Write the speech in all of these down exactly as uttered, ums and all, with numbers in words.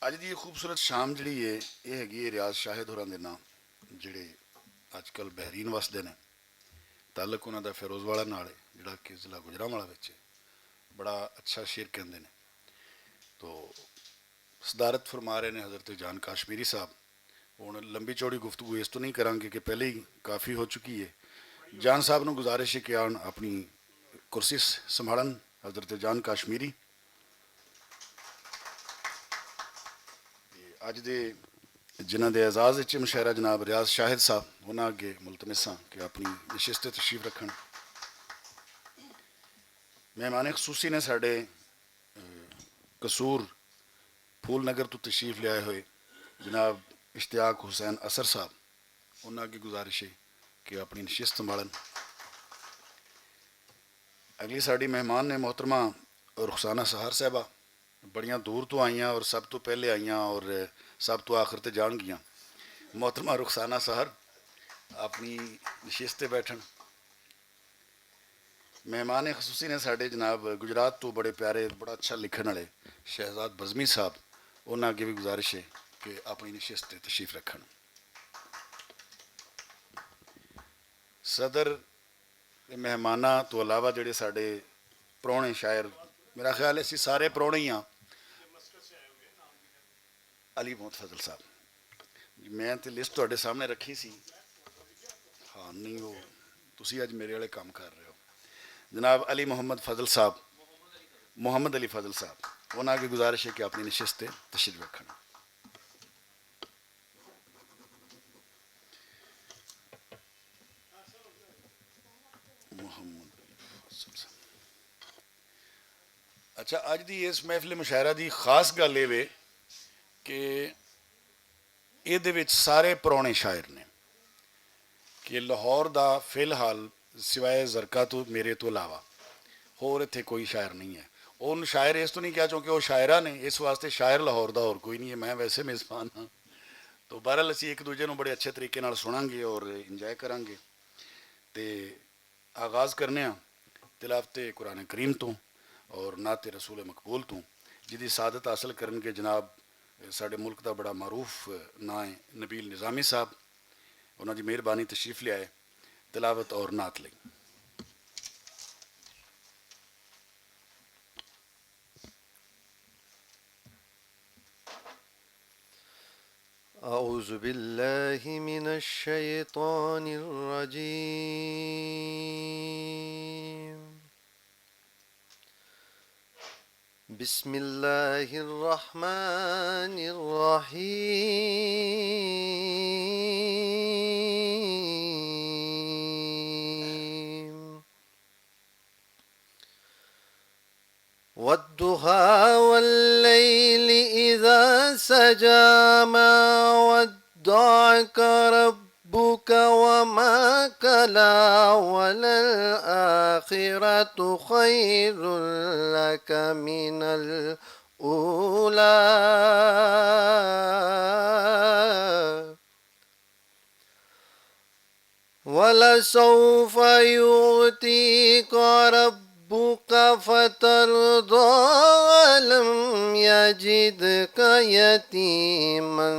اج دی خوبصورت شام جڑی ہے، یہ ہے گی ریاض شاہد ہوراں دے نام، جڑے اج کل بحرین وسدے نے۔ تعلق انہاں دا فیروز والا نال ہے، جڑا کہ ضلع گوجرانوالہ وچ ہے۔ بڑا اچھا شعر کہندے نے۔ تو صدارت فرما رہے نے حضرت جان کاشمیری صاحب۔ ہن لمبی چوڑی گفتگو اس تو نہیں کراں گے کہ پہلے ہی کافی ہو چکی ہے۔ جان صاحب نوں گزارش ہے کہ آن اپنی کرسی س-، سنبھالن۔ حضرت جان کاشمیری۔ تے اج دے جنہاں دے اعزاز وچ مشاعرہ جناب ریاض شاہد صاحب، انہاں اگے ملتمس ہاں کہ اپنی نشست تے تشریف رکھن۔ مہمان خصوصی نے ساڈے، اے، قصور پھول نگر تو تشریف لے آئے ہوئے جناب اشتیاق حسین اثر صاحب، انہاں اگے گزارش ہے کہ اپنی نشست سنبھالن۔ اگلی ساڈی مہمان نے محترمہ رخسانہ سحر صاحبہ، بڑیاں دور تو آئیاں اور سب تو پہلے آئیاں اور سب تو آخر تے جان گیاں۔ محترمہ رخسانہ سحر اپنی نشست تے بیٹھن۔ مہمان خصوصی نے ساڈے جناب گجرات تو بڑے پیارے، بڑا اچھا لکھن والے شہزاد بزمی صاحب، انہاں اگے بھی گزارش ہے کہ اپنی نشست تے تشریف رکھن۔ صدر تے مہماناں تو علاوہ جڑے ساڈے پرانے شاعر، میرا خیال ہے اسی سارے پرانے ہی ہاں۔ علی محمد فضل صاحب، میں تے لسٹ تہاڈے سامنے رکھی سی۔ ہاں، نہیں، وہ تسی اج میرے والے کام کر رہے ہو۔ جناب علی محمد فضل صاحب، محمد علی فضل صاحب، انہاں کی گزارش ہے کہ اپنی نشست تے تشریف رکھن۔ محمد علی فضل صاحب۔ اچھا، اج دی اس محفل مشاعرہ دی خاص گل اے وے کہ اے دے وچ سارے پرانے شاعر نے کہ لاہور دا فی الحال سوائے زرقا تو، میرے تو علاوہ ہور اتھے کوئی شاعر نہیں ہے۔ ان شاعر اس تو نہیں کہا، چونکہ وہ شاعرہ نے، اس واسطے شاعر لاہور دا ہور کوئی نہیں ہے۔ میں ویسے میزبان ہاں۔ تو بہرحال اسی ایک دوجے نوں بڑے اچھے طریقے نال سناں گے اور انجوائے کراں گے۔ تے آغاز کرنے ہاں تلاوت قرآن کریم تو اور نعت رسول مقبول تو، جدی سعادت حاصل کرن کے جناب ساڈے ملک دا بڑا معروف ناں ہے نبیل نظامی صاحب، انہاں دی مہربانی تشریف لے آئے تلاوت اور نعت لئی۔ أعوذ بالله من الشيطان الرجيم. بسم الله الرحمن الرحيم. والضحى والليل إذا سجى، ما ودعك ربك وما قلى، وللآخرة خير لك من الأولى. ولسوف يعطيك ربك فترضى، ألم يجدك يتيما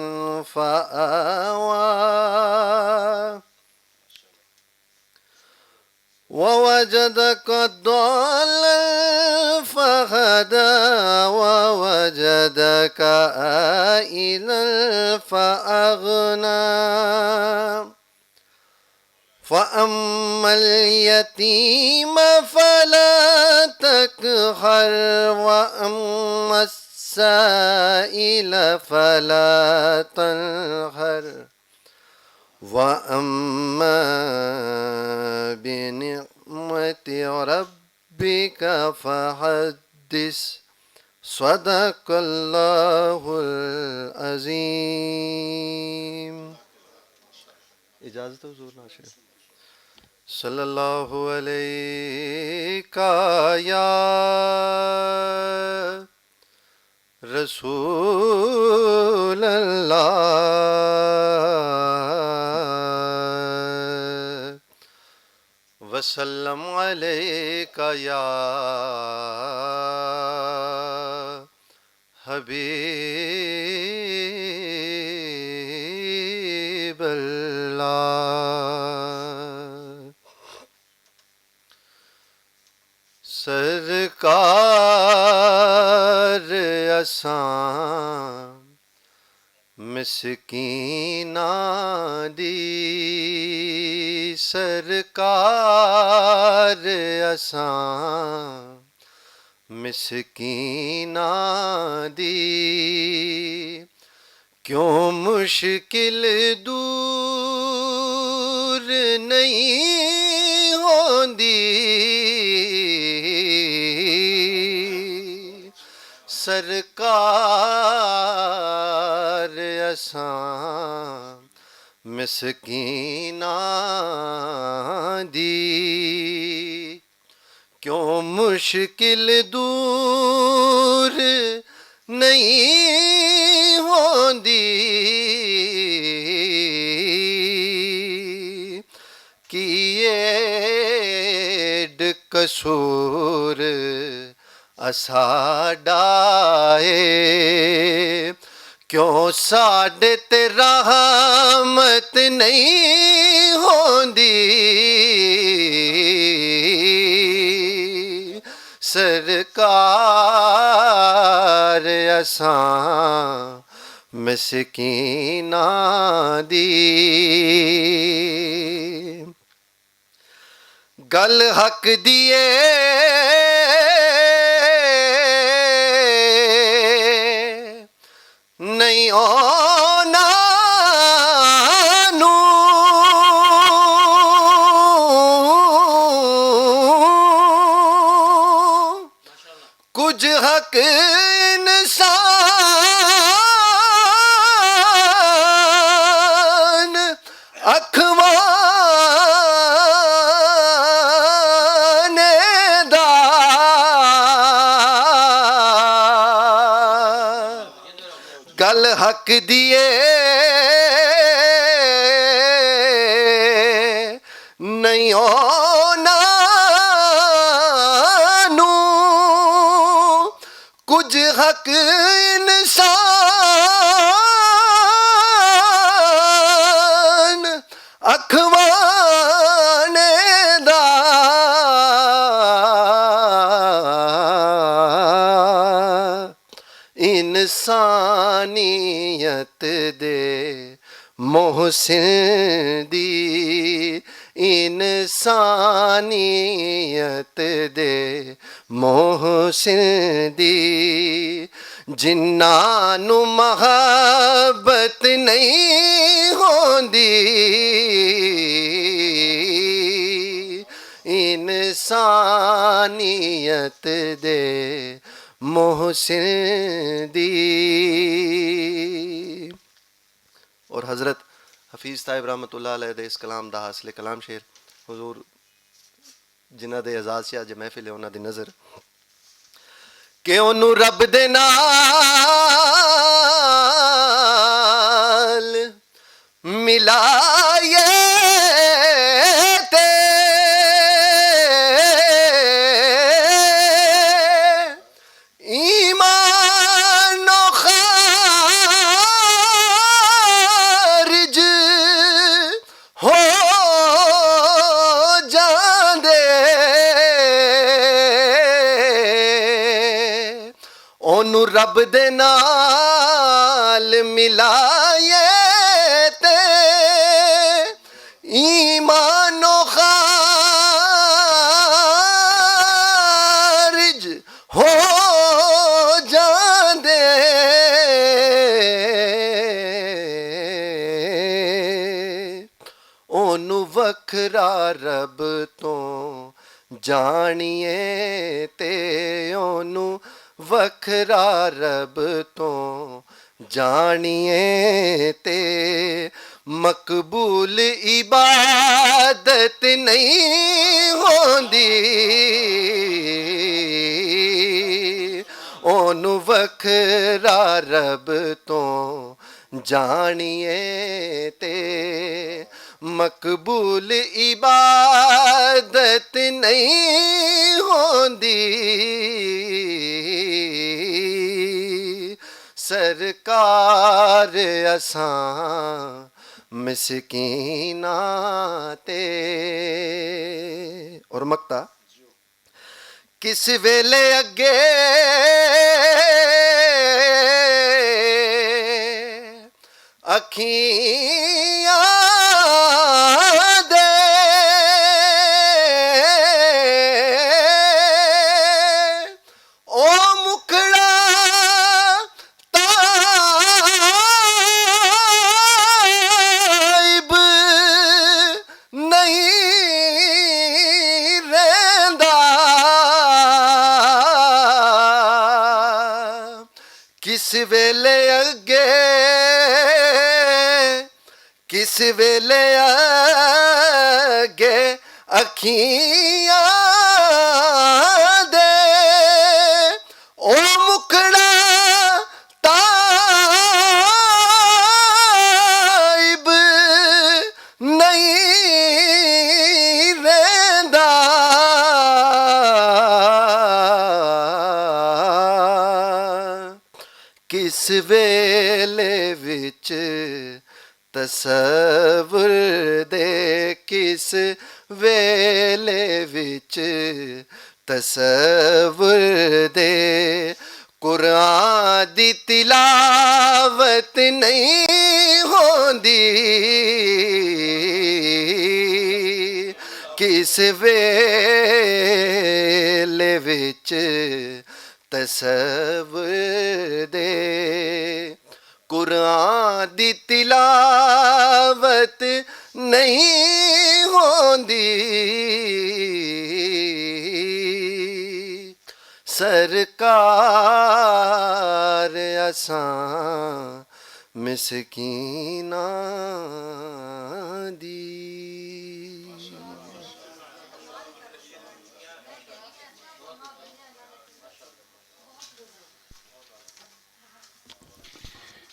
فآوى، ووجدك ضالا فهدى، ووجدك عائلا فأغنى، فأما اليتيم فلا تقهر، وأما السائل فلا تنهر، وأما بنعمة ربك فحدث. صدق اللہ العظیم۔ اجازت ہے حضور ناشر؟ صلی اللہ علیک یا رسول اللہ، وسلم علیک یا حبیب سرکار اساں مسکیناں دی، سرکار اساں مسکیناں دی، کیوں مشکل دور نہیں ہوندی؟ سرکار اساں مسکیناں دی، کیوں مشکل دور نہیں ہوندی؟ کی ایڈ قصور اساڈا اے، کیوں ساڈے تے رحمت نہیں ہوندی؟ سرکار اساں مسکیناں دی، گل حق دی اے، نہیں انہاں نوں کجھ حق انسان اکھوانے دا، گل حق دی اے، نہیں انہاں نوں کجھ حق انسان اکھوانے دا، انسانیت دے محسن دی، انسانیت دے محسن دی، جنہاں نوں محبت نہیں ہوندی انسانیت دے محسن دی۔ اور حضرت حفیظ صاحب رحمۃ اللہ علیہ دے اس کلام دا حاصل کلام شعر، حضور جنہاں دے اعزاز چ اج محفل ہے، انہاں دی نظر کہ اونوں رب دے نال ملائے تے ایمان و خارج ہو جاندے۔ اونوں رب دے نال ملائے تے ایمان و خارج ہو جاندے۔ اونوں وکھرا رب توں جانیے تے اونوں وکھرا رب توں جانیے تے مقبول عبادت نہیں ہوندی۔ اونوں وکھرا رب توں جانیے تے مقبول عبادت نہیں ہوندی۔ سرکار اساں مسکیناں تے، اور مکتا، کس ویلے اگے اکھیاں دے او مکڑا تائب نہیں رہندا۔ کس ویلے اگے، کس ویلے اگے اکھیاں دے او مکھڑا تائب نہیں رہندا۔ کس ویلے وچ تصور دے، کس ویلے وچ تصور دے، قرآن دی تلاوت نہیں ہوندی۔ کس ویلے وچ تصور دے، قرآن دی تلاوت نہیں ہوندی۔ سرکار اساں مسکیناں دی۔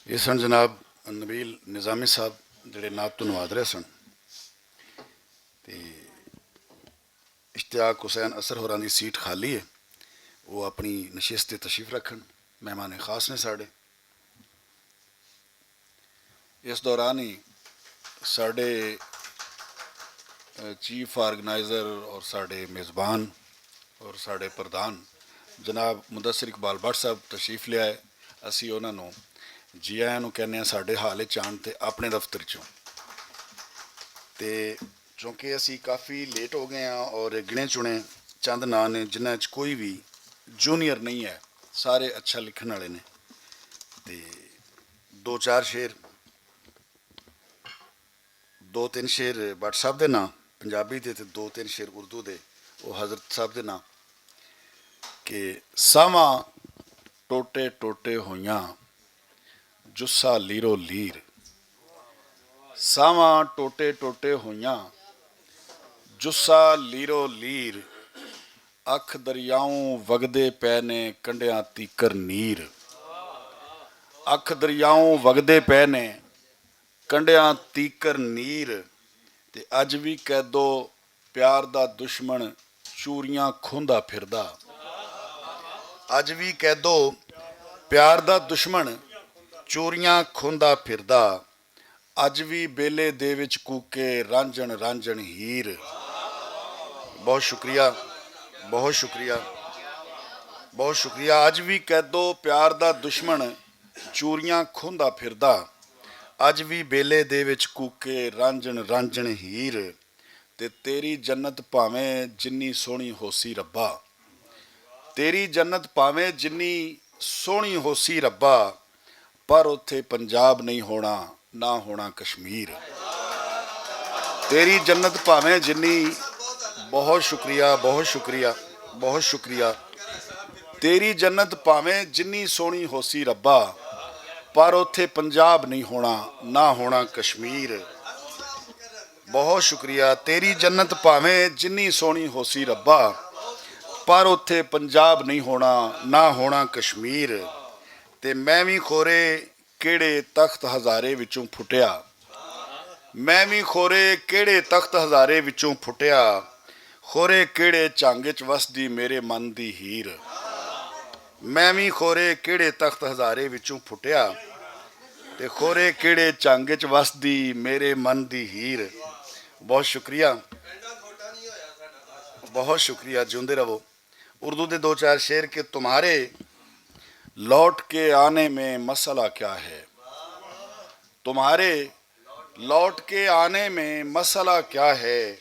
یہ سن جناب نبیل نظامی صاحب، جڑے نعت تو نواد رہے سن۔ تے اشتیاق حسین اثر ہوراں دی سیٹ خالی ہے، وہ اپنی نشست تے تشریف رکھن، مہمان خاص نے ساڈے۔ اس دوران ہی ساڈے، اے، چیف آرگنائزر اور ساڈے میزبان اور ساڈے پردھان جناب مدثر اقبال بٹ صاحب تشریف لے آئے۔ اسی انہاں نوں جی آیاں نوں کہنے ہاں ساڈے حال وچ آن تے اپنے دفتر چوں۔ تے چونکہ اسی کافی لیٹ ہو گئے ہاں اور گنے چنے چند ناں نے جنہاں وچ کوئی بھی جونیئر نہیں ہے، سارے اچھا لکھن والے نے۔ تے دو چار شعر، دو تین شعر بٹ صاحب دے ناں پنجابی دے تے دو تین شعر اردو دے، او حضرت صاحب دے ناں کہ ساواں ٹوٹے ٹوٹے ہویاں جسا لیرو لیر۔ ساواں ٹوٹے ٹوٹے ہویاں جسا لیرو لیر۔ اکھ دریاؤں وگدے پے نے کنڈیاں تیکر نیر۔ اکھ دریاؤں وگدے پے نے کنڈیاں تیکر نیر۔ تے اج وی کہہ دو پیار دا دشمن چوریاں کھوندا پھردا۔ اج وی کہہ دو پیار دا دشمن چوریاں کھوندا پھردا۔ اج وی بیلے دے وچ کوکے رانجن رانجن ہیر۔ بہت شکریہ، بہت شکریہ، بہت شکریہ۔ اج وی کہہ دو پیار دا دشمن چوریاں کھوندا پھردا۔ اج وی بیلے دے وچ کوکے رانجن رانجن ہیر۔ تے تیری جنت پاویں جنی سوہنی ہوسی ربا۔ تیری جنت پاویں جنی سوہنی ہوسی ربا، پر اتھے پنجاب نہیں ہونا، نہ ہونا کشمیر۔ تیری جنت پاویں جنی، بہت شکریہ، بہت شکریہ، بہت شکریہ۔ تیری جنت پاویں جنی سوہنی ہوسی ربا، پر اتھے پنجاب نہیں ہونا، نہ ہونا کشمیر۔ بہت شکریہ۔ تیری جنت پاویں جنی سوہنی ہوسی ربا، پر اتھے پنجاب نہیں ہونا، نہ ہونا کشمیر۔ تے میں وی خورے کیڑے تخت ہزارے وچوں پھٹیا۔ میں وی خورے کیڑے تخت ہزارے وچوں پھٹیا۔ خورے کیڑے جھنگ وچ وسدی میرے من دی ہیر۔ میں وی خورے کیڑے تخت ہزارے وچوں پھٹیا۔ تے خورے کیڑے جھنگ وچ وسدی میرے من دی ہیر۔ بہت شکریہ، بہت شکریہ، جیوندے رہو۔ اردو دے دو چار شعر کہ تمہارے لوٹ کے آنے میں مسئلہ کیا ہے؟ تمہارے لوٹ کے آنے میں مسئلہ کیا ہے؟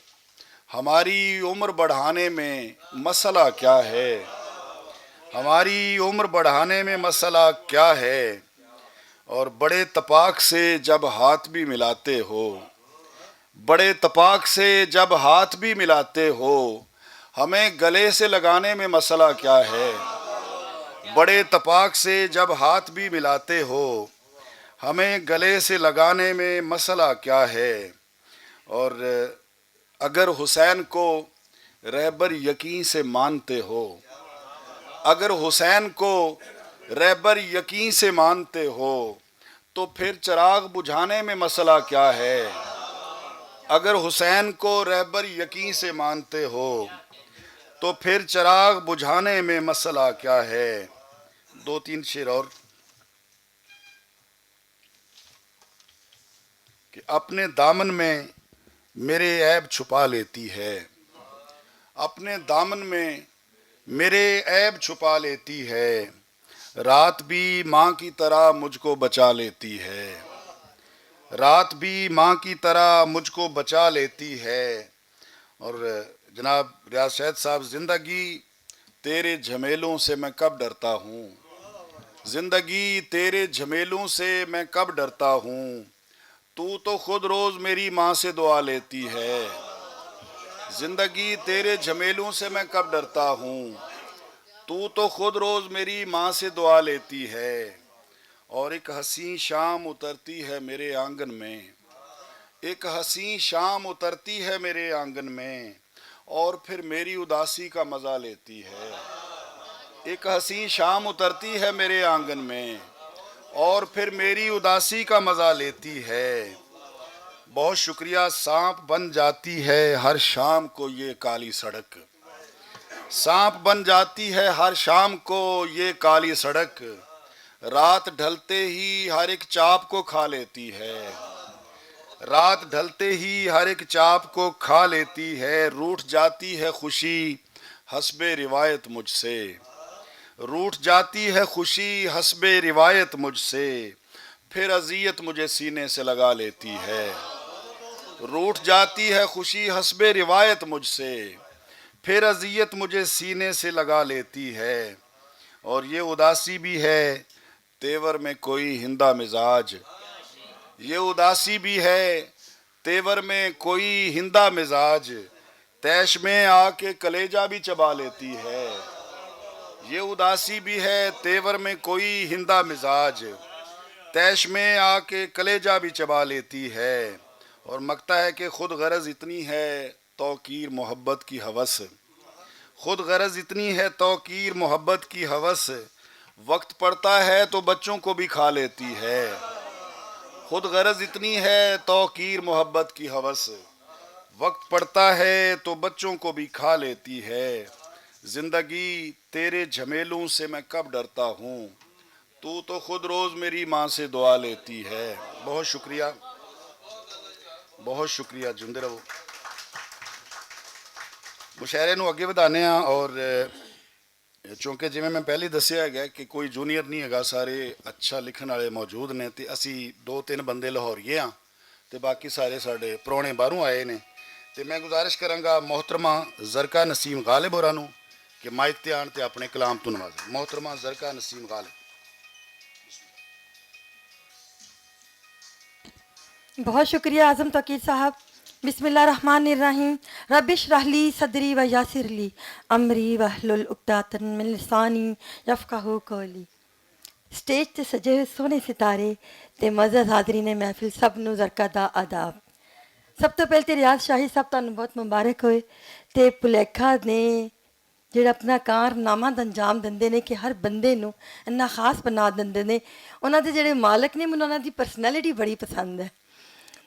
ہماری عمر بڑھانے میں مسئلہ کیا ہے؟ ہماری عمر بڑھانے میں مسئلہ کیا ہے؟ اور بڑے تپاک سے جب ہاتھ بھی ملاتے ہو، بڑے تپاک سے جب ہاتھ بھی ملاتے ہو، ہمیں گلے سے لگانے میں مسئلہ کیا ہے؟ بڑے تپاک سے جب ہاتھ بھی ملاتے ہو، ہمیں گلے سے لگانے میں مسئلہ کیا ہے؟ اور اگر حسین کو رہبر یقین سے مانتے ہو، اگر حسین کو رہبر یقین سے مانتے ہو، تو پھر چراغ بجھانے میں مسئلہ کیا ہے؟ اگر حسین کو رہبر یقین سے مانتے ہو، تو پھر چراغ بجھانے میں مسئلہ کیا ہے؟ دو تین شعر اور کہ اپنے دامن میں میرے عیب چھپا لیتی ہے، اپنے دامن میں میرے عیب چھپا لیتی ہے۔ رات بھی ماں کی طرح مجھ کو بچا لیتی ہے، رات بھی ماں کی طرح مجھ کو بچا لیتی ہے۔ اور جناب ریاض شاہد صاحب، زندگی تیرے جھمیلوں سے میں کب ڈرتا ہوں؟ زندگی تیرے جھمیلوں سے میں کب ڈرتا ہوں؟ تو تو خود روز میری ماں سے دعا لیتی ہے۔ زندگی تیرے جھمیلوں سے میں کب ڈرتا ہوں؟ تو تو خود روز میری ماں سے دعا لیتی ہے۔ اور ایک حسین شام اترتی ہے میرے آنگن میں، ایک حسین شام اترتی ہے میرے آنگن میں، اور پھر میری اداسی کا مزہ لیتی ہے۔ ایک حسین شام اترتی ہے میرے آنگن میں، اور پھر میری اداسی کا مزہ لیتی ہے۔ بہت شکریہ۔ سانپ بن جاتی ہے ہر شام کو یہ کالی سڑک، سانپ بن جاتی ہے ہر شام کو یہ کالی سڑک۔ رات ڈھلتے ہی ہر ایک چاپ کو کھا لیتی ہے، رات ڈھلتے ہی ہر ایک چاپ کو کھا لیتی ہے۔ روٹھ جاتی ہے خوشی حسب روایت مجھ سے، روٹھ جاتی ہے خوشی حسب روایت مجھ سے، پھر اذیت مجھے سینے سے لگا لیتی ہے۔ روٹھ جاتی ہے خوشی حسب روایت مجھ سے، پھر اذیت مجھے سینے سے لگا لیتی ہے۔ اور یہ اداسی بھی ہے تیور میں کوئی ہندا مزاج، یہ اداسی بھی ہے تیور میں کوئی ہندا مزاج، تیش میں آ کے کلیجہ بھی چبا لیتی ہے۔ یہ اداسی بھی ہے تیور میں کوئی ہندا مزاج، تیش میں آ کے کلیجہ بھی چبا لیتی ہے۔ اور مکتا ہے کہ خود غرض اتنی ہے توقیر محبت کی ہوس، خود غرض اتنی ہے توقیر محبت کی ہوس، وقت پڑتا ہے تو بچوں کو بھی کھا لیتی ہے۔ خود غرض اتنی ہے توقیر محبت کی ہوس، وقت پڑتا ہے تو بچوں کو بھی کھا لیتی ہے۔ زندگی تیرے جھمیلوں سے میں کب ڈرتا ہوں؟ تو تو خود روز میری ماں سے دعا لیتی ہے۔ بہت شکریہ، بہت شکریہ، جندے رہو۔ مشاعرے نوں اگے ودھانے ہاں اور چونکہ جویں میں پہلے دسیا ہے کہ کوئی جونیئر نہیں ہے، سارے اچھا لکھن والے موجود نے، تے اسی دو تین بندے لاہوریے ہاں، تے باقی سارے ساڈے پرانے باہروں آئے نے۔ تے میں گزارش کراں گا محترمہ زرکا نسیم غالب ہوراں نوں کہ مائک تے آن تے اپنے کلام تو نوازے۔ محترمہ زرکا نسیم غالب۔ بہت شکریہ اعظم توقیر صاحب۔ بسم اللہ الرحمن الرحیم۔ رب اشرح لی صدری و یسر لی امری واحلل عقدۃ من لسانی یفقہوا قولی۔ سٹیج تے سجے ہوئے سوہنے ستارے تے معزز حاضرین محفل، سب نوں زرکا دا آداب۔ سب تو پہلے تے ریاض شاہی صاحب، تانوں بہت مبارک ہوئے تے پلیکھا نے جڑا اپنا کارنامہ دا انجام دندے نے کہ ہر بندے نوں انہاں خاص بنا دندے نے۔ انہاں دے جڑے مالک نے، مینوں انہاں دی پرسنالٹی بڑی پسند ہے۔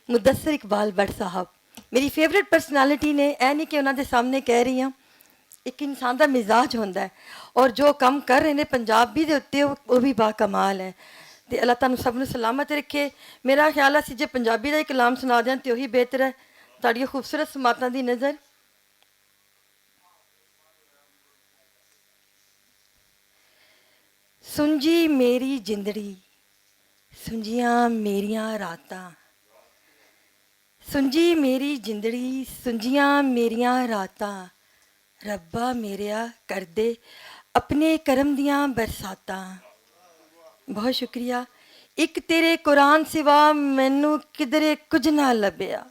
مدثر اقبال بٹ صاحب، میری فیورٹ پرسنالٹی نے، اے نہیں کہ انہاں دے سامنے کہہ رہی ہاں، ایک انسان دا مزاج ہوندا ہے اور جو کم کر رہے نے پنجابی دے اُتے، وہ وہ بھی با کمال ہے۔ تے اللہ تانوں سب نوں سلامت رکھے۔ میرا خیال ہے اسی جے پنجابی دا ہی کلام سنا دیاں تے وہی بہتر ہے۔ تہاڈیاں خوبصورت سماعتاں دی نظر۔ سنجی میری جندڑی، سنجیاں میریاں راتاں۔ سنجی میری جندڑی، سنجیاں میریاں راتاں۔ ربا میریا کر دے اپنے کرم دیاں برساتاں۔ بہت شکریہ۔ اک تیرے قرآن سوا مینوں کدرے کچھ نہ لبھیا۔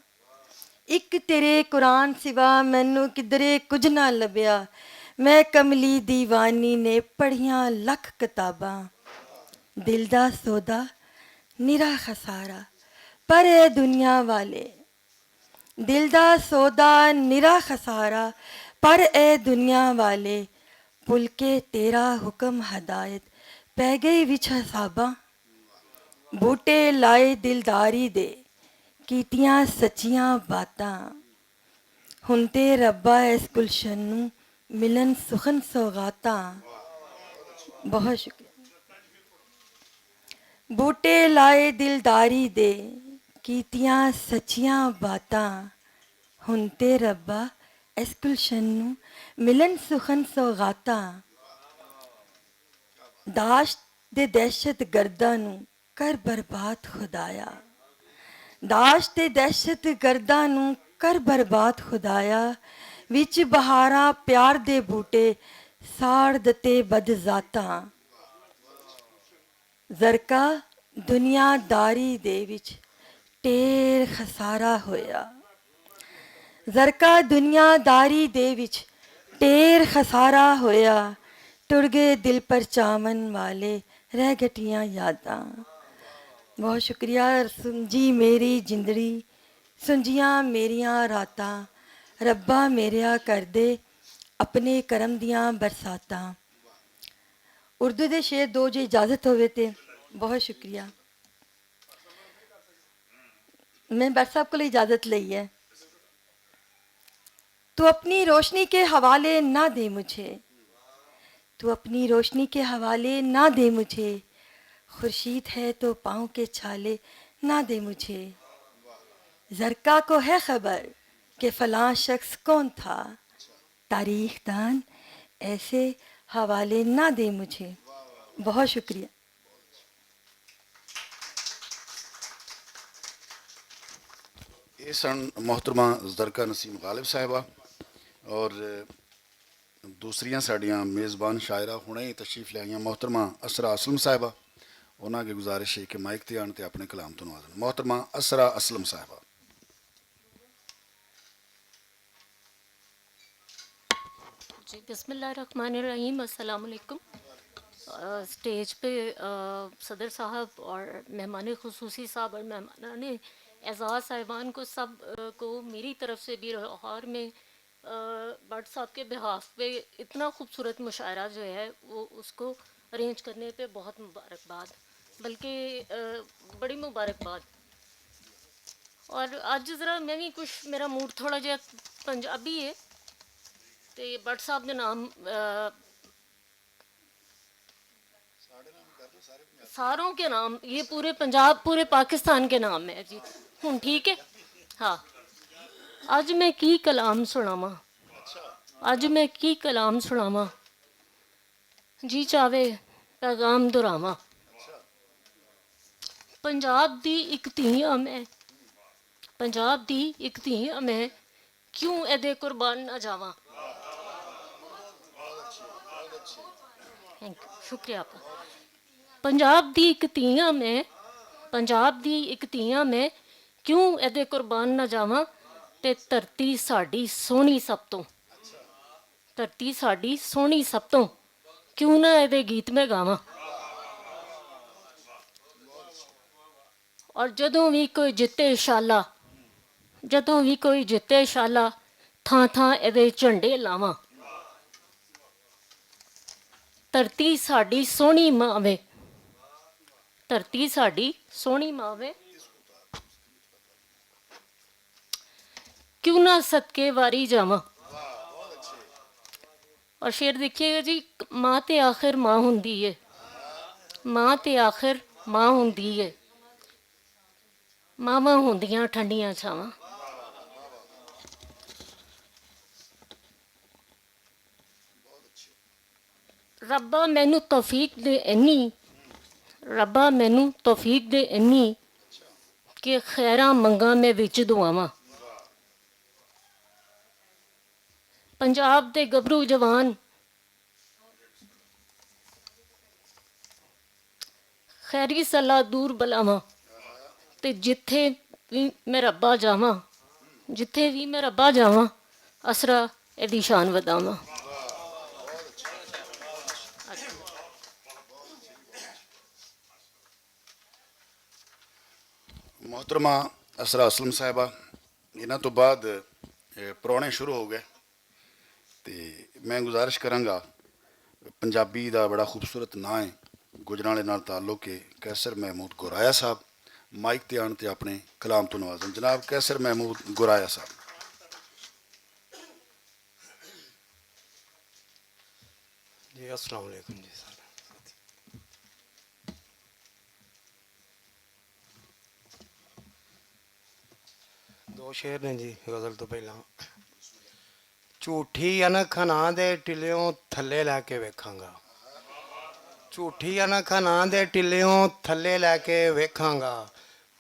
اک تیرے قرآن سوا مینوں کدرے کچھ نہ لبھیا۔ میں کملی دیوانی نے پڑھیاں لکھ کتاباں۔ دل دا سودا نرا خسارا، پر اے دنیا والے، دل دا سودا نرا خسارا، پر اے دنیا والے، پل کے تیرا حکم ہدایت، پہ گئی وچ حساباں۔ بوٹے لائے دلداری دے، کیتیاں سچیاں باتاں۔ ہن تے ربا اس گلشن نوں ملن سخن سوغاتاں۔ بہت شکریہ۔ بوٹے لائے دلداری دے، کیتیاں سچیاں باتاں۔ ہن تے ربا اس گلشن نوں ملن سخن سوغاتاں۔ داشت دے دہشت گرداں نوں کر برباد خدایا۔ داشت دے دہشت گرداں نوں کر برباد خدایا۔ وچ بہاراں پیار دے بوٹے ساڑ دتے بد ذاتاں۔ زرکا دنیا داری دے وچ ٹیر خسارا ہویا۔ زرکا دنیا داری دے وچ ٹیر خسارا ہویا۔ ٹر گئے دل پرچاون والے، رہ گٹیاں یاداں۔ بہت شکریہ۔ سنجی میری جندڑی، سنجیاں میریاں راتاں۔ ربا میریا کر دے اپنے کرم دیاں برساتاں۔ اردو دے شعر دو جے اجازت ہووے تے۔ بہت شکریہ۔ میں بٹ صاحب کولوں اجازت لئی ہے۔ تو اپنی روشنی کے حوالے نہ دے مجھے، تو اپنی روشنی کے حوالے نہ دے مجھے، خورشید ہے تو پاؤں کے چھالے نہ دے مجھے۔ زرکا کو ہے خبر کہ فلاں شخص کون تھا، تاریخ دان ایسے حوالے نہ دے مجھے۔ بہت شکریہ۔ یہ سن محترمہ زرکا نسیم غالب صاحبہ اور دوسریاں ساڈیاں میزبان شاعرہ ہنے تشریف لے آئیاں محترمہ اسرا اسلم صاحبہ۔ انہاں کے گزارش ہے کہ مائک تے آن تے اپنے کلام تو نوازن۔ محترمہ اسرا اسلم صاحبہ۔ جی، بسم اللہ الرحمن الرحیم۔ السلام علیکم۔ آ، سٹیج پہ، آ، صدر صاحب اور مہمان خصوصی صاحب اور مہمانان اعزاز صاحبان کو، سب، آ، کو میری طرف سے بھی لاہور میں، آ، بٹ صاحب کے بہاف پہ اتنا خوبصورت مشاعرہ جو ہے، وہ اس کو ارینج کرنے پہ بہت مبارکباد، بلکہ، آ، بڑی مبارکباد۔ اور اج ذرا میں بھی کچھ، میرا موڈ تھوڑا جہا پنجابی ہے، تے بٹ صاحب دے نام، آ، ساروں کے نام، یہ پورے پنجاب، پورے پاکستان کے نام ہے جی۔ ہن ٹھیک ہے؟ ہاں۔ اج میں کی کلام سناواں؟ اج میں کی کلام سناواں؟ جی چاہے پیغام دہراواں۔ پنجاب دی اک دھی آں میں، پنجاب دی اک دھی آں میں، کیوں ایدے قربان نہ جاواں؟ تھینک یو، شکریہ آپ۔ پنجاب دی اک دھی آں میں، پنجاب دی اک دھی آں میں، کیوں ایدے قربان نہ جاواں؟ تے دھرتی ساڈی سوہنی سب توں، دھرتی ساڈی سوہنی سب توں، کیوں نہ ایدے گیت میں گاواں؟ اور جدوں وی کوئی جتے شالا، جدوں وی کوئی جتے شالا، تھاں تھاں ایدے جھنڈے لاواں۔ دھرتی ساڈی سوہنی ماں وے، دھرتی ساڈی سوہنی ماں وے، کیوں نہ صدقے واری جاواں؟ اور شعر دیکھیے گا جی، ماں تے آخر ماں ہوندی ہے، ماں تے آخر ماں ہوندی ہے، ماواں ہوندیاں ٹھنڈیاں چھاواں۔ ربا مینوں توفیق دے اینی، ربا مینوں توفیق دے اینی کہ خیراں منگاں میں وچ دعاواں۔ پنجاب دے گبرو جوان خیری صلاح دور بلاواں، تے جتھے وی میں ربا جاواں، جتھے وی میں ربا جاواں، اسرا ایدی شان وداواں۔ محترمہ اسرا اسلم صاحبہ، انہاں تو بعد، اے، پرونے شروع ہو گئے۔ تے میں گزارش کراں گا، پنجابی دا بڑا خوبصورت ناں ہے، گجرانوالے نال تعلق ہے، قیصر محمود گورایا صاحب مائک تے آن تے اپنے کلام تو نوازن۔ جناب قیصر محمود گورایا صاحب۔ جی، السلام علیکم جی سارے۔ دو شعر نے جی غزل تو پہلا۔ جھوٹی انکھ نہ دے ٹلیوں تھلے لے کے ویکھاں گا۔ جھوٹی انکھ نہ دے ٹلیوں تھلے لے کے ویکھاں گا۔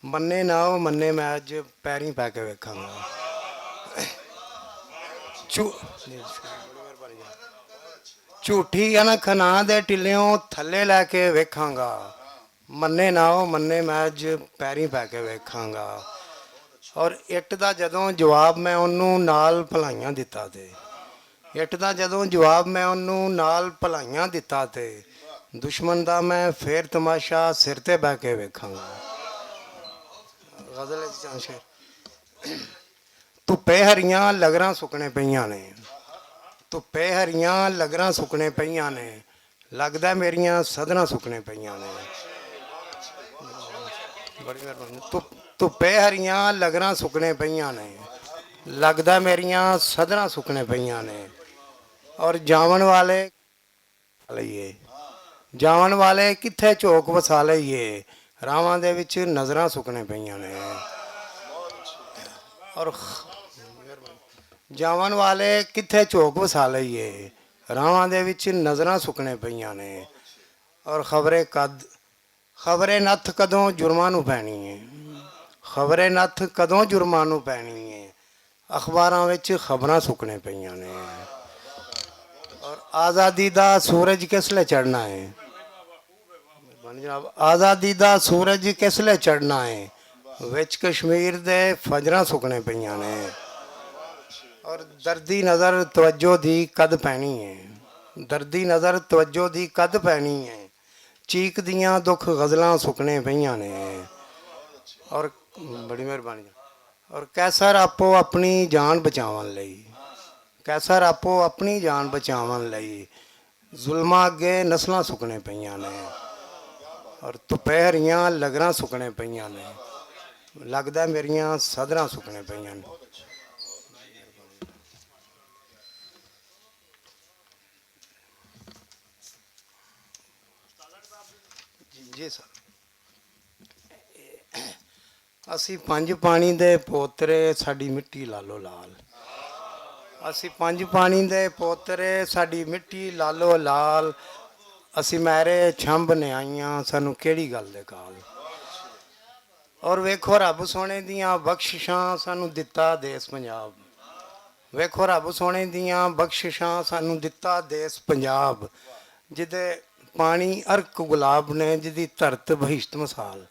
منے نہ او منے، میں اج پیریں پے کے ویکھاں گا۔ جھو-، جھوٹی انکھ نہ دے ٹلیوں تھلے لے کے ویکھاں گا۔ منے نہ او منے، میں اج پیریں پے کے ویکھاں گا۔ اور اٹ دا جدوں جواب میں اونوں نال بھلائیاں دتا تے، اٹ دا جدوں جواب میں اونوں نال بھلائیاں دتا تے، دشمن دا میں فیر تماشا سر تے بہ کے ویکھاں گا۔ غزل وچ چند شعر۔ دھپے ہریاں لگراں سکنے پئیاں نے، دھپے ہریاں لگراں سکنے پئیاں نے، لگدا میریاں صدراں سکنے پئیاں نے۔ بڑی مہربانی۔ دھپ-، دھپے ہریاں لگراں سکنے پئیاں نے، لگدا میریاں صدراں سکنے پئیاں نے۔ اور جاون والے لئیے۔ جاون والے کتھے جھوک وسا لئیے، راواں دے وچ نظراں سکنے پئیاں نے۔ اور خ-، جاون والے کتھے جھوک وسا لئیے، راواں دے وچ نظراں سکنے پئیاں نے۔ اور خبرے قد، خبرے نتھ کدوں جرماں نوں پینی ہے، خبرے نتھ کدوں جرماں نوں پینی ہے۔ اخباراں وچ خبراں سکنے پئیاں نے۔ اور آزادی دا سورج کس لے چڑھنا ہے؟ جناب، آزادی دا سورج کس لے چڑھنا ہے؟ وچ کشمیر دے فجراں سکنے پئیاں نے۔ اور دردی نظر توجہ دی کد پینی ہے؟ دردی نظر توجہ دی کد پینی ہے؟ چیک دیاں دکھ غزلاں سکنے پئیاں نے۔ اور بڑی مہربانی۔ اور قیصر آپو اپنی جان بچاون لئی، قیصر آپو اپنی جان بچاون لئی ظلماں اگے نسلاں سکنے پئیاں نے۔ اور دوپہریاں لگراں سکنے پئیاں نے، لگدا میریاں صدراں سکنے پئیاں نے۔ جی سر۔ اسی پنج پانی دے پوترے، ساڈی مٹی لالو لال۔ اسی پنج پانی دے پوترے، ساڈی مٹی لالو لال۔ اسی میرے چھمب نے آئیاں، سانو کیڑی گل دے کال۔ اور ویکھو رب سونے دیاں بخششاں، سانو دتا دیس پنجاب۔ ویکھو رب سونے دیاں بخششاں، سانو دتا دیس پنجاب، جدے پانی ارک گلاب نے، جدی دھرت بہشت مثال۔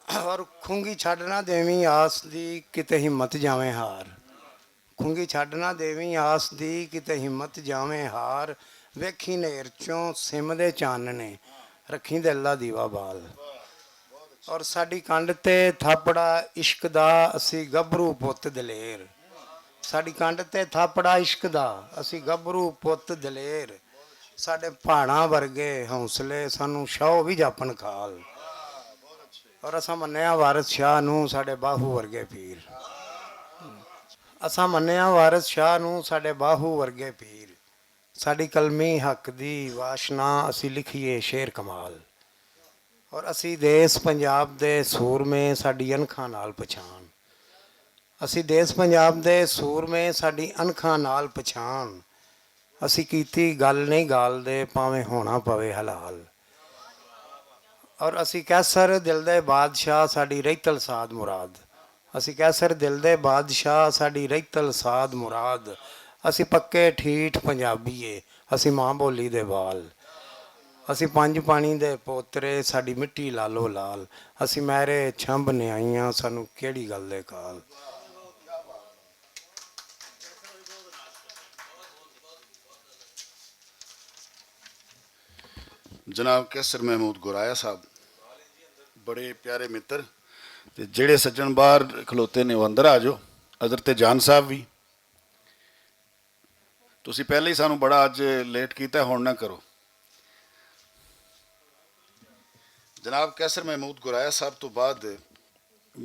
اور کھنگی چھڈ نہ دیویں آس دی، کتے ہمت جاویں ہار۔ کھنگی چھڈ نہ دیویں آس دی، کتے ہمت جاویں ہار۔ ویکھی نیر چوں سم دے چاننے، رکھیں دے اللہ دیوا بال۔ اور ساڈی کنڈ تے تھاپڑا عشق دا، اسی گبرو پت دلیر۔ ساڈی کنڈ تے تھاپڑا عشق دا، اسی گبرو پت دلیر۔ ساڈے پہاڑاں ورگے حوصلے، سانو شاہ وی جاپن کھال۔ اور اساں منیا وارث شاہ نو، ساڈے باہو ورگے پیر۔ اساں منیا وارث شاہ نو، ساڈے باہو ورگے پیر۔ ساڈی قلمی حق دی واشنا، اسی لکھیے شعر کمال۔ اور اسی دیس پنجاب دے سورمے، ساڈی انکھاں نال پچھان۔ اسی دیس پنجاب دے سورمے، ساڈی انکھاں نال پچھان۔ اسی کیتی گل نہیں گال دے، پاویں ہونا پوے حلال۔ اور اسی قیصر دل دے بادشاہ، ساڈی رہتل ساد مراد۔ اسی قیصر دل دے بادشاہ، ساڈی رہتل ساد مراد۔ اسی پکے ٹھیٹھ پنجابی اے، اسی ماں بولی دے بال۔ اسی پنج پانی دے پوترے، ساڈی مٹی لالو لال۔ اسی میرے چھمب نیائیاں، سانو کیڑی گل دے کال۔ جناب قیصر محمود گورایا صاحب، بڑے پیارے متر، تے جڑے سجن باہر کھلوتے نے، وہ اندر آ جاؤ۔ حضرت جان صاحب بھی، تسی پہلے ہی سانو بڑا اج لیٹ کیتا ہے، ہن نہ کرو۔ جناب قیصر محمود گورایا صاحب تو بعد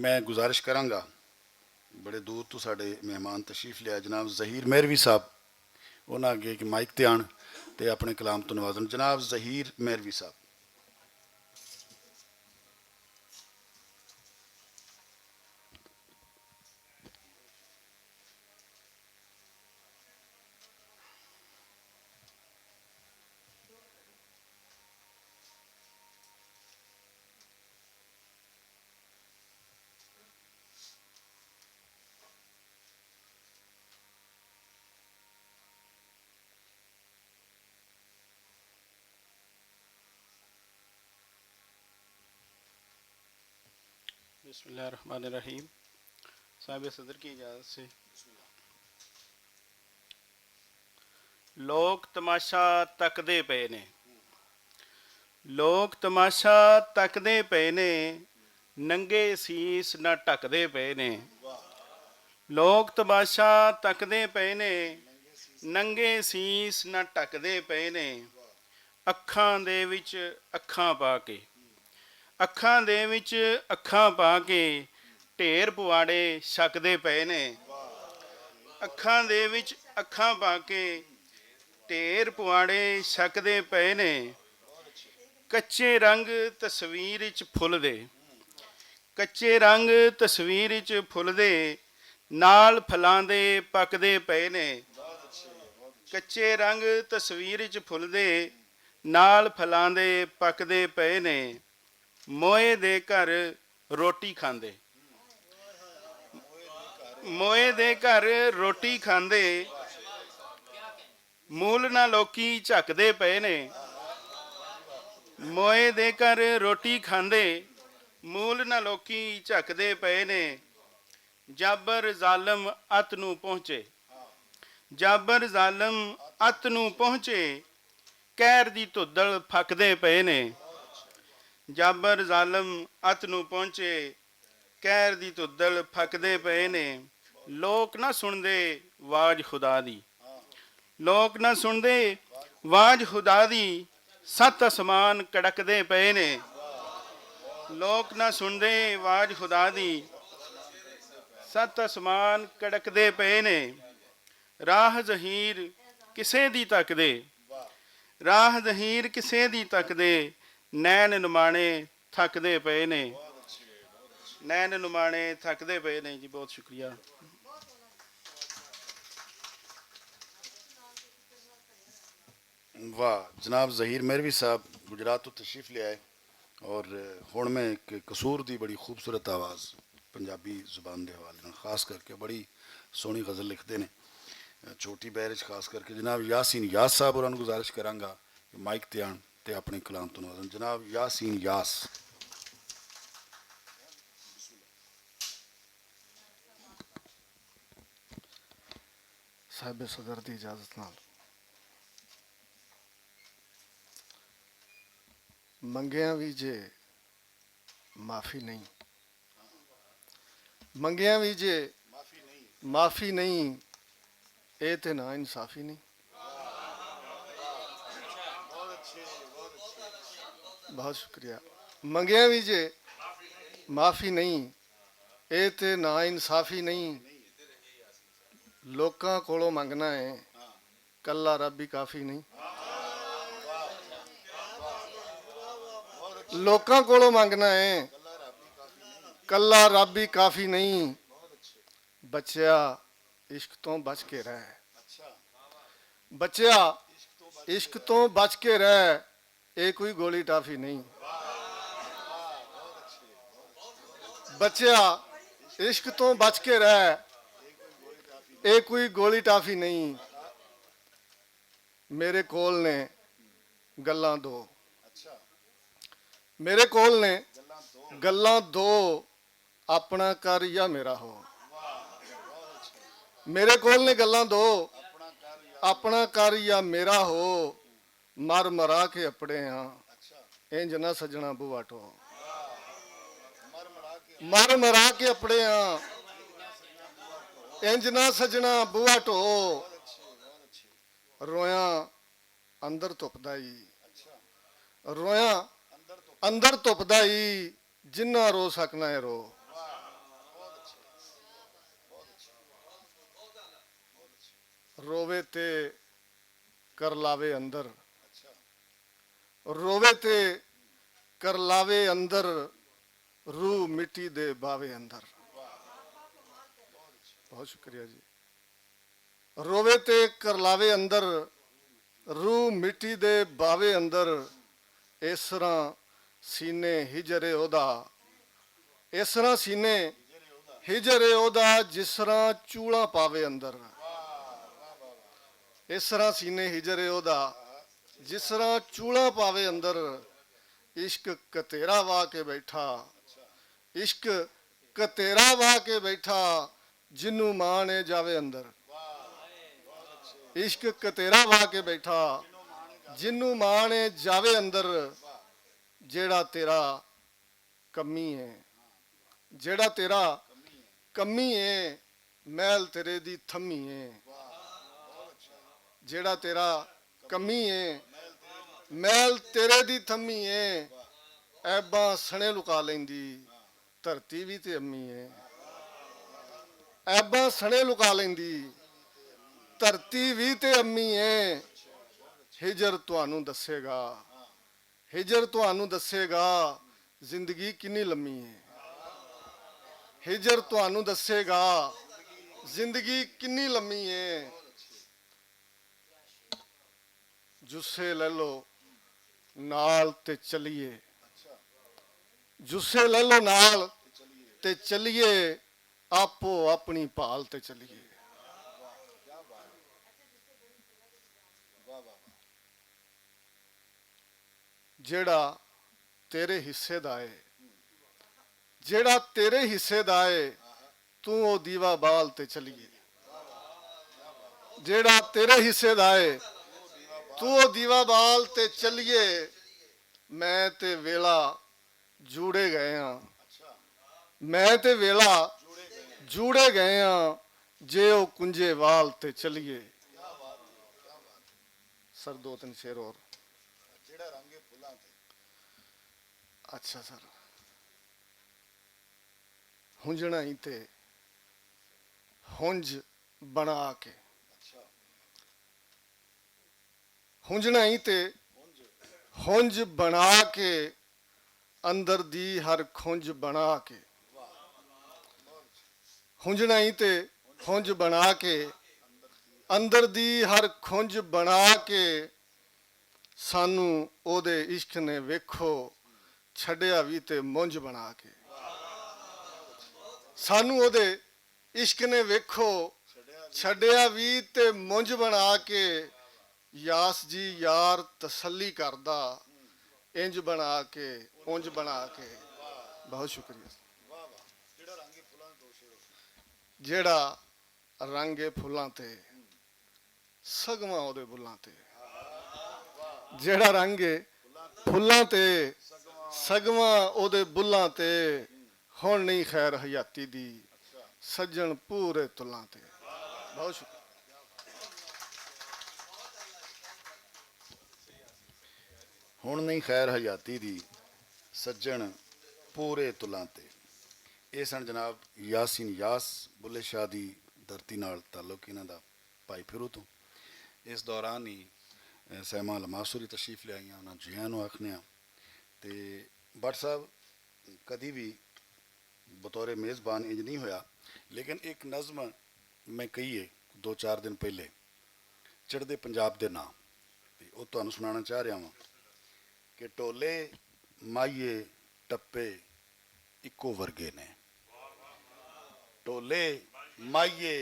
میں گزارش کراں گا، بڑے دور تو ساڈے مہمان تشریف لیا، جناب ظہیر مہروی صاحب، انہاں اگے ایک مائک تے آن تے اپنے کلام تو نوازن۔ جناب ظہیر مہروی صاحب۔ بسم اللہ الرحمن الرحیم۔ صاحب صدر کی اجازت سے۔ لوگ تماشا تکدے پئے نے۔ لوگ تماشا تکدے پئے نے، ننگے سیس نہ ٹکدے پئے نے۔ لوگ تماشا تکدے پئے نے، ننگے سیس نہ ٹکدے پئے نے۔ اکھاں دے وچ اکھاں پا کے، اکھاں دے وچ اکھاں پا کے، ڈھیر پواڑے چھکدے پئے نے۔ اکھاں دے وچ اکھاں پا کے، ڈھیر پواڑے چھکدے پئے نے۔ کچے رنگ تصویر وچ پھل دے، کچے رنگ تصویر وچ پھل دے، نال پھلاں دے پکدے پئے نے۔ کچے رنگ تصویر وچ پھل دے، نال پھلاں دے پکدے پئے نے۔ موئے دے گھر روٹی کھاندے، موئے دے گھر روٹی کھاندے، مول نہ لوکی جھکدے پئے نے۔ موئے دے گھر روٹی کھاندے، مول نہ لوکی جھکدے پئے نے۔ جابر ظالم ات نوں پہنچے، جابر ظالم ات نوں پہنچے، قہر دی تدل پھکدے پئے نے۔ جابر ظالم ات نوں پہنچے، قہر دی تدل پھکدے پئے نے۔ لوک نہ سندے واج خدا دی، لوک نہ سندے واج خدا دی، ست اسمان کڑکدے پئے نے۔ لوک نہ سندے واج خدا دی، ست اسمان کڑکدے پئے نے۔ راہ زہیر کسے دی تکدے، راہ زہیر کسے دی تکدے، نین نمانے تھکدے پئے نے۔ نین نمانے تھکدے پئے نے جی، بہت شکریہ۔ واہ، جناب ظہیر مہروی صاحب گجرات تو تشریف لے آئے۔ اور ہن میں ایک قصور دی بڑی خوبصورت آواز پنجابی زبان دے حوالے نال خاص کر کے بڑی سوہنی غزل لکھدے نے چھوٹی بہر وچ، خاص کر کے جناب یاسین یاس صاحب ہوراں نوں گزارش کراں گا کہ مائک تے آن تے اپنے کلام تو نوازن۔ جناب یاسین یاس۔ صاحب صدر دی اجازت نال۔ منگیاں وی جے معافی نہیں، منگیاں وی جے معافی نہیں، اے تے نا انصافی نہیں۔ بہت شکریہ۔ منگیاں وی جے معافی نہیں، اے تے نا انصافی نہیں۔ لوکاں کولوں منگنا ہے، کلا رب ہی کافی نہیں۔ لوکاں کولوں منگنا ہے، کلا رب ہی کافی نہیں۔ بچیا، عشق توں بچ کے رہ، بچیا، عشق تو بچ کے رہ، اے کوئی گولی ٹافی نہیں۔ بچیا، عشق تو بچ کے رہ، اے کوئی گولی ٹافی نہیں۔ میرے کول نے گلاں دو، میرے کول نے گلاں دو، اپنا کر یا میرا ہو۔ میرے کول نے گلاں دو، اپنا کر یا میرا ہو، مر مرا کے اپڑے ہاں، انج نہ سجنا بوا ٹو۔ مر مرا کے اپڑے ہاں، انج نہ سجنا بوا ٹو۔ رویاں اندر تپدا ای، رویاں اندر تپدا ای، جنہ رو سکنا ہے رو۔ روے تے کر لاوے اندر، روے تے کر لاوے اندر، روح مٹی دے باوے اندر۔ بہت شکریہ جی۔ روے تے کر لاوے اندر، روح مٹی دے باوے اندر، اس طرح سینے ہجر اودا، اس طرح سینے ہجر اودا، جس طرح چولا پاوے اندر، اس طرح سینے ہجر اودا، جس طرح چولا پاوے اندر۔ عشق کتیرا وا کے بیٹھا، عشق کتیرا وا کے بیٹھا، جنوں ماں نے جاوے اندر۔ عشق کتیرا وا کے بیٹھا، جنوں ماں نے جاوے اندر۔ جیڑا تیرا کمی ہے، جیڑا تیرا کمی ہے، محل تیرے دی تھمی ہے۔ جیڑا تیرا کمی ہے، محل تیرے دی تھمی ہے۔ ایباں سنے لکا لیندی، دھرتی وی تے امی ہے۔ ایباں سنے لکا لیندی، دھرتی وی تے امی ہے۔ ہجر تانوں دسے گا، ہجر تانوں دسے گا، زندگی کنی لمی ہے۔ ہجر تانوں دسے گا، زندگی کنی لمی ہے۔ جسے لے لو نال تے چلیے، جسے لے لو نال تے چلیے، آپو اپنی پال تے چلیے۔ جیڑا تیرے حصے دا اے، جیڑا تیرے حصے دا اے، توں او دیوا بال تے چلیے۔ جیڑا تیرے حصے دا اے، توں او دیوا بال تے چلیے۔ میں تے ویلا جوڑے گئے ہاں، میں تے ویلا جوڑے گئے ہاں، جے او کنجے وال تے چلیے۔ سر، دو تین شعر اور۔ جیڑا رنگ پھلاں تے۔ اچھا سر، ہنجنا ہی تے ہنج بنا کے، ہنجنا ہی تے ہنج بنا کے، اندر دی ہر کھنج بنا کے، ہنجنا ہی تے ہنج بنا کے، اندر دی ہر کھنج بنا کے، سانوں او دے عشق نے ویکھو، چھڈیا وی تے مونج بنا کے۔ سانوں او دے عشق نے ویکھو، چھڈیا وی تے مونج بنا کے۔ یاس جی یار تسلی کردا، انج بنا کے، اونج بنا کے۔ بہت شکریہ۔ جیڑا رنگ پھلاں تے، سگواں او دے بلاں تے۔ جیڑا رنگ پھلاں تے، سگواں او دے بلاں تے، ہن نہیں خیر حیاتی دی، سجن پورے تلاں تے۔ بہت شکریہ۔ ہن نہیں خیر حیاتی دی، سجن پورے تلاں تے۔ اے سن جناب یاسین یاس، بلے شاہ دی دھرتی نال تعلق انہاں دا، پائی پھرو تو۔ اس دوران ہی، اے، سیما الماسوری تشریف لے آئیاں، انہاں جیاں نو آکھنے آں۔ تے بٹ صاحب کدی بھی بطور میزبان انج نہیں ہویا، لیکن ایک نظم میں کہی ہے دو چار دن پہلے، چڑھدے پنجاب دے ناں، تے او تہانوں سنانا چاہ رہیا واں کہ ٹولے، ماہیے، ٹپے اکو ورگے نے۔ ٹولے، ماہیے،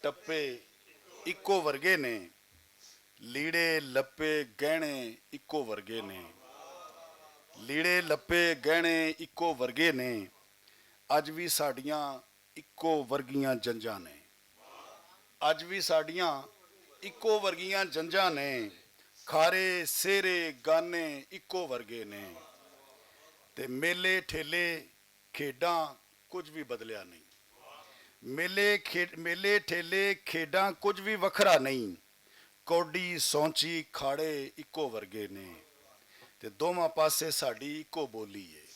ٹپے اکو ورگے نے۔ لیڑے، لپے، گہنے اکو ورگے نے۔ لیڑے، لپے، گہنے اکو ورگے نے۔ اج وی ساڈیاں اکو ورگیاں جنجاں نے۔ اج وی ساڈیاں اکو ورگیاں جنجاں نے۔ کھارے، سہرے، گانے اکو ورگے نے۔ تے میلے، ٹھیلے، کھیڈاں کچھ وی بدلیا نہیں۔ میلے کھیڈ میلے ٹھیلے، کھیڈاں کچھ وی وکھرا نہیں۔ کوڈی، سونچی، کھاڑے اکو ورگے نے۔ تے دوواں پاسے ساڈی اکو بولی اے۔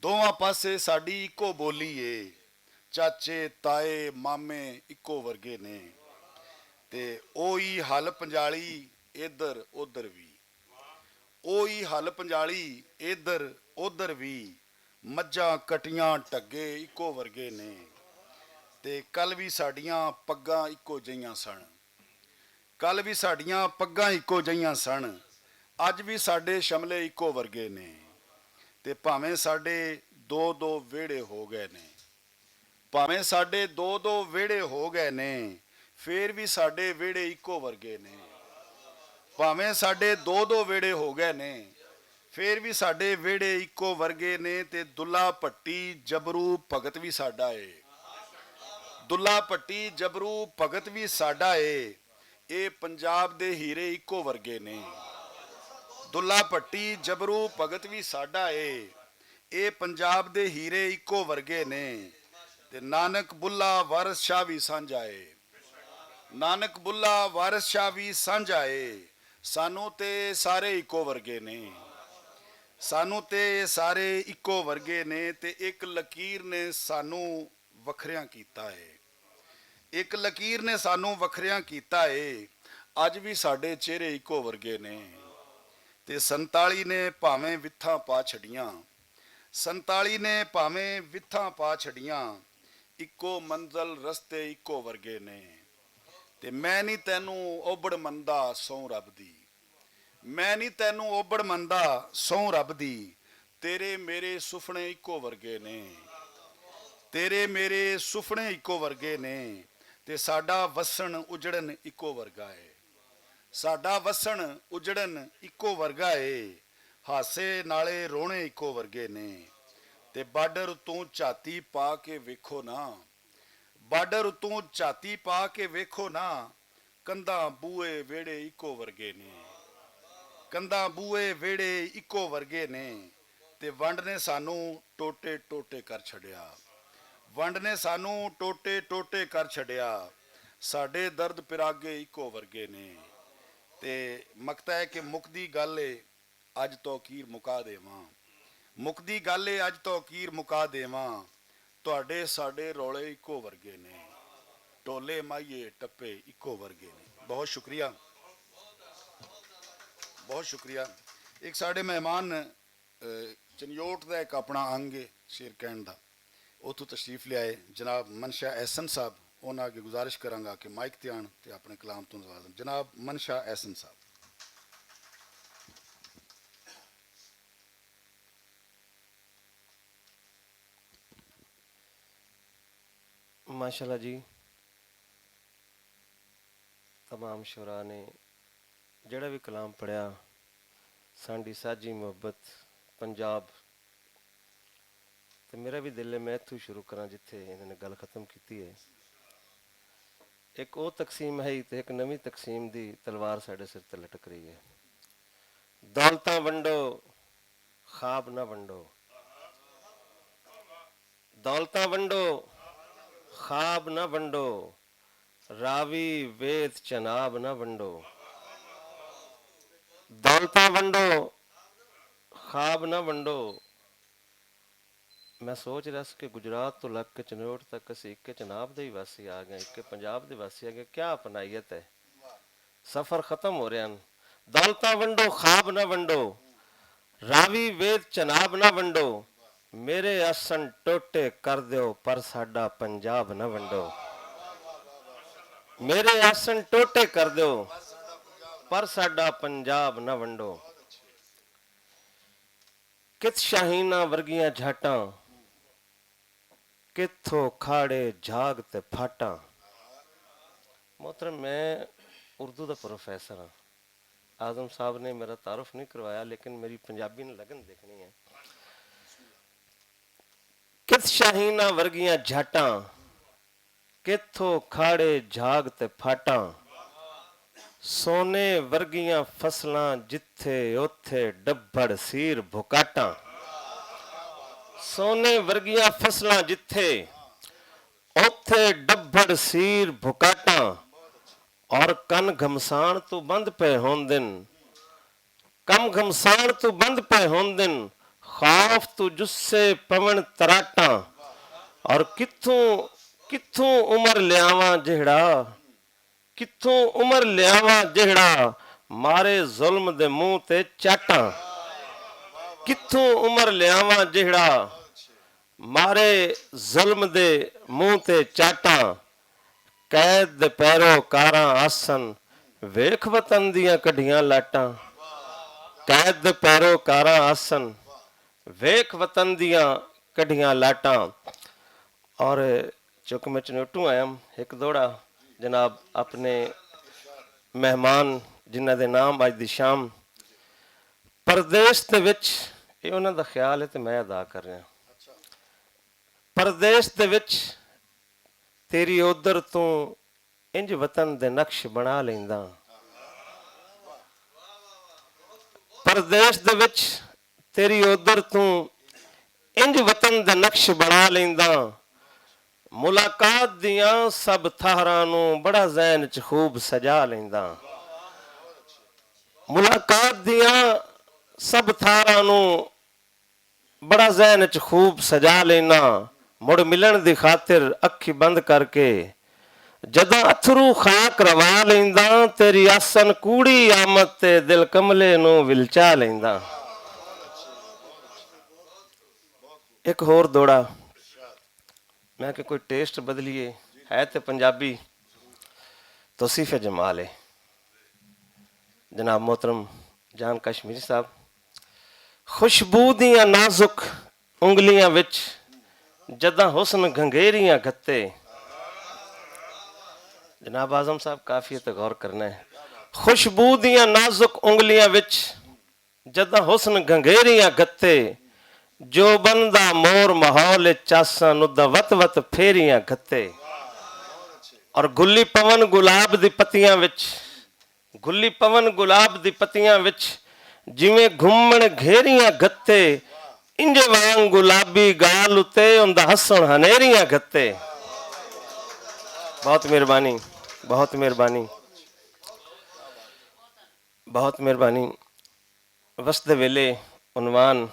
دوواں پاسے ساڈی اکو بولی اے۔ چاچے، تائے، مامے اکو ورگے نے۔ تے اوہی حل پنجالی، ادھر ادھر وی۔ اوہی حل پنجالی، ادھر ادھر وی۔ مجھاں، کٹیاں، ٹگے اکو ورگے نے۔ تے کل وی ساڈیاں پگاں اکو جئیاں سن۔ کل وی ساڈیاں پگاں اکو جئیاں سن۔ اج وی ساڈے شملے اکو ورگے نے۔ تے بھاویں ساڈے دو دو ویڑے ہو گئے نے۔ بھاویں ساڈے دو دو ویڑے ہو گئے نے، فیر وی ساڈے ویڑے اکو ورگے نے۔ بھاویں ساڈے دو دو ویڑے ہو گئے نے، فیر وی ساڈے ویڑے اکو ورگے نے۔ تے دلہ پٹی جبرو بھگت وی ساڈا اے۔ دلہ پٹی جبرو بھگت وی ساڈا اے۔ اے پنجاب دے ہیرے اکو ورگے نے۔ دلہ پٹی جبرو بھگت وی ساڈا اے۔ اے پنجاب دے ہیرے اکو ورگے نے۔ تے نانک بلا وارث شاہ وی سانجھا اے۔ نانک بلا وارث شاہ وی سانجھا اے۔ سانوں تے سارے اکو ورگے نے۔ سانوں تے سارے اکو ورگے نے۔ تے اک لکیر نے سانوں وکھریاں کیتا اے۔ اک لکیر نے سانوں وکھریاں کیتا اے۔ اج وی ساڈے چہرے اکو ورگے نے۔ تے سنتالی نے بھاویں وتھاں پا چھڈیاں۔ سنتالی نے بھاویں وتھاں پا چھڈیاں۔ اکو منزل، رستے اکو ورگے نے۔ تے میں نہیں تینوں اوبڑ مندا سوں رب دی۔ میں نہیں تینوں اوبڑ مندا سوں رب دی۔ تیرے میرے سفنے اکو ورگے نے۔ تیرے میرے سفنے اکو ورگے نے۔ تے ساڈا وسن اجڑن اکو ورگا اے۔ ساڈا وسن اجڑن اکو ورگا اے۔ ہاسے نالے رونے اکو ورگے نے۔ تے بارڈر اتوں جھاتی پا کے ویکھو نا۔ بارڈر اتوں جھاتی پا کے ویکھو نا۔ کندھاں بوئے ویڑے اکو ورگے نے۔ کندھاں بوئے ویڑے اکو ورگے نے۔ تے ونڈ نے سانوں ٹوٹے ٹوٹے کر چھڈیا۔ ونڈ نے سانوں ٹوٹے ٹوٹے کر چھڈیا۔ ساڈے درد پراگے اکو ورگے نے۔ تے مکتا ہے کہ مکدی گل اے، اج توقیر مکا دیواں۔ مکدی گل اے، اج توقیر مکا دیواں۔ تہاڈے ساڈے رولے اکو ورگے نے۔ ٹولے مائیے ٹپے اکو ورگے نے۔ بہت شکریہ۔ بہت شکریہ۔ ایک ساڈے مہمان، چنیوٹ دا ایک اپنا انگ ہے شیر کہن دا، اتھوں تشریف لے آئے جناب منشا احسن صاحب۔ انہاں اگے گزارش کراں گا کہ مائک تے آن تے اپنے کلام تو نواز لین۔ جناب منشا احسن صاحب۔ ماشاءاللہ جی، تمام شعراء نے جڑا بھی کلام پڑھیا، سانڈی ساجی محبت پنجاب، تے میرا بھی دل ہے میں اتھوں شروع کراں جتھے انہاں نے گل ختم کیتی ہے۔ ایک او تقسیم ہے تے ایک نویں تقسیم دی تلوار ساڈے سر تے لٹک رہی ہے۔ دولتاں ونڈو، خواب نہ ونڈو۔ دولتاں ونڈو، خواب نہ ونڈو۔ راوی ویت چناب نہ ونڈو۔ دولتاں ونڈو، خواب نہ ونڈو۔ میں سوچ رہا سی کہ گجرات تو لگ کے چنوٹ تک اسی اکے چناب دے ہی واسی آ گئے، اکے پنجاب دے واسی آ گئے، کیا اپنائیت ہے؟ سفر ختم ہو رہے ہیں۔ دولتاں ونڈو، خواب نہ ونڈو، راوی وید چناب نہ ونڈو، میرے آسن ٹوٹے کر دیو، پر ساڈا پنجاب نہ ونڈو۔ میرے آسن ٹوٹے کر دیو، پر ساڈا پنجاب نہ ونڈو۔ کت شاہیناں ورگیاں جھاٹاں، کتھوں کھاڑے جھاگ تے پھاٹاں۔ محترم، میں اردو دا پروفیسر ہاں۔ اعظم صاحب نے میرا تعارف نہیں کروایا، لیکن میری پنجابی نے لگن دیکھنی ہے۔ کت شاہیناں ورگیاں جھاٹاں، کتھوں کھاڑے جھاگ تے پھاٹاں۔ سونے ورگیاں فصلاں جتھے، اوتھے ڈبھڑ سیر بھکاٹاں۔ سونے ورگیاں فصلاں جتھے، اوتھے ڈبھڑ سیر بھکاٹاں۔ اور کن گھمسان تو بند پے ہوندن، کم گھمسان تو بند پے ہوندن، خوف تو جسے پون تراٹاں۔ اور کتھوں، کتھوں عمر لیاواں جہڑا، کتھوں عمر لیاواں جہڑا، مارے ظلم دے منہ تے چاٹاں۔ کتھوں عمر لیاواں جہڑا، مارے ظلم دے منہ تے چاٹاں۔ قید دے پیروکاراں آسن، ویکھ وطن دیاں کڈھیاں لاٹاں۔ قید دے پیروکاراں آسن، ویکھ وطن دیاں کڈھیاں لاٹاں۔ اور چونکہ میں چنوٹوں آیا ہاں، ایک دوڑا جناب اپنے مہمان جنہاں دے نام اج دی شام پردیش دے وچ، یہ انہاں دا خیال ہے تے میں ادا کر رہا۔ پردیش دے وچ تیری ادھر توں انج وطن دے نقش بنا لیندا۔ پردیش دے وچ تیری ادھر توں انج وطن دے نقش بنا لیندا۔ ملاقات دیاں سب تھہراں نوں بڑا ذہن چ خوب سجا لیندا۔ ملاقات دیاں سب تھہراں نوں بڑا ذہن چ خوب سجا لینا، مڑ ملن دی خاطر اکھی بند کر کے۔ جداں اتھرو خاک روا لینداں، تیری آسن کوڑی آمد تے دل کملے نوں ولچا لینداں۔ ایک ہور دوڑا، میں کہ کوئی ٹیسٹ بدلیے، ہے تے پنجابی، توصیف جمال ہے۔ جناب محترم جان کشمیری صاحب، خوشبو دیاں نازک انگلیاں وچ جداں حسن گھنگھیریاں گھتے۔ جناب اعظم صاحب، کافی تے غور کرنا ہے۔ خوشبو دیاں نازک انگلیاں وچ جداں حسن گھنگھیریاں گھتے، جو بندا مور ماحول چاساں نوں دا وت وت پھیریاں گھتے۔ اور گلی پون گلاب دی پتیاں وچ، گلی پون گلاب دی پتیاں وچ جویں گھمن گھیریاں گھتے، انجے وانگ گلابی گال اتے اوندا ہسن ہنیریاں گھتے۔ بہت مہربانی، بہت مہربانی، بہت مہربانی۔ وسدے ویلے عنوان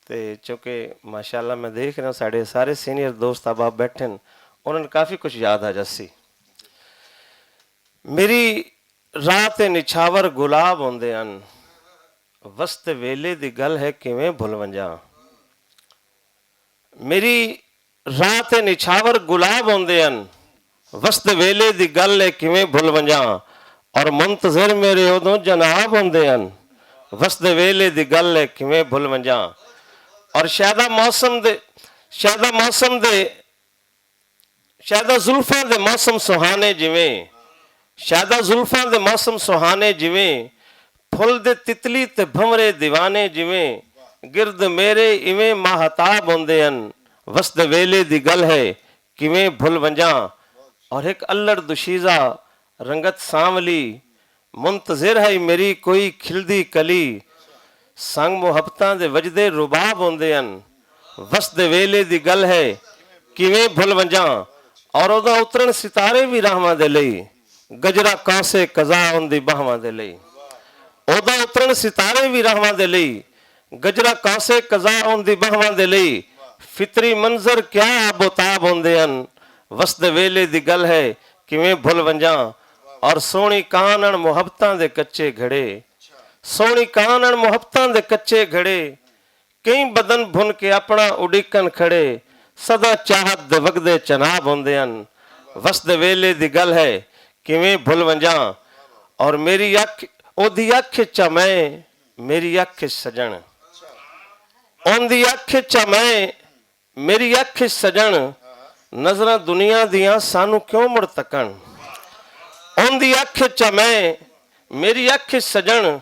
تے چونکہ ماشاءاللہ میں دیکھ رہا ہوں ساڈے سارے سینئر دوست احباب بیٹھے ہیں، انہوں نے کافی کچھ یاد آ جاسی۔ میری راہ تے نچھاور گلاب ہوندے ہن، وسدے ویلے دی گل ہے کیویں بھل ونجاں۔ میری راہ تے نچھاور گلاب ہوندے ہن، وسدے ویلے دی گل ہے کیویں بھل ونجاں۔ اور منتظر میرے ادوں جناب ہوندے ہن، وسدے ویلے دی گل ہے کیویں بھل ونجاں۔ اور شاید موسم دے، شاید موسم دے شاید زلفاں دے موسم سہانے جویں، شاید زلفاں دے موسم سہانے جویں، پھل دے تتلی تے بھنورے دیوانے جویں، گرد میرے ایویں ماہتاب ہوندے ہن۔ وسدے ویلے دی گل ہے کیویں بھل ونجاں۔ اور ایک الڑ دوشیزہ رنگت سانولی، منتظر ہے میری کوئی کھلدی کلی۔ سنگ محبتاں دے وجدے رباب ہوندے ہن، وسدے ویلے دی گل ہے کیویں بھل ونجاں۔ اور اودا اترن ستارے وی راہواں دے لئی، گجرا کاسے قضا ان دی باہواں دے لئی۔ اودا اترن ستارے وی راہواں دے لئی، گجرا کاسے قضا ان دی باہواں دے لئی۔ فطری منظر کیا آب و تاب ہوندے ہن، وسدے ویلے دی گل ہے کیویں بھل ونجاں۔ اور سوہنی کانن محبتاں دے کچے گھڑے، سوہنی کانن محبتاں دے کچے گھڑے، کئی بدن بھن کے اپنا اڈیکن کھڑے، سدا چاہت دے وگدے چناب ہوندے ہن۔ وسدے ویلے دی گل ہے، کیویں بھل ونجاں۔ اور میری اکھ، او دی اکھ چ میں، میری اکھ چ سجن، اون دی اکھ چ میں، میری اکھ چ سجن، نظراں دنیا دیاں سانو کیوں مڑ تکن؟ اون دی اکھ چ میں، میری اکھ چ سجن،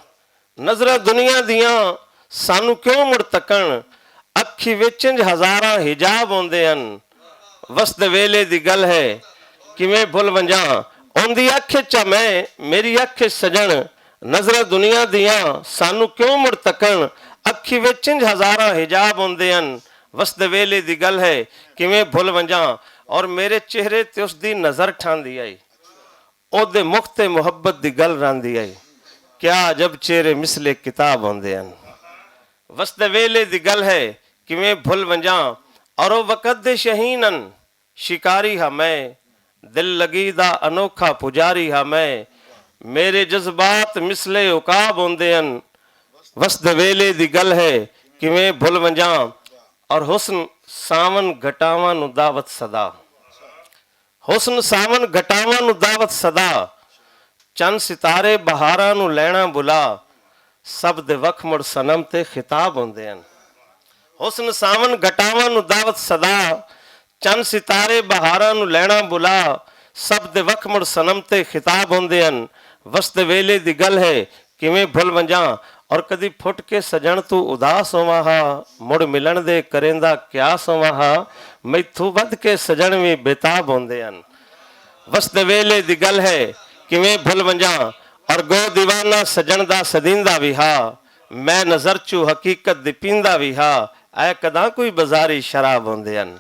نظراں دنیا دیاں سانو کیوں مڑ تکن؟ اکھی وچ انج ہزاراں حجاب ہوندے ہن۔ وسدے ویلے دی گل ہے، کیویں بھل ونجاں۔ اوندی اکھ چ میں، میری اکھ چ سجن، نظراں دنیا دیاں سانو کیوں مڑ تکن؟ اکھی وچ انج ہزاراں حجاب ہوندے ہن۔ وسدے ویلے دی گل ہے، کیویں بھل ونجاں۔ اور میرے چہرے تے اس دی نظر ٹھاندی آئی۔ او دے مخ تے محبت دی گل راندی آئی۔ کیا عجب چہرے مثل کتاب ہوندے ہن۔ وسدے ویلے دی گل ہے، کیویں بھل ونجاں۔ اور او وقت دے شہین ہن، شکاری ہا میں، دل لگی دا انوکھا پجاری ہا میں۔ میرے جذبات مثل عقاب ہوندے ہن۔ وسدے ویلے دی گل ہے، کیویں بھل ونجاں۔ اور حسن ساون گھٹاواں نو دعوت صدا۔ حسن ساون گھٹاواں نو دعوت صدا، چن ستارے بہاراں نو لینا بلا، سب دے وکھ مڑ صنم تے خطاب ہوندے ہن۔ حسن ساون گھٹاواں نو دعوت صدا، چن ستارے بہاراں نو لینا بلا، سب دے وکھ مڑ صنم تے خطاب ہوندے ہن۔ وسدے ویلے دی گل ہے، کیویں بھل ونجاں۔ اور کدی پھٹ کے سجن تو اداس ہوواں ہا، مڑ ملن دے کریندا قیاس ہوواں ہا، میتھوں ودھ کے سجن وی بےتاب ہوندے ہن۔ وسدے ویلے دی گل ہے، کیویں بھل ونجاں۔ اور گو دیوانہ سجن دا سدیندا وی ہا، میں نظر چوں حقیقت دی پیندا وی ہا، اے کداں کوئی بازاری شراب ہوندے ہن۔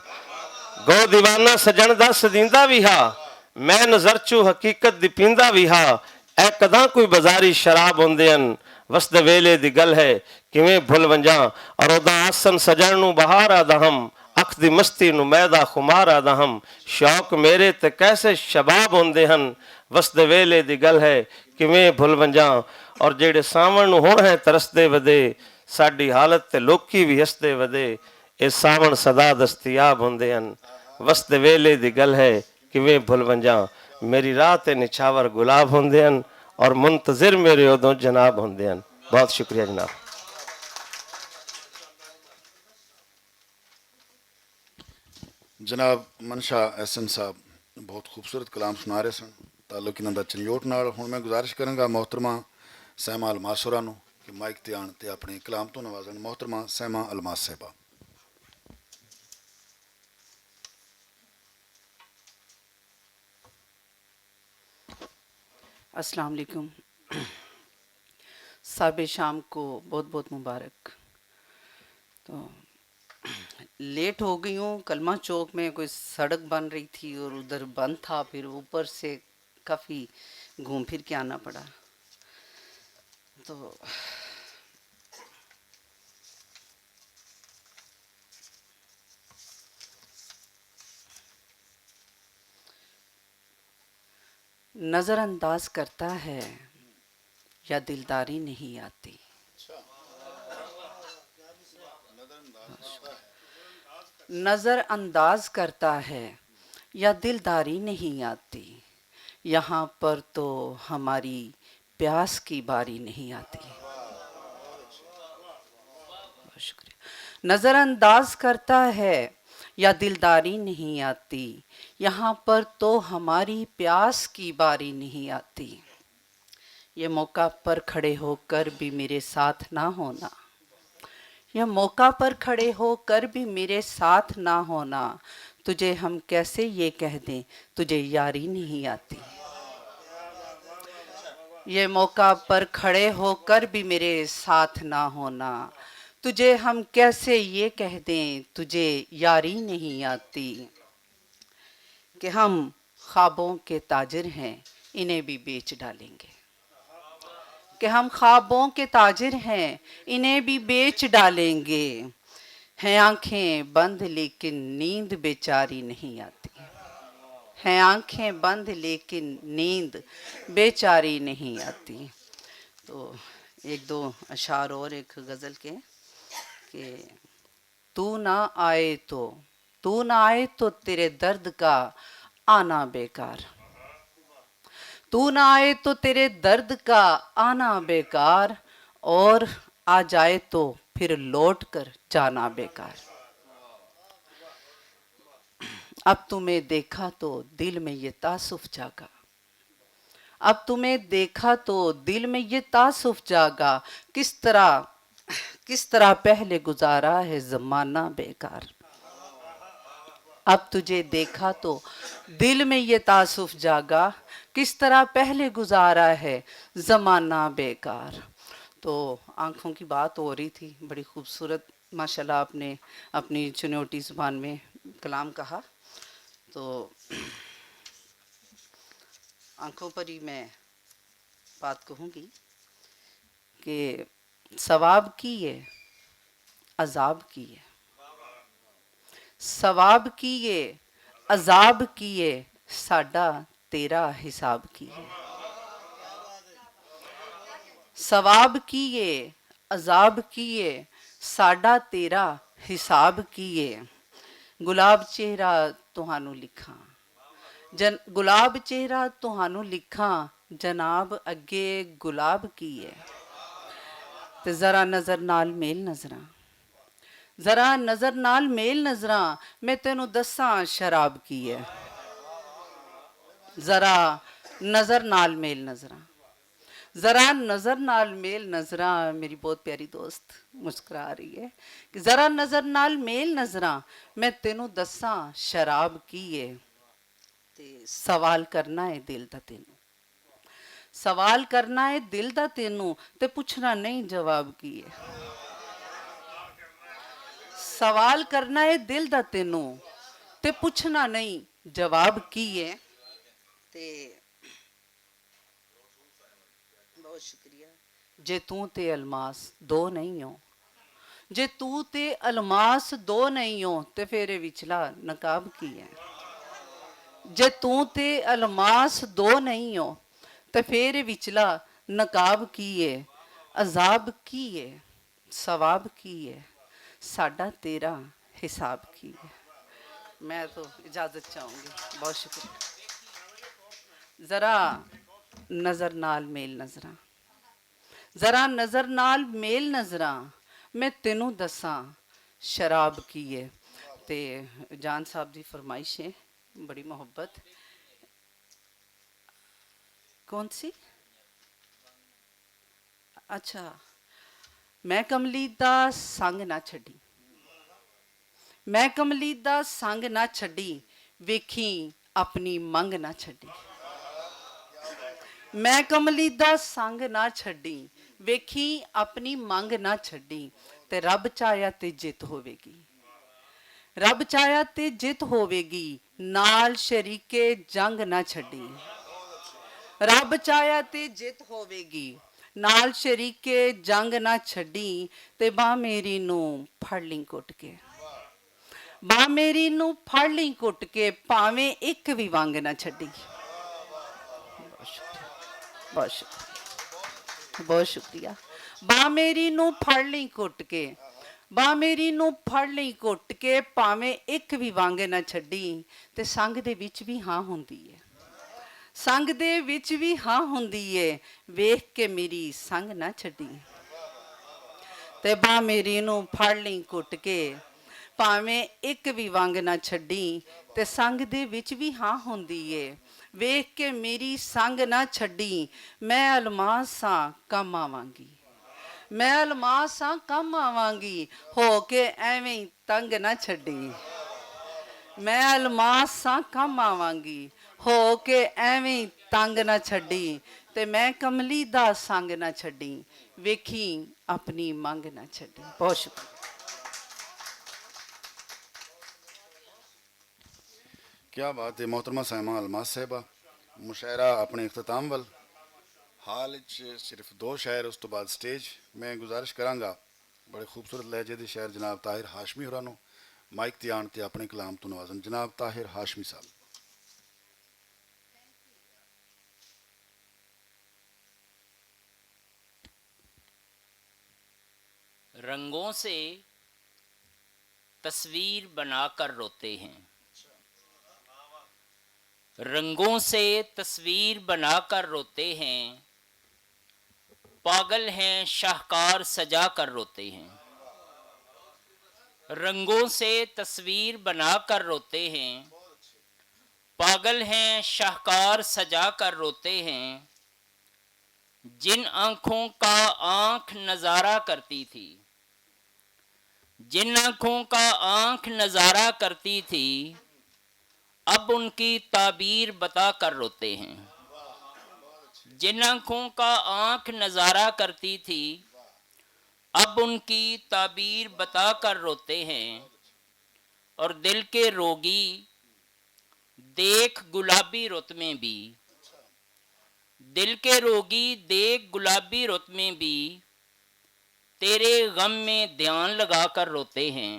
گو دیوانہ سجن دا سدیندا وی ہا، میں نظر چوں حقیقت دی پیندا وی ہا، اے کداں کوئی بازاری شراب ہوندے ہن۔ وسدے ویلے دی گل ہے، کیویں بھل ونجاں۔ اور ادا آسن سجن نو بہار آدا ہم، اکھ دی مستی نو میدا خمار آدا ہم۔ شوق میرے تے کیسے شباب ہوندے ہن۔ وسدے ویلے دی گل ہے، کیویں بھل ونجاں۔ اور جیڑے ساون نو ہن ہیں ترسدے ودے، ساڈی حالت تے لوکی وی ہسدے ودے، اے ساون سدا دستیاب ہوندے ہن۔ وسدے ویلے دی گل ہے، کیویں بھل ونجاں۔ میری راہ تے نچھاور گلاب ہوندے ہن، اور منتظر میرے ادوں جناب ہوندے ہن۔ بہت شکریہ جناب۔ جناب منشا ایس ایم صاحب بہت خوبصورت کلام سنا رہے سن۔ تعلق انہاں دا چنجوٹ نال۔ ہن میں گزارش کراں گا محترمہ سیما الماس ہوراں نوں کہ مائک تے آن تے اپنے کلام تو نوازن۔ محترمہ سیما الماس صاحبہ۔ السلام علیکم۔ صاحب شام کو بہت بہت مبارک۔ تو لیٹ ہو گئی ہوں، کلمہ چوک میں کوئی سڑک بن رہی تھی اور ادھر بند تھا، پھر اوپر سے کافی گھوم پھر کے آنا پڑا۔ تو نظر انداز کرتا ہے یا دلداری نہیں آتی؟ نظر انداز کرتا ہے یا دلداری نہیں آتی؟ یہاں پر تو ہماری پیاس کی باری نہیں آتی۔ بہت شکریہ۔ نظر انداز کرتا ہے یا دلداری نہیں آتی؟ یہاں پر تو ہماری پیاس کی باری نہیں آتی۔ یہ موقع پر کھڑے ہو کر بھی میرے ساتھ نہ ہونا، یہ موقع پر کھڑے ہو کر بھی میرے ساتھ نہ ہونا، تجھے ہم کیسے یہ کہہ دیں تجھے یاری نہیں آتی؟ یہ موقع پر کھڑے ہو کر بھی میرے ساتھ نہ ہونا، تجھے ہم کیسے یہ کہہ دیں تجھے یاری نہیں آتی؟ کہ ہم خوابوں کے تاجر ہیں، انہیں بھی بیچ ڈالیں گے۔ کہ ہم خوابوں کے تاجر ہیں، انہیں بھی بیچ ڈالیں گے۔ ہیں آنکھیں بند لیکن نیند بیچاری نہیں آتی۔ ہیں آنکھیں بند لیکن نیند بیچاری نہیں آتی۔ تو ایک دو اشعار اور ایک غزل کے کہ تو نہ آئے تو، تو نہ آئے تو تیرے درد کا آنا بیکار۔ تو نہ آئے تو تیرے درد کا آنا بیکار، اور آ جائے تو پھر لوٹ کر جانا بیکار۔ اب تمہیں دیکھا تو دل میں یہ تاسف جاگا۔ اب تمہیں دیکھا تو دل میں یہ تاسف جاگا، کس طرح، کس طرح پہلے گزارا ہے زمانہ بیکار۔ اب تجھے دیکھا تو دل میں یہ تاسف جاگا، کس طرح پہلے گزارا ہے زمانہ بیکار۔ تو آنکھوں کی بات ہو رہی تھی، بڑی خوبصورت، ماشاءاللہ، آپ نے اپنی چنوٹی زبان میں کلام کہا۔ تو آنکھوں پر ہی میں بات کہوں گی کہ ثواب کی ہے، عذاب کی ہے۔ ثواب کی ہے، عذاب کی ہے، ساڈا تیرا حساب کی ہے۔ ثواب کی ہے، عذاب کی ہے، ساڈا تیرا حساب کی ہے۔ گلاب چہرہ تہانوں لکھاں، جن گلاب چہرہ تہانوں لکھاں، جناب اگے گلاب کی ہے؟ تے ذرا نظر نال میل نظراں، ذرا نظر نال میل نظراں، میں تینوں دساں شراب کی ہے۔ ذرا نظر نال میل نظراں، ذرا نظر نال میل نظراں، میری بہت پیاری دوست مسکرا رہی ہے کہ ذرا نظر نال میل نظراں، میں تینوں دساں شراب کی ہے۔ تے سوال کرنا ہے دل دا تینوں، سوال کرنا ہے دل دا تینوں، تے پوچھنا نہیں جواب کی ہے۔ سوال کرنا ہے دل دا تینوں، تے پوچھنا نہیں جواب کی ہے۔ تے بہت شکریہ۔ جے توں تے الماس دو نہیں ہو، جے توں تے الماس دو نہیں ہو، تے فیر اے وچلا نقاب کی ہے؟ جے توں تے الماس دو نہیں ہو، تے فیر اے وچلا نقاب کی ہے؟ عذاب کی ہے؟ ثواب کی ہے؟ ساڈا تیرا حساب کی ہے؟ میں تو اجازت چاہوں گی۔ بہت شکریہ۔ ذرا نظر نال میل نظراں، ذرا نظر نال میل نظراں، میں تینوں دساں شراب کی ہے۔ تے جان صاحب دی فرمائش ہے، بڑی محبت۔ کون سی؟ اچھا، میں کملی دا سنگ نہ چھڈی، میں کملی دا سنگ نہ چھڈی، ویکھی اپنی منگ نہ چھڈی۔ میں کملی دا سنگ نہ چھڈی، ویکھی اپنی منگ نہ چھڈی، تے رب چاہیا تے جت ہووے گی۔ رب چاہیا تے جت ہووے گی، نال شریکے جنگ نہ چھڈی۔ رب چاہیا تے جت ہووے گی، نال شریکے جنگ نہ چھڈی، تے باں میری نوں پھڑ لیں کٹ کے۔ باں میری نوں پھڑ لیں کٹ کے، پاویں اک وی ونگ نہ چھڈی۔ بہت شکریہ، بہت شکریہ، بہت شکریہ۔ باں میری نوں پھڑ لیں کٹ کے، باں میری نوں پھڑ لیں کٹ کے، پاویں اک وی ونگ نہ چھڈی، تے سنگ دے وچ وی ہاں ہوندی ہے۔ سنگ دے وچ وی ہاں ہوندی اے، ویکھ کے میری سنگ نہ چھڈی۔ تے باں میری نوں پھڑ لیں کٹ کے، پاویں اک وی ونگ نہ چھڈی۔ تے سنگ دے وچ وی ہاں ہوندی اے، ویکھ کے میری سنگ نہ چھڈی۔ میں الماس ساں کم آواں گی، میں الماس ساں کم آواں گی، ہو کے ایویں تنگ نہ چھڈی۔ میں الماس ساں کم آواں گی، ہو کے ایویں تنگ نہ چھڈی، تے میں کملی دا سنگ نہ چھڈی، ویکھی اپنی منگ نہ چھڈی۔ بہت شکریہ۔ کیا بات ہے محترمہ سائمہ الماس صاحبہ، مشاعرہ اپنے اختتام ول۔ حال وچ صرف دو شاعر، اس تو بعد سٹیج۔ میں گزارش کراں گا، بڑے خوبصورت لہجے دے شاعر جناب طاہر ہاشمی ہوراں نوں مائک تے آن تے اپنے کلام تو نوازن۔ جناب طاہر ہاشمی صاحب۔ رنگوں سے تصویر بنا کر روتے ہیں، رنگوں سے تصویر بنا کر روتے ہیں، پاگل ہیں شاہکار سجا کر روتے ہیں۔ رنگوں سے تصویر بنا کر روتے ہیں، پاگل ہیں شاہکار سجا کر روتے ہیں۔ جن آنکھوں کا آنکھ نظارہ کرتی تھی، جن آنکھوں کا آنکھ نظارہ کرتی تھی، اب ان کی تعبیر بتا کر روتے ہیں۔ جن آنکھوں کا آنکھ نظارہ کرتی تھی، اب ان کی تعبیر بتا کر روتے ہیں۔ اور دل کے روگی دیکھ گلابی رت میں بھی، دل کے روگی دیکھ گلابی رت میں بھی، تیرے غم میں دھیان لگا کر روتے ہیں۔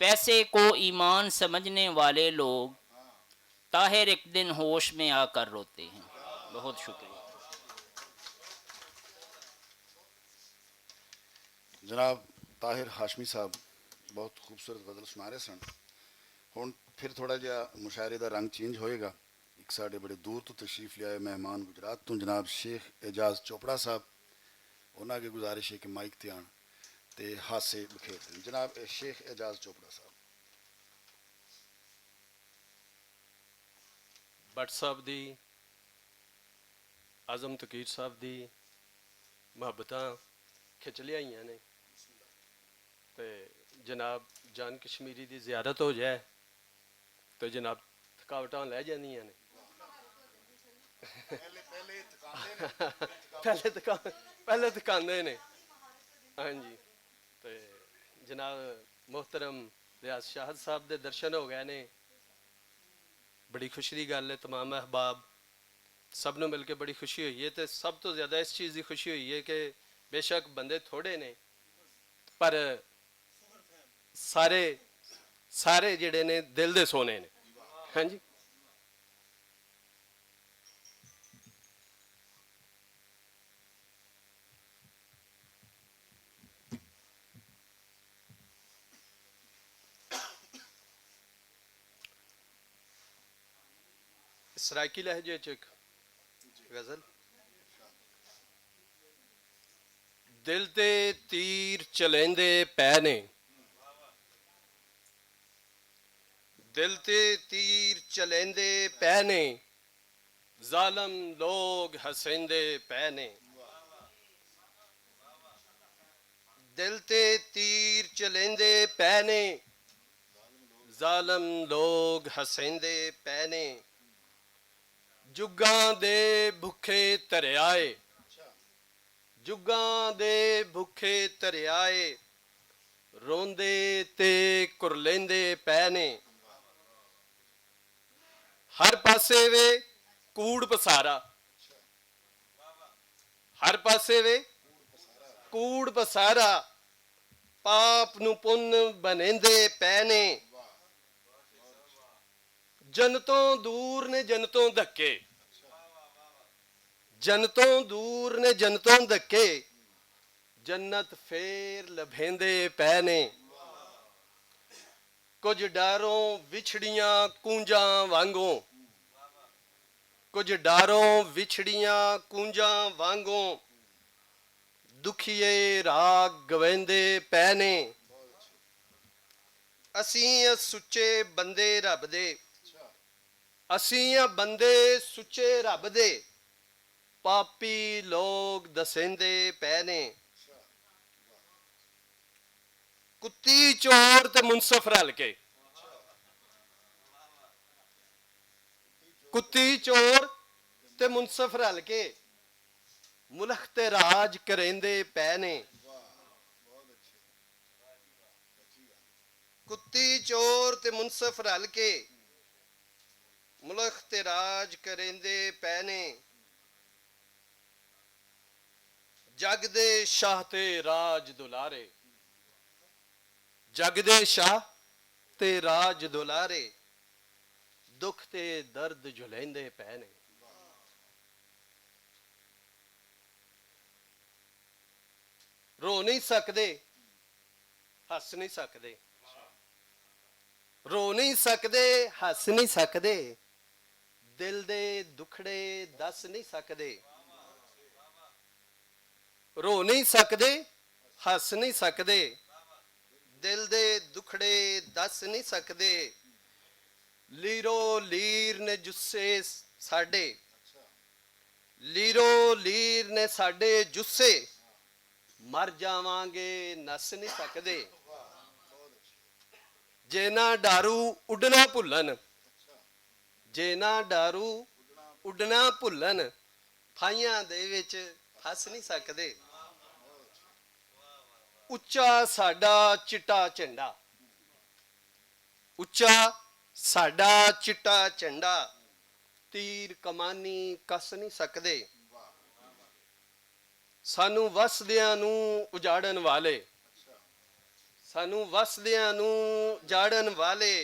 پیسے کو ایمان سمجھنے والے لوگ طاہر ایک دن ہوش میں آ کر روتے ہیں۔ بہت شکریہ۔ جناب طاہر ہاشمی صاحب، بہت خوبصورت غزل سنا رہے سن۔ ہن پھر تھوڑا جہا مشاعرے دا رنگ چینج ہوئے گا۔ ایک ساڈے بڑے دور تو تشریف لے آئے مہمان گجرات تو جناب شیخ اعجاز چوپڑا صاحب، انہاں اگے گزارش ہے کہ مائک تے آن تے ہاسے بکھیر دین۔ جناب شیخ اعجاز چوپڑا صاحب۔ بٹ صاحب دی، اعظم تقیر صاحب دی محبتاں کھچ لیائیاں نے۔ تے جناب جان کشمیری دی زیارت ہو جائے تے جناب تھکاوٹاں لے جاندیاں نے۔ پہلے تھکا-، پہلے تھکاندے نے۔ ہاں جی۔ تے جناب محترم ریاض شاہد صاحب دے درشن ہو گئے نے۔ بڑی خوشی دی گل ہے، تمام احباب سب نوں مل کے بڑی خوشی ہوئی ہے۔ تے سب تو زیادہ اس چیز دی خوشی ہوئی ہے کہ بے شک بندے تھوڑے نے، پر سارے، سارے جڑے نے دل دے سونے نے۔ ہاں جی۔ سرائیکی لہجے چ ایک غزل۔ دل تے تیر چلیندے پے نے، دل تے تیر چلیندے پے نے، ظالم لوگ ہسیندے پے نے۔ دل تے تیر چلیندے پے نے، ظالم لوگ ہسیندے پے نے۔ جگاں دے بھکھے تریائے، جگاں دے بھکھے تریائے، روندے تے کرلیندے پے نے۔ ہر پاسے وے کوڑ پسارا، ہر پاسے وے کوڑ پسارا، پاپ نوں پن بنیندے پے نے۔ جنتوں دور نے جنتوں دھکے، جنتوں دور نے جنتوں دھکے، جنت فیر لبھیندے پے نے۔ کجھ ڈاروں وچھڑیاں کونجاں وانگوں، کجھ ڈاروں وچھڑیاں کونجاں وانگوں، دکھیے راگ گویندے پے نے۔ اسیں سچے بندے رب دے، اسیں بندے سچے رب دے، پاپی لوگ دسیندے پے نے۔ کتی چور تے منصف رل کے، کتی چور تے منصف رل کے، ملخ تے راج کریندے پے نے۔ کتی چور تے منصف رل کے، ملخ تے راج کریندے پے نے۔ جگ دے شاہ تے راج دلارے، جگ دے شاہ تے راج دلارے، دکھ تے درد جھلیندے پے نے۔ رو نہیں سکدے، ہس نہیں سکدے۔ رو نہیں سکدے، ہس نہیں سکدے۔ دل دے دکھڑے دس نہیں سکدے، رو نہیں سکدے، ہس نہیں سکدے۔ دل دے دکھڑے دس نہیں سکدے۔ لیرو لیر نے جسے ساڈے، لیرو لیر نے ساڈے جسے، مر جاواں گے نس نہیں سکدے۔ جے نہ ڈارو اڈنا بھلن، جے نہ ڈارو اڈنا بھلن، پھائیاں دے وچ پھس نہیں سکدے۔ اچا ساڈا چٹا جھنڈا، اچا ساڈا چٹا جھنڈا، تیر کمانی کس نہیں سکدے۔ سانوں وسدیاں نوں اجاڑن والے، سانوں وسدیاں نوں اجاڑن والے،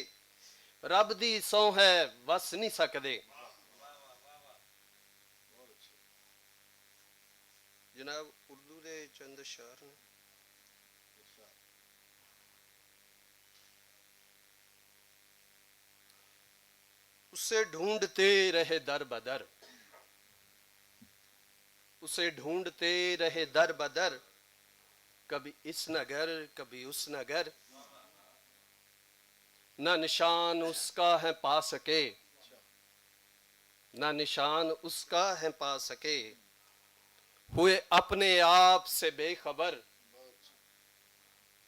رب دی سوں ہے، وس نہیں سکدے۔ جناب، اردو دے چند اشعار نے۔ اسے ڈھونڈتے رہے در بدر، اسے ڈھونڈتے رہے در بدر، کبھی اس نگر، کبھی اس نگر، نہ نشان اس کا ہے پا سکے، نہ نشان اس کا ہے پا سکے، ہوئے اپنے آپ سے بے خبر۔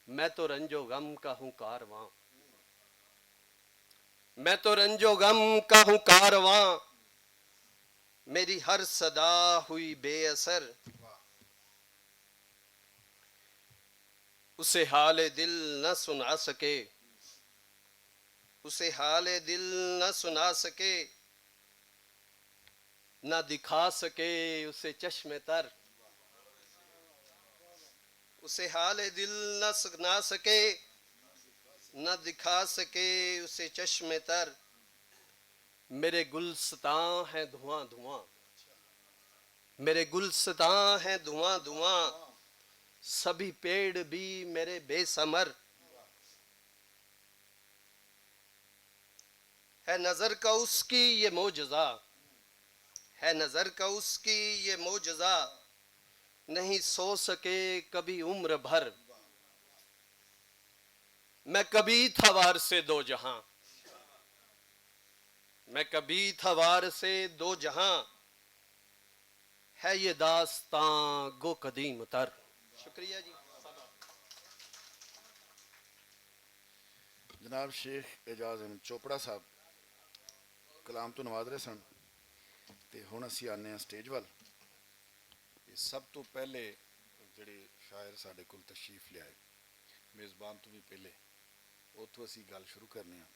میں تو رنج و غم کا ہوں کارواں، میں تو رنج و غم کا ہوں کارواں، میری ہر صدا ہوئی بے اثر۔ اسے حال دل نہ سنا سکے، اسے حال دل نہ سنا سکے، نہ دکھا سکے اسے چشم تر۔ اسے حال دل نہ سنا سکے، نہ دکھا سکے اسے چشم تر۔ میرے گلستان ہیں دھواں دھواں، میرے گلستان ہیں دھواں دھواں، سبھی پیڑ بھی میرے بے ثمر۔ ہے نظر کا اس کی یہ معجزہ، ہے نظر کا اس کی یہ معجزہ، نہیں سو سکے کبھی عمر بھر۔ میں کبھی تھا وار سے دو جہاں، میں کبھی تھا وار سے دو جہاں، ہے یہ داستان گو قدیم تر۔ شکریہ جی۔ جناب شیخ اعجاز احمد چوپڑا صاحب کلام تو نواز رہے سن، تے ہن اسی آنے ہاں سٹیج ول۔ تے سب تو پہلے جڑے شاعر ساڈے کول تشریف لے آئے، میزبان تو بھی پہلے، اتھوں اسی گل شروع کرنے ہاں۔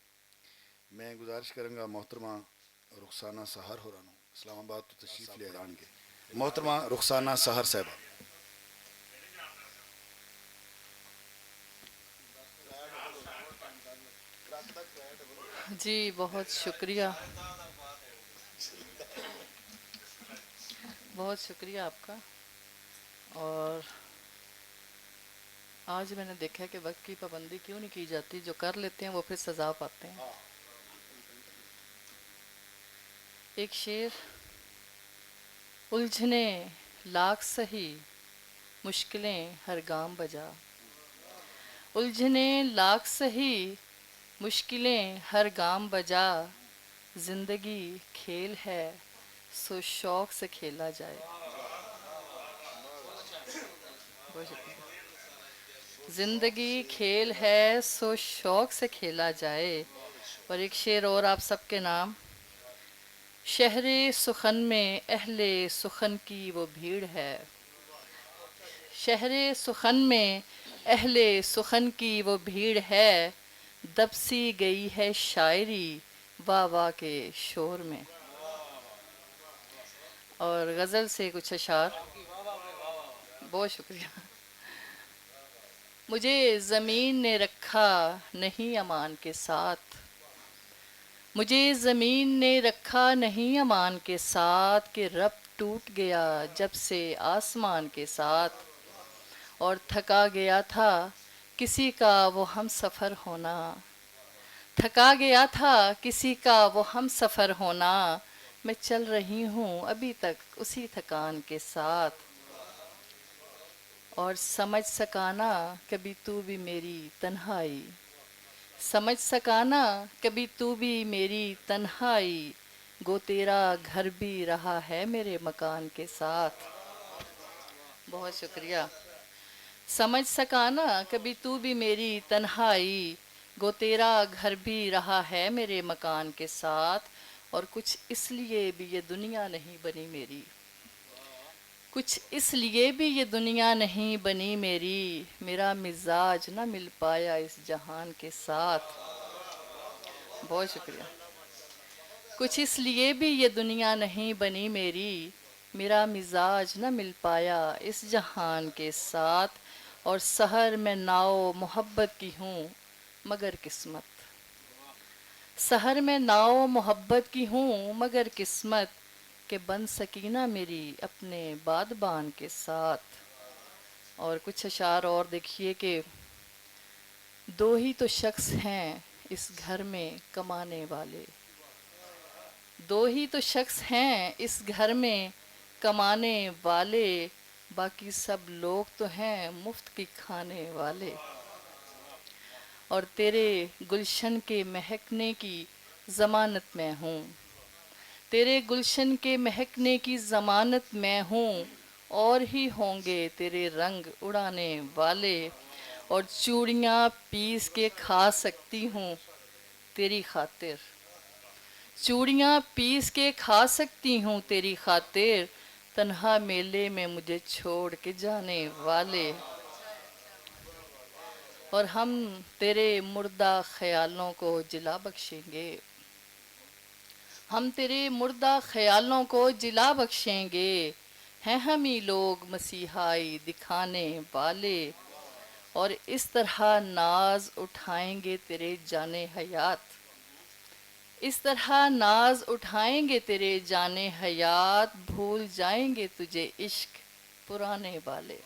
میں گزارش کراں گا محترمہ رخسانہ سحر ہوراں نوں، اسلام آباد تو تشریف لے آن گے۔ محترمہ رخسانہ سحر صاحبہ۔ جی، بہت شکریہ۔ بہت شکریہ آپ کا۔ اور آج میں نے دیکھا کہ وقت کی پابندی کیوں نہیں کی جاتی، جو کر لیتے ہیں وہ پھر سزا پاتے ہیں۔ ایک شعر۔ الجھنے لاکھ سہی، مشکلیں ہر گام بجا۔ الجھنے لاکھ سہی، مشکلیں ہر گام بجا، زندگی کھیل ہے، سو شوق سے کھیلا جائے۔ زندگی کھیل ہے، سو شوق سے کھیلا جائے۔ اور ایک شعر اور آپ سب کے نام۔ شہر سخن میں اہل سخن کی وہ بھیڑ ہے، شہر سخن میں اہل سخن کی وہ بھیڑ ہے، دب سی گئی ہے شاعری واہ واہ کے شور میں۔ اور غزل سے کچھ اشعار۔ بہت شکریہ۔ مجھے زمین نے رکھا نہیں امان کے ساتھ، مجھے زمین نے رکھا نہیں امان کے ساتھ، کہ رب ٹوٹ گیا جب سے آسمان کے ساتھ۔ اور تھکا گیا تھا کسی کا وہ ہم سفر ہونا، تھکا گیا تھا کسی کا وہ ہم سفر ہونا، میں چل رہی ہوں ابھی تک اسی تھکان کے ساتھ، اور سمجھ سکانا کبھی تو بھی میری تنہائی، سمجھ سکانا کبھی تو بھی میری تنہائی، گو تیرا گھر بھی رہا ہے میرے مکان کے ساتھ۔ بہت شکریہ۔ سمجھ سکانا کبھی تو بھی میری تنہائی، گو تیرا گھر بھی رہا ہے میرے مکان کے ساتھ، اور کچھ اس لیے بھی یہ دنیا نہیں بنی میری، کچھ اس لیے بھی یہ دنیا نہیں بنی میری، میرا مزاج نہ مل پایا اس جہان کے ساتھ۔ بہت شکریہ۔ کچھ اس لیے بھی یہ دنیا نہیں بنی میری، میرا مزاج نہ مل پایا اس جہان کے ساتھ، اور سحر میں ناؤ محبت کی ہوں مگر قسمت، سحر میں ناؤ محبت کی ہوں مگر قسمت، کہ بن سکینہ میری اپنے بادبان کے ساتھ۔ اور کچھ اشعار اور دیکھیے کہ دو ہی تو شخص ہیں اس گھر میں کمانے والے، دو ہی تو شخص ہیں اس گھر میں کمانے والے، باقی سب لوگ تو ہیں مفت کی کھانے والے۔ اور تیرے گلشن کے مہکنے کی ضمانت میں ہوں، تیرے گلشن کے مہکنے کی ضمانت میں ہوں، اور ہی ہوں گے تیرے رنگ اڑانے والے۔ اور چوڑیاں پیس کے کھا سکتی ہوں تیری خاطر، چوڑیاں پیس کے کھا سکتی ہوں تیری خاطر، تنہا میلے میں مجھے چھوڑ کے جانے والے۔ اور ہم تیرے مردہ خیالوں کو جلا بخشیں گے، ہم تیرے مردہ خیالوں کو جلا بخشیں گے، ہیں ہم ہی لوگ مسیحائی دکھانے والے، اور اس طرح ناز اٹھائیں گے تیرے جانے حیات، اس طرح ناز اٹھائیں گے تیرے جانے حیات، بھول جائیں گے تجھے عشق پرانے والے۔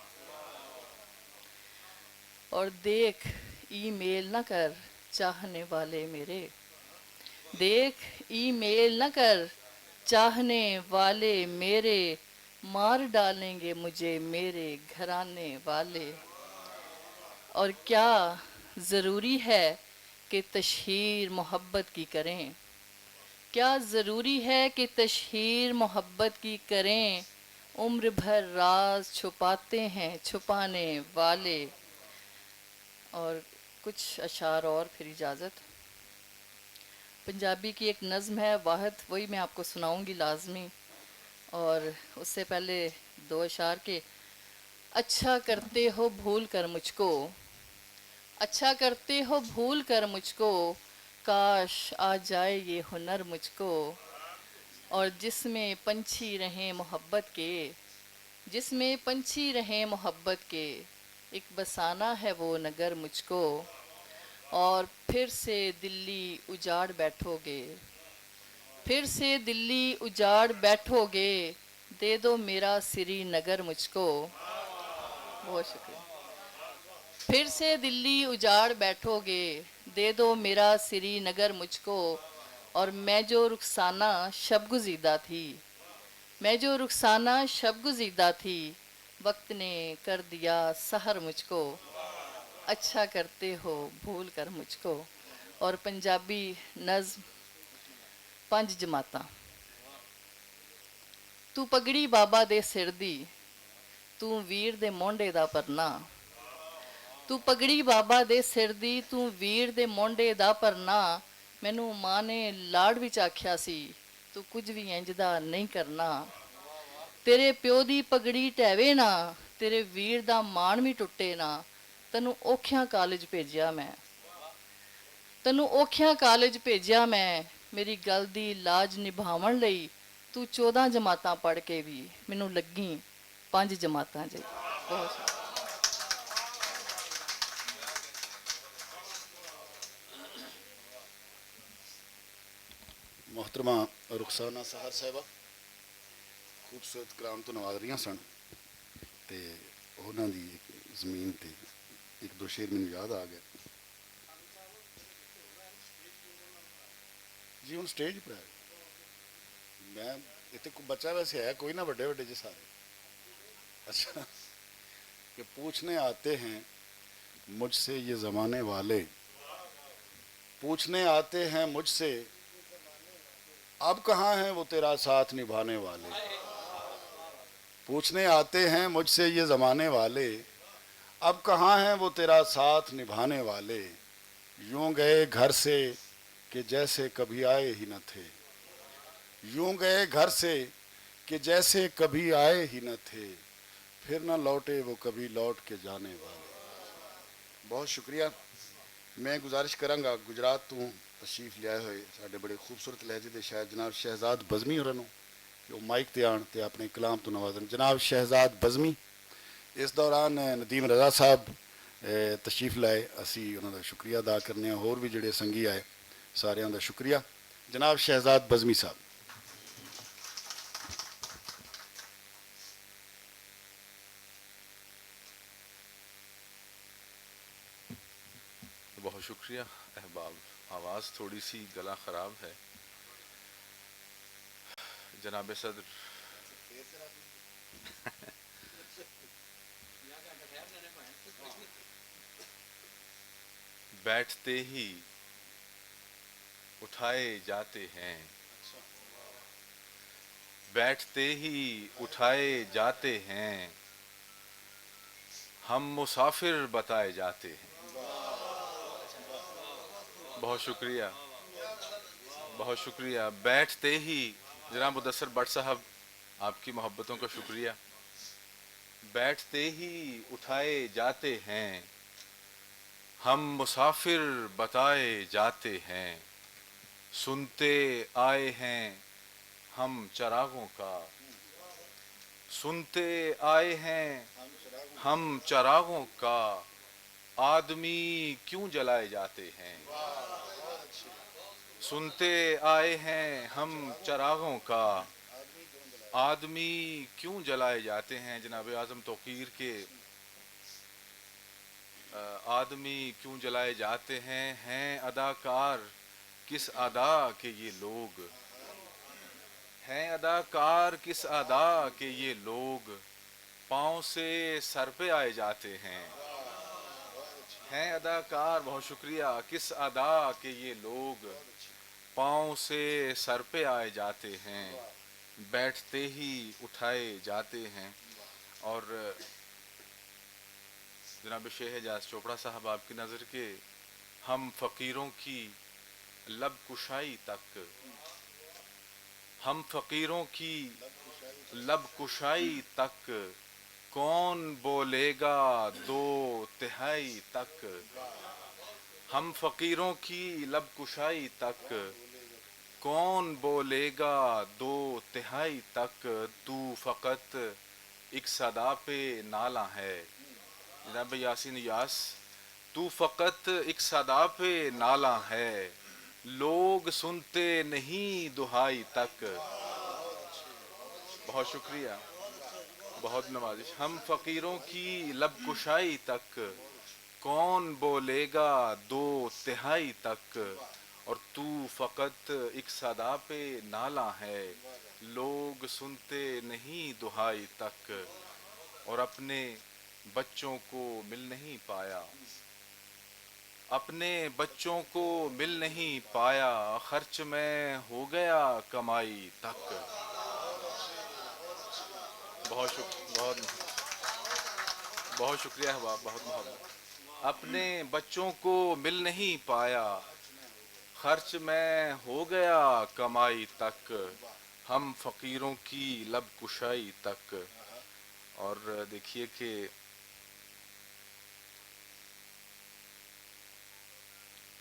اور دیکھ ای میل نہ کر چاہنے والے میرے، دیکھ ای میل نہ کر چاہنے والے میرے، مار ڈالیں گے مجھے میرے گھرانے والے۔ اور کیا ضروری ہے کہ تشہیر محبت کی کریں؟ کیا ضروری ہے کہ تشہیر محبت کی کریں؟ عمر بھر راز چھپاتے ہیں چھپانے والے۔ اور کچھ اشعار اور پھر اجازت۔ پنجابی کی ایک نظم ہے واحد، وہی میں آپ کو سناؤں گی لازمی۔ اور اس سے پہلے دو اشعار کے۔ اچھا کرتے ہو بھول کر مجھ کو، اچھا کرتے ہو بھول کر مجھ کو، کاش آ جائے یہ ہنر مجھ کو۔ اور جس میں پنچھی رہیں محبت کے، جس میں پنچھی رہیں محبت کے، ایک بسانا ہے وہ نگر مجھ کو۔ اور پھر سے دلی اجاڑ بیٹھو گے، پھر سے دلی اجاڑ بیٹھو گے، دے دو میرا سری نگر مجھ کو۔ بہت شکریہ۔ پھر سے دلی اجاڑ بیٹھو گے، دے دو میرا سری نگر مجھ کو۔ اور میں جو رخسانہ شب گزیدہ تھی، میں جو رخسانہ شب گزیدہ تھی، وقت نے کر دیا سحر مجھ کو، اچھا کرتے ہو بھول کر مجھ کو۔ اور پنجابی نظم پنج جماعتاں۔ تو پگڑی بابا دے سر دی، تو ویر دے مونڈے دا پرنا۔ تو پگڑی بابا دے سر دی، تو ویر دے مونڈے دا پرنا۔ مینوں ماں نے لاڈ وچ آکھیا سی، تو کچھ وی انج دا نہیں کرنا۔ تیرے پیو دی پگڑی ٹہوے نہ، تیرے ویر دا مان وی ٹٹے نہ۔ تینوں اوکھیاں کالج بھیجیا میں، تینوں اوکھیاں کالج بھیجیا میں، میری گل دی لاج نبھاون لئی۔ تو چودہ جماعتاں پڑھ کے وی مینوں لگی پنج جماعتاں جئی۔ بہت شکریہ۔ محترمہ رخسانہ سحر صاحبہ خوبصورت کلام تو نواز رہیاں سن، تے انہاں دی ایک زمین تے ایک دو شعر مینوں یاد آ گئے۔ جی، ہن سٹیج پر آئے۔ میں اتنے بچہ ویسے ہے کوئی نہ، بڑے بڑے جی سارے۔ اچھا، کہ پوچھنے آتے ہیں مجھ سے یہ زمانے والے، پوچھنے آتے ہیں مجھ سے، اب کہاں ہیں وہ تیرا ساتھ نبھانے والے؟ پوچھنے آتے ہیں مجھ سے یہ زمانے والے، اب کہاں ہیں وہ تیرا ساتھ نبھانے والے؟ یوں گئے گھر سے کہ جیسے کبھی آئے ہی نہ تھے، یوں گئے گھر سے کہ جیسے کبھی آئے ہی نہ تھے، پھر نہ لوٹے وہ کبھی لوٹ کے جانے والے۔ بہت شکریہ۔ میں گزارش کراں گا گجرات تو تشریف لے آئے ہوئے ساڈے بڑے خوبصورت لہجے دے شاعر جناب شہزاد بزمی ہوراں نوں کہ وہ مائک تے آن تے اپنے کلام تو نوازن۔ جناب شہزاد بزمی، اس دوران ندیم رضا صاحب، اے، تشریف لائے، اسی انہاں دا شکریہ ادا کرنے ہاں۔ ہور بھی جڑے سنگی آئے، ساریاں دا شکریہ۔ جناب شہزاد بزمی صاحب۔ بہت شکریہ احباب، آواز تھوڑی سی گلا خراب ہے۔ جناب صدر، بیٹھتے ہی اٹھائے جاتے ہیں، بیٹھتے ہی اٹھائے جاتے ہیں، ہم مسافر بتائے جاتے ہیں۔ بہت شکریہ، بہت شکریہ۔ بیٹھتے ہی، جناب مدثر بٹ صاحب، آپ کی محبتوں کا شکریہ۔ بیٹھتے ہی اٹھائے جاتے ہیں، ہم مسافر بتائے جاتے ہیں، سنتے آئے ہیں ہم چراغوں کا، سنتے آئے ہیں ہم چراغوں کا، آدمی کیوں جلائے جاتے ہیں؟ سنتے آئے ہیں ہم چراغوں کا، آدمی کیوں جلائے جاتے ہیں؟ جناب اعظم توقیر کے، آ، آدمی کیوں جلائے جاتے ہیں؟ ہیں اداکار کس ادا کے یہ لوگ؟ ہیں اداکار کس ادا کے یہ لوگ؟ پاؤں سے سر پہ آئے جاتے ہیں۔ ہیں اداکار، بہت شکریہ، کس ادا کے یہ لوگ؟ پاؤں سے سر پہ آئے جاتے ہیں، بیٹھتے ہی اٹھائے جاتے ہیں۔ اور جناب شیخ اعجاز چوپڑا صاحب، آپ کی نظر کے، ہم فقیروں کی لب کشائی تک، ہم فقیروں کی لب کشائی تک، کون بولے گا دو تہائی تک؟ ہم فقیروں کی لب کشائی تک، کون بولے گا دو تہائی تک؟ تو فقط ایک صدا پہ نالا ہے۔ جناب یاسین یاس، تو فقط ایک صدا پہ نالا ہے، لوگ سنتے نہیں دہائی تک۔ بہت شکریہ، بہت نوازش۔ ہم فقیروں کی لب کشائی تک، کون بولے گا دو تہائی تک؟ اور تو فقط ایک صدا پہ نالا ہے، لوگ سنتے نہیں دہائی تک۔ اور اپنے بچوں کو مل نہیں پایا، اپنے بچوں کو مل نہیں پایا، خرچ میں ہو گیا کمائی تک۔ بہت شک-، بہت، بہت شکریہ احباب، بہت محبت۔ اپنے بچوں کو مل نہیں پایا، خرچ میں ہو گیا کمائی تک، ہم فقیروں کی لب کشائی تک۔ اور دیکھیے کہ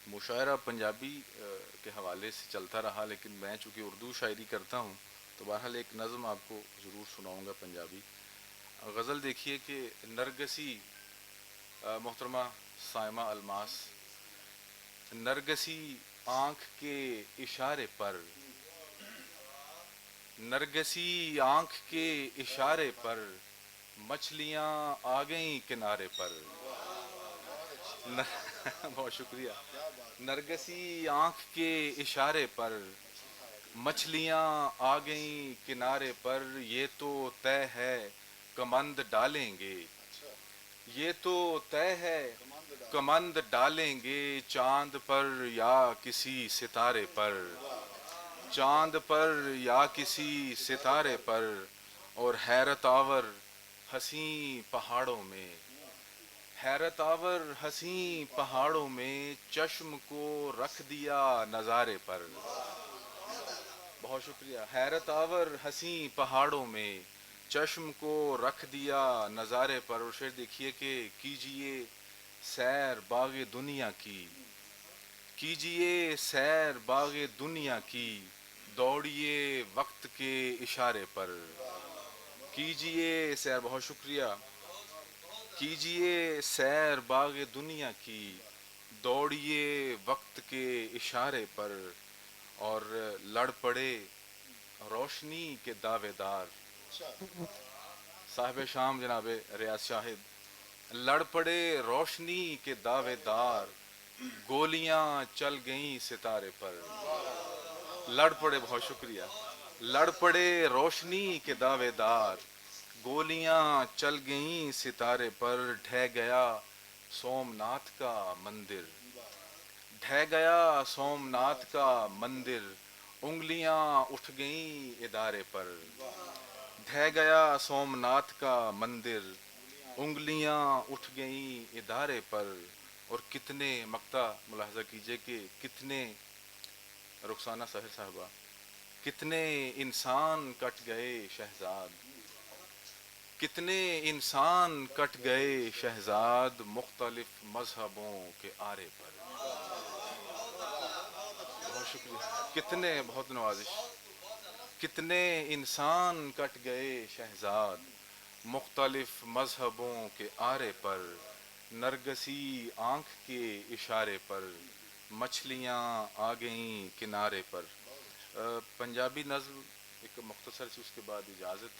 مشاعرہ پنجابی، آ، کے حوالے سے چلتا رہا، لیکن میں چونکہ اردو شاعری کرتا ہوں، تو بہرحال ایک نظم آپ کو ضرور سناؤں گا پنجابی۔ غزل دیکھیے کہ نرگسی، آ، محترمہ صائمہ الماس، نرگسی آنکھ کے اشارے پر، نرگسی آنکھ کے اشارے پر مچھلیاں آ گئیں کنارے پر۔ ن-، بہت شکریہ۔ نرگسی آنکھ کے اشارے پر مچھلیاں آ گئیں کنارے پر، یہ تو طے ہے کمند ڈالیں گے۔ یہ تو طے ہے کمند ڈالیں گے، چاند پر یا کسی ستارے پر۔ چاند پر یا کسی ستارے پر۔ اور حیرت آور حسین پہاڑوں میں، حیرت آور حسین پہاڑوں میں چشم کو رکھ دیا نظارے پر۔ بہت شکریہ۔ حیرت آور حسین پہاڑوں میں چشم کو رکھ دیا نظارے پر۔ اور شعر دیکھیے کہ کیجیے سیر باغ دنیا کی، کیجیے سیر باغ دنیا کی، دوڑیے وقت کے اشارے پر۔ کیجیے سیر، بہت شکریہ۔ کیجیے سیر باغ دنیا کی، دوڑیے وقت کے اشارے پر۔ اور لڑ پڑے روشنی کے دعوے دار، صاحب شام جناب ریاض شاہد، لڑ پڑے روشنی کے دعوے دار، گولیاں چل گئیں ستارے پر۔ لڑ پڑے، بہت شکریہ۔ لڑ پڑے روشنی کے دعوے دار، گولیاں چل گئیں ستارے پر۔ ڈھہ گیا سومناتھ کا مندر، ڈھہ گیا سومناتھ کا مندر، انگلیاں اٹھ گئیں ادارے پر۔ ڈھہ گیا سومناتھ کا مندر، انگلیاں اٹھ گئیں ادارے پر۔ اور کتنے مقطع ملاحظہ کیجئے کہ کتنے، رخسانہ ساحر صاحبہ، کتنے انسان کٹ گئے شہزاد، کتنے انسان کٹ گئے شہزاد، مختلف مذہبوں کے آرے پر۔ بہت شکریہ۔ کتنے، بہت نوازش۔ کتنے انسان کٹ گئے شہزاد، مختلف مذہبوں کے آرے پر، نرگسی آنکھ کے اشارے پر، مچھلیاں آ گئیں کنارے پر۔ آ، پنجابی نظم ایک مختصر سی، اس کے بعد اجازت۔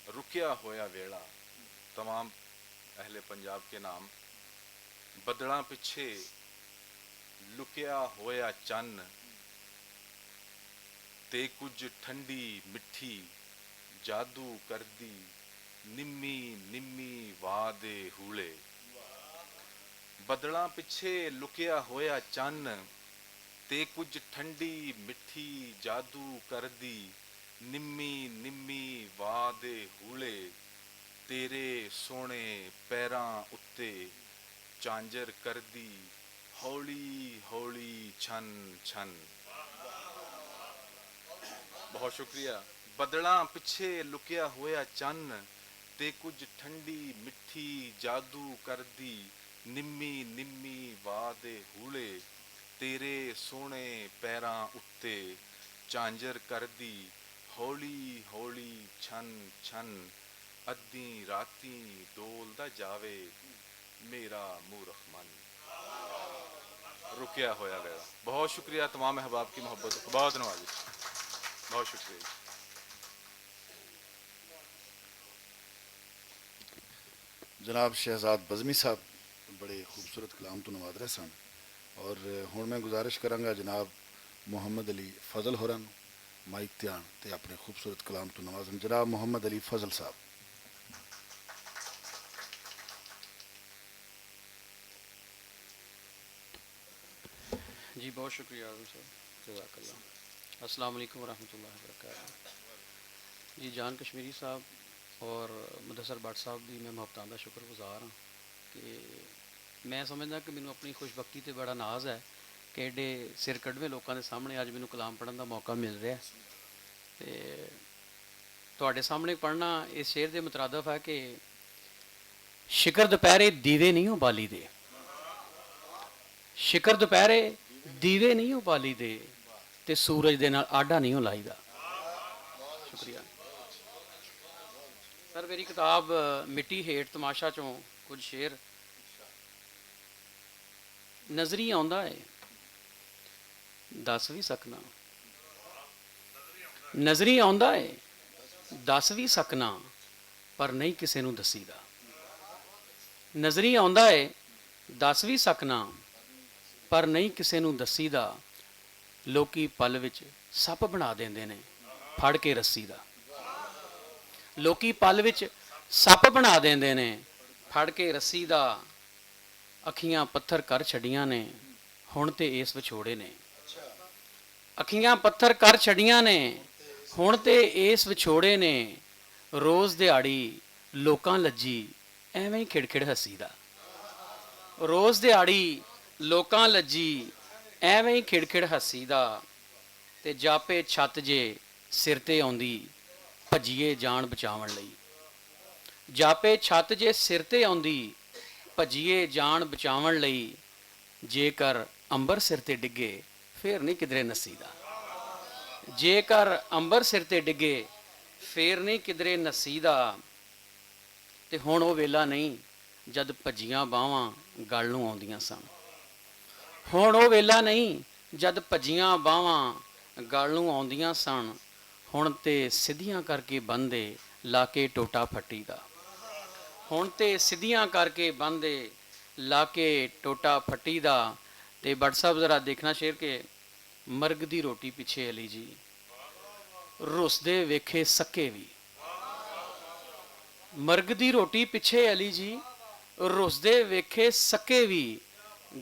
رکیا ہویا ویڑا، تمام اہل پنجاب کے نام۔ بدلاں پچھے لکیا ہویا چن، تے کچھ ٹھنڈی مٹھی جادو کردی، نمی نمی وا دے ہوڑے۔ بدلاں پچھے لکیا ہویا چن، تے کچھ ٹھنڈی مٹھی جادو کردی، نمی نمی وا دے ہوڑے، تیرے سونے پیراں اتے چانجر کردی، ہولی ہولی چھن چھن۔ بہت شکریہ۔ بدلاں پچھے لکیا ہویا چن، تے کچھ ٹھنڈی مٹھی جادو کردی، نمی نمی وا دے ہوڑے، تیرے سونے پیراں اتے چانجر کردی، ہولی ہولی چھن چھن، ادھی راتیں ڈولدا جاوے میرا مورخ من۔ رکیا ہویا ویڑا۔ بہت شکریہ تمام احباب کی محبت، بہت نوازش۔ بہت شکریہ۔ جناب شہزاد بزمی صاحب بڑے خوبصورت کلام تو نواز رہے سن، اور ہن میں گزارش کراں گا جناب محمد علی فضل ہوراں نوں مائک تے آن تے اپنے خوبصورت کلام تو نوازن۔ جناب محمد علی فضل صاحب۔ جی، بہت شکریہ اعظم صاحب، جزاک اللہ۔ السلام علیکم ورحمۃ اللہ وبرکاتہ۔ جی، جان کشمیری صاحب اور مدثر بٹ صاحب دی میں محبتاں دا شکر گزار ہاں کہ میں سمجھدا کہ مینوں اپنی خوش بختی تے بڑا ناز ہے کہ ایڈے سر کڈویں لوکاں دے سامنے اج مینوں کلام پڑھن دا موقع مل رہا ہے۔ تے تہاڈے سامنے پڑھنا اس شعر دے مترادف ہے کہ شکر دوپہرے دیوے نہیں ہو بالی دے، شکر دوپہرے دیوے نہیں ہو بالی دے، تے سورج دے نال آڈا نہیں ہو لائی دا۔ شکریہ۔ سر، میری کتاب مٹی ہیٹ تماشا چوں کچھ شعر۔ نظری آندا ہے، دس وی سکنا۔ نظری آندا ہے، دس وی سکنا، پر نہیں کسے نوں دسی دا۔ نظری آندا ہے، دس وی سکنا، پر نہیں کسے نوں دسی دا۔ لوکی پل وچ سپ بنا دیندے نے، پھڑ کے رسی دا۔ لوکی پل وچ سپ بنا دیندے نے، پھڑ کے رسی دا۔ اکھیاں پتھر کر چھڈیاں نے، ہن تے اس وچھوڑے نے۔ اکھیاں پتھر کر چھڈیاں نے، ہن تے اس وچھوڑے نے۔ روز دیہاڑی لوکاں لجی، ایویں ہی کھڑکھڑ ہسی دا۔ روز دیہاڑی لوکاں لجی، ایویں ہی کھڑکھڑ ہسی دا۔ تے جاپے چھت جے سر تے آندی، بھجیے جان بچاون لئی۔ جاپے چھت جے سر تے آندی، بھجیے جان بچاون لئی۔ جے کر امبر سر تے ڈگے، فیر نہیں کدرے نسی دا۔ جے کر امبر سر تے ڈگے، فیر نہیں کدرے نسی دا۔ تے ہن او ویلا نہیں، جد بھجیاں باہواں گل نوں آوندیاں سن۔ ہن او ویلا نہیں، جد بھجیاں باہواں گل نوں آوندیاں سن۔ ہن تے سدھیاں کر کے بندے، لا کے ٹوٹا پھٹی دا۔ ہن تے سدھیاں کر کے بندے، لا کے ٹوٹا پھٹی دا۔ تے بٹ صاحب ذرا دیکھنا شیر کہ مرگ دی روٹی پچھے علی جی، رس دے ویکھے سکے وی۔ مرگ دی روٹی پچھے علی جی، رس دے ویکھے سکے وی۔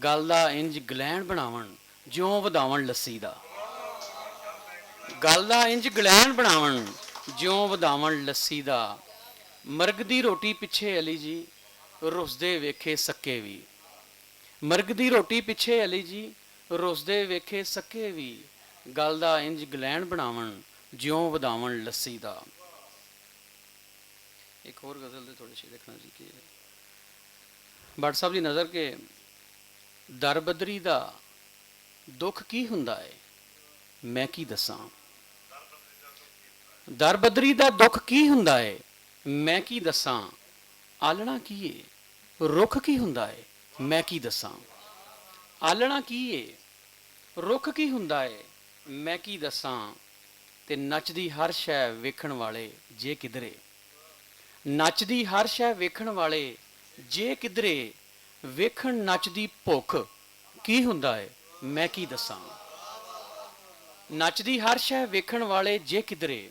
گل دا انج گلین بناون، جیوں وداون لسی دا۔ گل دا انج گلین بناون، جیوں وداون لسی دا۔ مرگ دی روٹی پچھے علی جی، رس دے ویکھے سکے وی۔ مرگ دی روٹی پچھے علی جی، رس دے ویکھے سکے وی۔ گل دا انج گلین بناون، جیوں وداون لسی دا۔ ایک ہور غزل دے تھوڑے شے دیکھنا جی کہ بٹ صاحب دی نظر کہ در بدری دا دکھ کی ہوندا ہے، میں کی دساں؟ در بدری دا دکھ کی ہوندا ہے، میں کی دساں؟ آلنا کی ہے، رکھ کی ہوندا ہے، میں کی دساں؟ آلنا کی ہے، رکھ کی ہوندا ہے، میں کی دساں؟ تے نچدی ہر شے ویکھن والے جے کدرے، نچدی ہر شے ویکھن والے جے کدرے، ویکھن نچدی بھکھ کی ہوندا ہے، میں کی دساں؟ نچدی ہر شے ویکھن والے جے کدرے،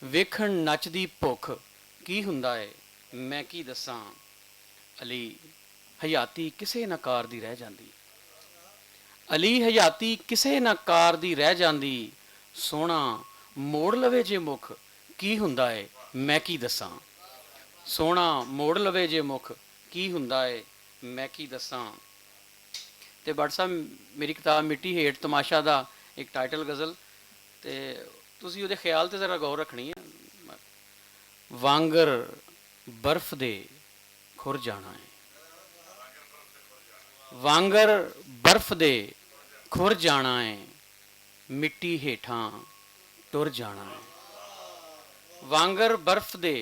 ویکھن نچدی بھکھ کی ہوندا ہے، میں کی دساں؟ علی، حیاتی کسے نہ کار دی رہ جاندی۔ علی، حیاتی کسے نہ کار دی رہ جاندی۔ سوہنا موڑ لوے جے مکھ، کی ہوندا ہے، میں کی دساں؟ سوہنا موڑ لوے جے مکھ، کی ہوندا ہے، میں کی دساں؟ تے بٹ صاحب، میری کتاب مٹی ہیٹ تماشا دا ایک ٹائٹل غزل، تے تسی اودے خیال تے ذرا غور رکھنی ہے۔ وانگر برف دے کھر جانا ہے۔ وانگر برف دے کھر جانا ہے، مٹی ہیٹھاں ٹر جانا ہے۔ وانگر برف دے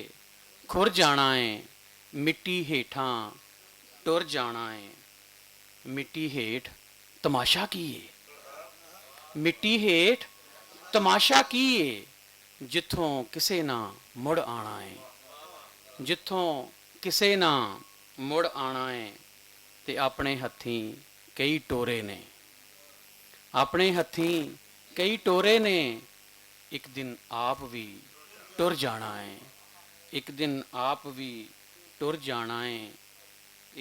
کھر جانا ہے، مٹی ہیٹھاں ٹر جانا ہے۔ مٹی ہیٹھ تماشا کی ہے؟ مٹی ہیٹھ تماشا کی ہے؟ جتھوں کسے نہ مڑ آنا ہے، جتھوں کسے نہ مڑ آنا ہے، تے اپنے ہتھیں کئی ٹورے نے، اپنے ہتھیں کئی ٹورے نے، اک دن آپ وی ٹر جانا ہے، اک دن آپ وی ٹر جانا ہے۔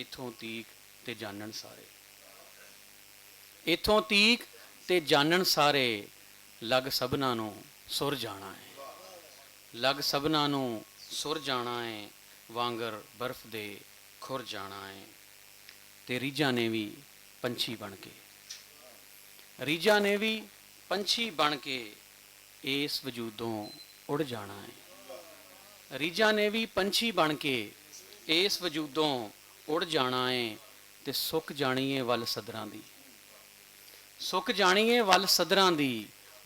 اتھوں تیک تے جانن سارے، اتھوں تیک تے جانن سارے، لگ سبھنا نوں سر جانا ہے، لگ سبھنا نوں سر جانا ہے، وانگر برف دے کھر جانا ہے۔ تے ریجھاں نے وی پنچھی بن کے، ریجھاں نے وی پنچھی بن کے اس وجودوں اڑ جانا ہے۔ ریجھاں نے وی پنچھی بن کے اس وجودوں اڑ جانا ہے، تے سک جانی ہے ول صدراں دی، سک جانی ہے ول صدراں دی۔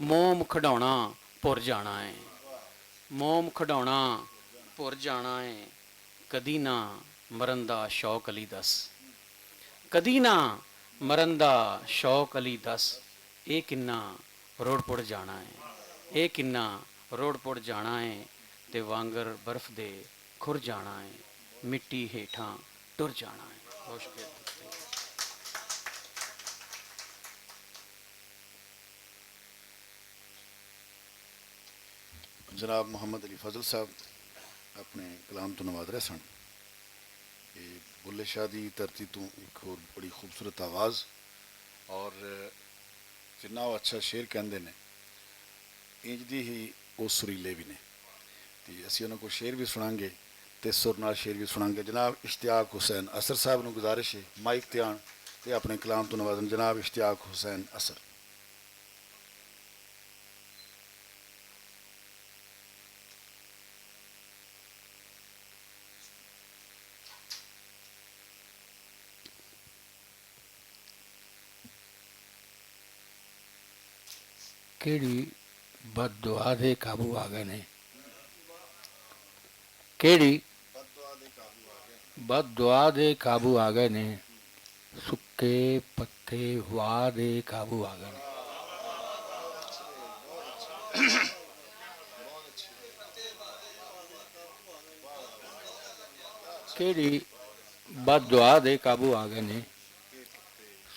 موم کھڈاونا پور جانا ہے، موم کھڈاونا پور جانا ہے۔ کدی نہ مرن دا شوق علی دس، کدی نہ مرن دا شوق علی دس، اے کنا روڑ پڑ جانا ہے، اے کنا روڑ پڑ جانا ہے، تے وانگر برف دے کھر جانا ہے، مٹی ہیٹھاں ٹر جانا ہے۔ بہت شکریہ۔ جناب محمد علی فضل صاحب اپنے کلام تو نواز رہے سن۔ یہ بلے شاہ دی دھرتی تو ایک اور بڑی خوبصورت آواز، اور جناب اچھا شعر کہندے نے، انج دی ہی او سریلے بھی نے۔ تے اسی انہاں کو شعر بھی سناں گے تے سر نال شعر بھی سناں گے۔ جناب اشتیاق حسین اثر صاحب نوں گزارش ہے مائک تے آن تے اپنے کلام تو نوازن۔ جناب اشتیاق حسین اثر۔ کیڑی بد دعا دے قابو آ گئے نے؟ کیڑی بد دعا دے قابو آ گئے نے؟ سکے پتے وا دے قابو آ گئے نے۔ کیڑی بد دعا دے قابو آ گئے نے؟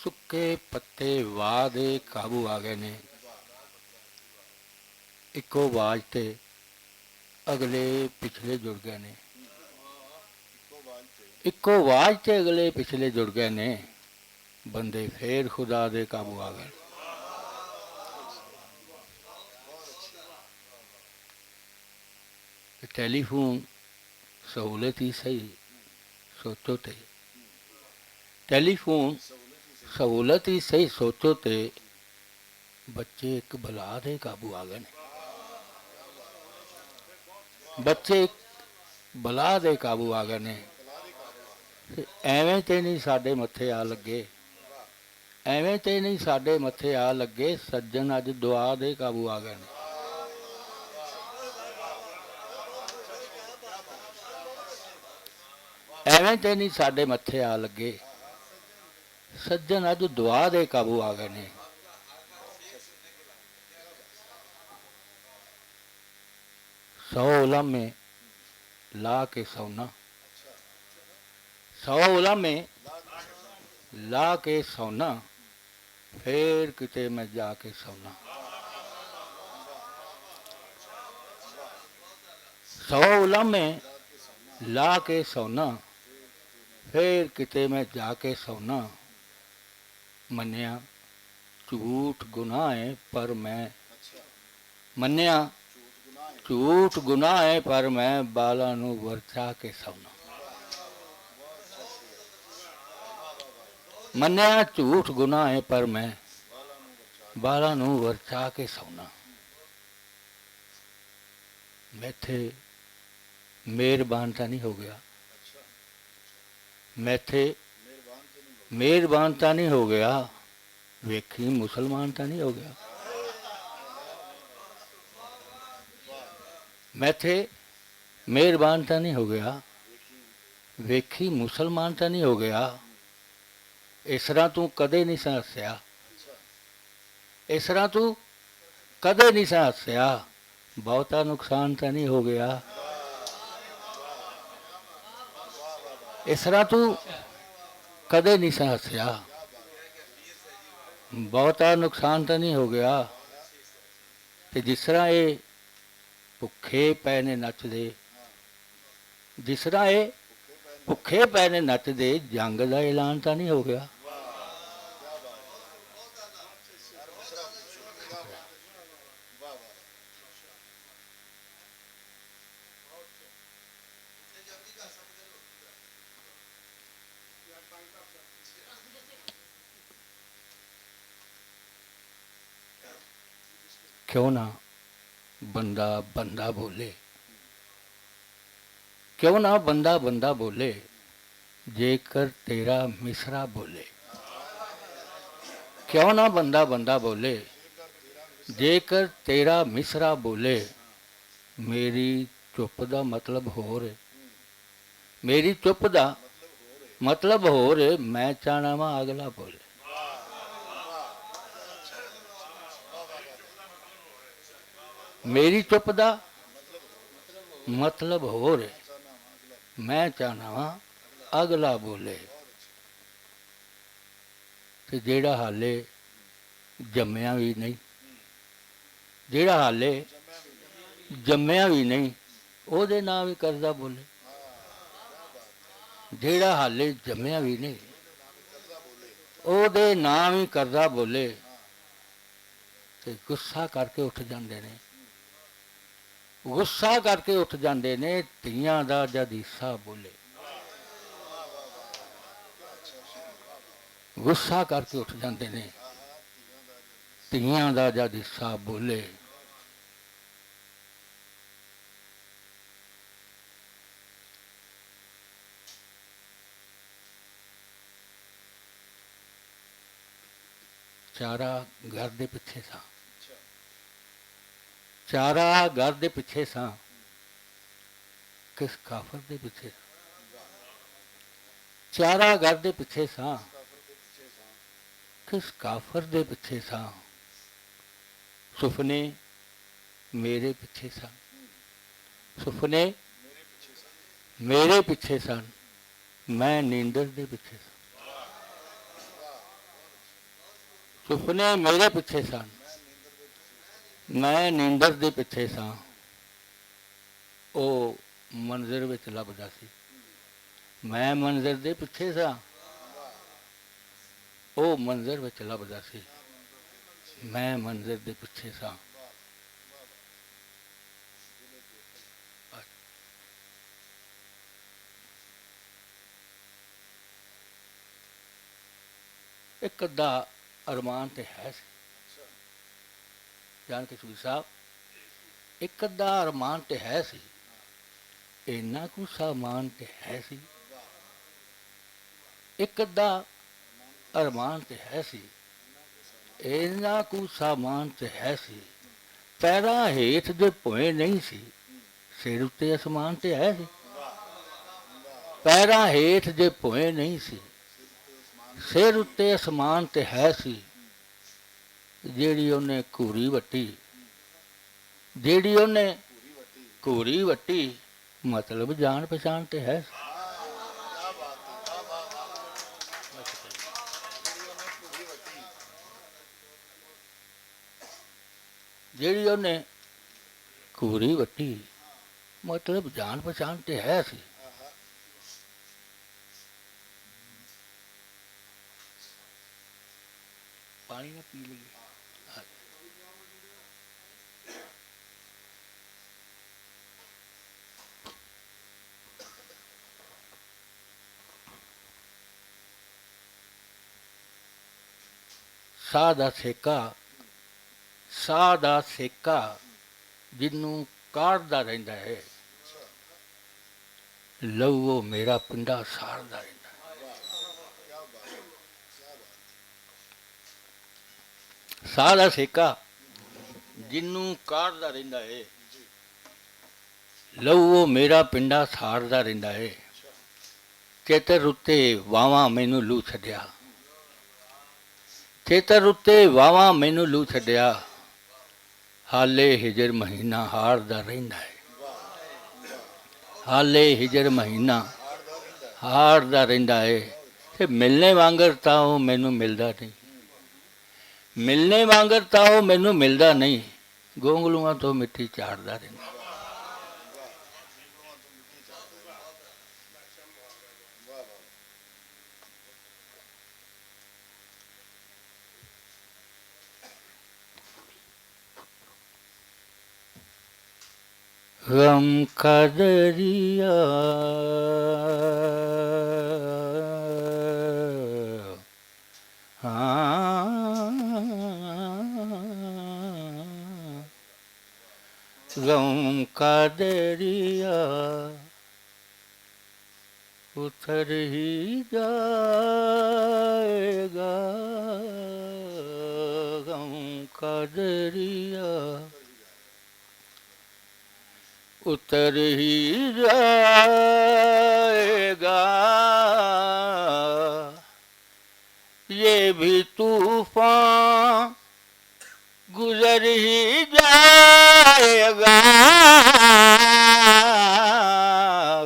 سکے پتے وا دے قابو آ گئے نے۔ اکو آواز تے اگلے پچھلے جڑ گئے نے۔ اکو آواز تے اگلے پچھلے جڑ گئے نے۔ بندے فیر خدا دے قابو آ گئے۔ ٹیلی فون سہولت ہی صحیح سوچو تے، ٹیلی فون سہولت ہی صحیح سوچو تے، بچے اک بلا دے قابو آ گئے نے۔ بچے اک بلا دے قابو آ گئے نے۔ ایویں تے نہیں ساڈے متھے آ لگے۔ ایویں تے نہیں ساڈے متھے آ لگے، سجن اج دعا دے قابو آ گئے نے۔ ایویں تے نہیں ساڈے متھے آ لگے، سجن اج دعا دے قابو آ گئے نے۔ سو علمے لا کے سونا، سو علمے لا کے سونا، پھر کتے میں جا کے سونا۔ سو علمے لا کے سونا، پھر کتے میں جا کے سونا۔ منیا جھوٹ گناہ ہے، پر میں منیا جھوٹ گناہ ہے، پر میں بالاں نوں ورچا کے سونا۔ منیا جھوٹ گناہ ہے، پر میں بالاں نوں ورچا کے سونا۔ میتھے مہربان تاں نہیں ہو گیا؟ میتھے مہربان تاں نہیں ہو گیا؟ ویکھی مسلمان تاں نہیں ہو گیا؟ میتھے مہربان تاں نہیں ہو گیا؟ ویکھی مسلمان تاں نہیں ہو گیا؟ اس طرح توں کدے نہیں سا ہسیا۔ اس طرح توں کدے نہیں سا ہسیا۔ بہتا نقصان تاں نہیں ہو گیا؟ اس طرح توں کدے نہیں سا ہسیا۔ بہتا نقصان تاں نہیں ہو گیا؟ تے جس طرح اے بھکھے پے نے نچدے، جس طرح اے بھکھے پے نے نچدے، جنگ دا اعلان تاں نہیں ہو گیا؟ کیوں نہ بندہ بندہ بولے؟ کیوں نہ بندہ بندہ بولے؟ جے کر تیرا مصرا بولے۔ کیوں نہ بندہ بندہ بولے؟ جے کر تیرا مصرا بولے۔ میری چپ دا مطلب ہور ہے۔ میری چپ دا مطلب ہور ہے، میں چاہنا واں اگلا بولے۔ میری چپ دا مطلب ہور ہے، میں چاہنا واں اگلا بولے۔ تے جیڑا حالے جمیا وی نہیں، جیڑا حالے جمیا وی نہیں، او دے ناں وی قرضہ بولے۔ جیڑا حالے جمیا وی نہیں، او دے ناں وی قرضہ بولے۔ تے غصہ کر کے اٹھ جاندے نے، غصہ کر کے اٹھ جاندے نے، دھیاں دا جد حصہ بولے۔ غصہ کر کے اٹھ جاندے نے، دھیاں دا جد حصہ بولے۔ چارہ گھر دے پچھے سا، چارہ گھر دے پچھے سا، کس کافر دے پچھے سا؟ چارہ گھر دے پچھے سا، کس کافر دے پچھے سا؟ سپنے میرے پچھے سن، سپنے میرے پچھے سن، میں نیندر دے پچھے سن۔ سپنے میرے پچھے سن، میں نیندر دے پچھے ساں۔ او منظر وچ لبدا سی، میں منظر دے پچھے ساں۔ او منظر وچ لبدا سی، میں منظر دے پچھے ساں۔ ایک ادا ارمان تے ہے سی، جان کے سوئی صاحب، ایک ادا ارمان تے ہے سی، اینا کو سامان تے ہے سی، ایک ادا ارمان تے ہے سی، اینا کو سامان تے ہے سی۔ پیراں ہیٹھ دے پوئے نہیں سی، سر اتے اسمان تے ہے سی۔ پیراں ہیٹھ دے پوئے نہیں سی، سر اتے اسمان تے ہے سی۔ جیڑی اونے گھوری وٹی، جیڑی اونے گھوری وٹی، مطلب جان پہچان تے ہے۔ جیڑی اونے گھوری وٹی، مطلب جان پہچان تے ہے سی۔ پانی نہ پی لئیے۔ ساہ دا سیکا، ساہ دا سیکا جنوں کاڑدا رہندا ہے، لو وہ میرا پنڈا ساڑدا رہندا ہے۔ ساہ دا سیکا جنوں کاڑدا رہندا ہے، لو وہ میرا پنڈا ساڑدا رہندا ہے۔ چیتر اتے واواں مینوں لو چھڈیا، چیتر اتے واواں مینوں لو چھڈیا۔ حالے ہجر مہینہ ہار دا رہندا ہے، حالے ہجر مہینہ ہار دا رہندا ہے۔ تے ملنے وانگر تاں او مینوں ملدا نہیں، ملنے وانگر تاں او مینوں ملدا نہیں، گونگلواں تو مٹھی چاڑدا رہندا۔ غم کا دریا، ہاں، غم کا دریا اتر ہی جائے گا، غم کا دریا اتر ہی جائے گا، یہ بھی طوفان گزر ہی جائے گا،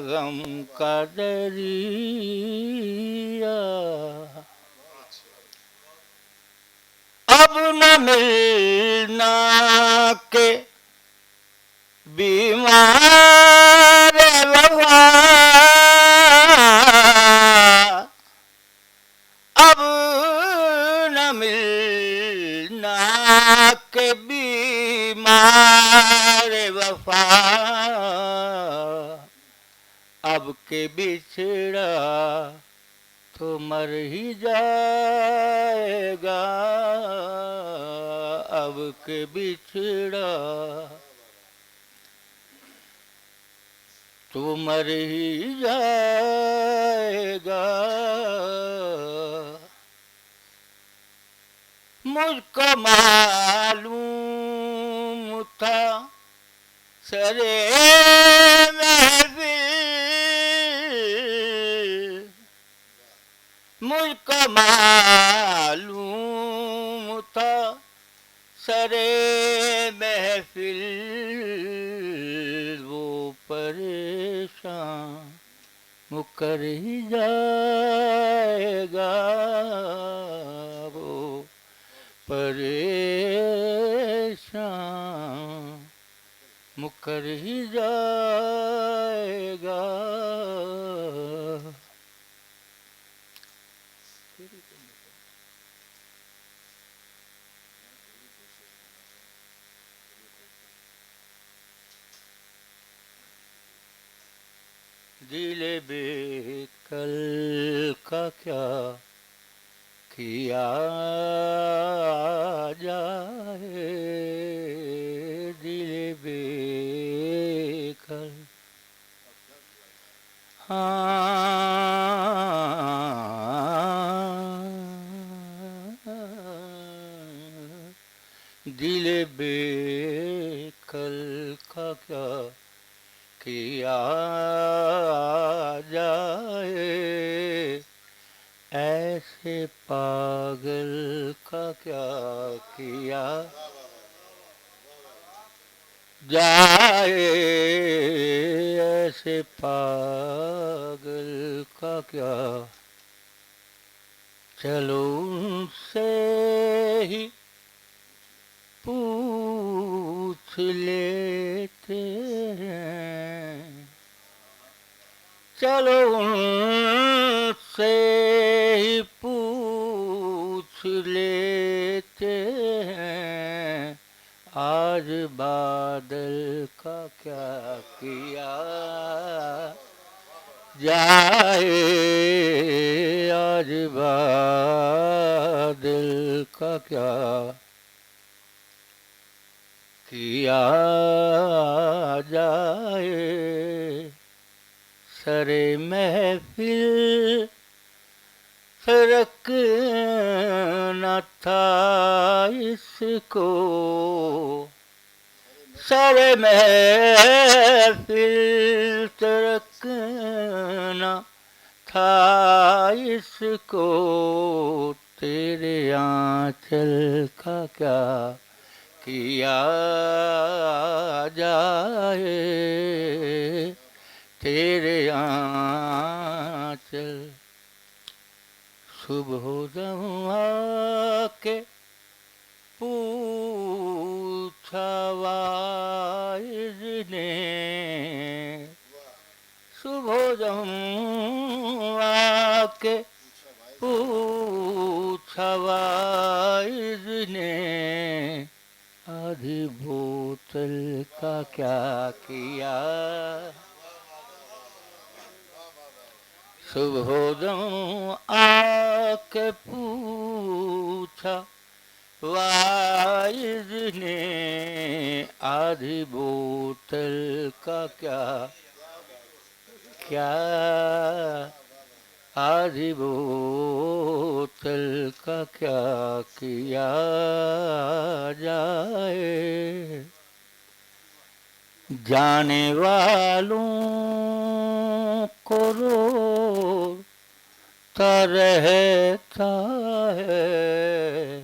غم کا دریا۔ اب نہ ملنا کے یار وفا، اب کے بچھڑا تو مر ہی جائے گا، اب کے بچھڑا تو مر ہی جائے گا۔ مجھ کو معلوم تھا سرے محفل، مجھ کو معلوم تھا سرے محفل، وہ پریشان مکر ہی جائے گا، وہ پریشان مکر ہی جائے گا۔ دل بے کل کا کیا کیا جائے، دل بے کل۔ ہاں، دل بے کل کا کیا کیا جائے، ایسے پاگل کا کیا کیا جائے، ایسے پاگل کا کیا۔ چلو ان سے ہی پوچھ لیتے ہیں، چلو ان سے ہی پوچھ لیتے ہیں، آج بادل کا کیا کیا جائے، آج بادل کا کیا کیا جائے۔ سر محفل فرق نہ تھا اس کو، سر محفل ترک نہ تھا اس کو، تیرے آنچل کا کیا کیا جائے، تیرے آنچل۔ صبح دم آ کے پوچھا واعظ نے، صبح دم آ کے پوچھا واعظ نے، آدھی بوتل کا کیا کیا؟ صبح دم آ کے پوچھا واعظ نے، آدھی بوتل کا کیا کیا؟ آدھی بوتل کا کیا کیا جائے؟ جانے والوں کو روتا رہتا ہے،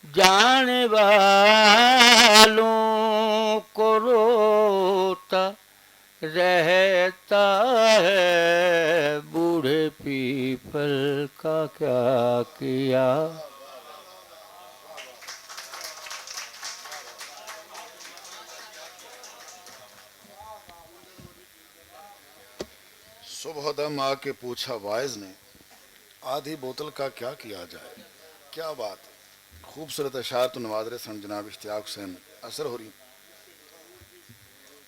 جانے والوں کو روتا رہتا ہے، بوڑھے پیپل کا کیا کیا؟ صبح دم آ کے پوچھا واعظ نے، آدھی بوتل کا کیا کیا جائے؟ کیا بات ہے۔ خوبصورت اشعار تو نواز رہے سن جناب اشتیاق حسین۔ اثر ہو رہی۔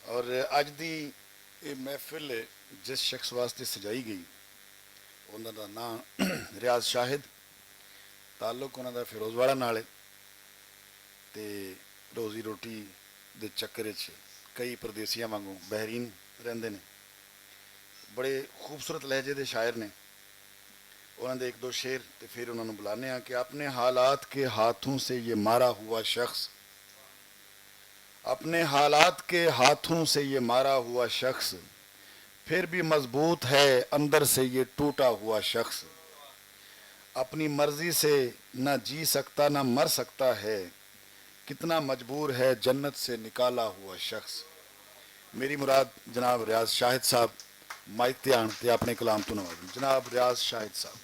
اور اج دی یہ محفل جس شخص واسطے سجائی گئی، انہاں دا نام ریاض شاہد، تعلق انہاں دا فیروز والا نال ہے۔ تے روزی روٹی دے چکر وچ کئی پردیسیاں وانگوں بحرین رہندے نے۔ بڑے خوبصورت لہجے دے شاعر نے۔ انہاں دے ایک دو شعر تے پھر انہاں نوں بلانے ہاں کہ اپنے حالات کے ہاتھوں سے یہ مارا ہوا شخص، اپنے حالات کے ہاتھوں سے یہ مارا ہوا شخص، پھر بھی مضبوط ہے اندر سے یہ ٹوٹا ہوا شخص۔ اپنی مرضی سے نہ جی سکتا نہ مر سکتا ہے، کتنا مجبور ہے جنت سے نکالا ہوا شخص۔ میری مراد جناب ریاض شاہد صاحب مائک تے آن تے اپنے کلام تو نوازن۔ جناب ریاض شاہد صاحب۔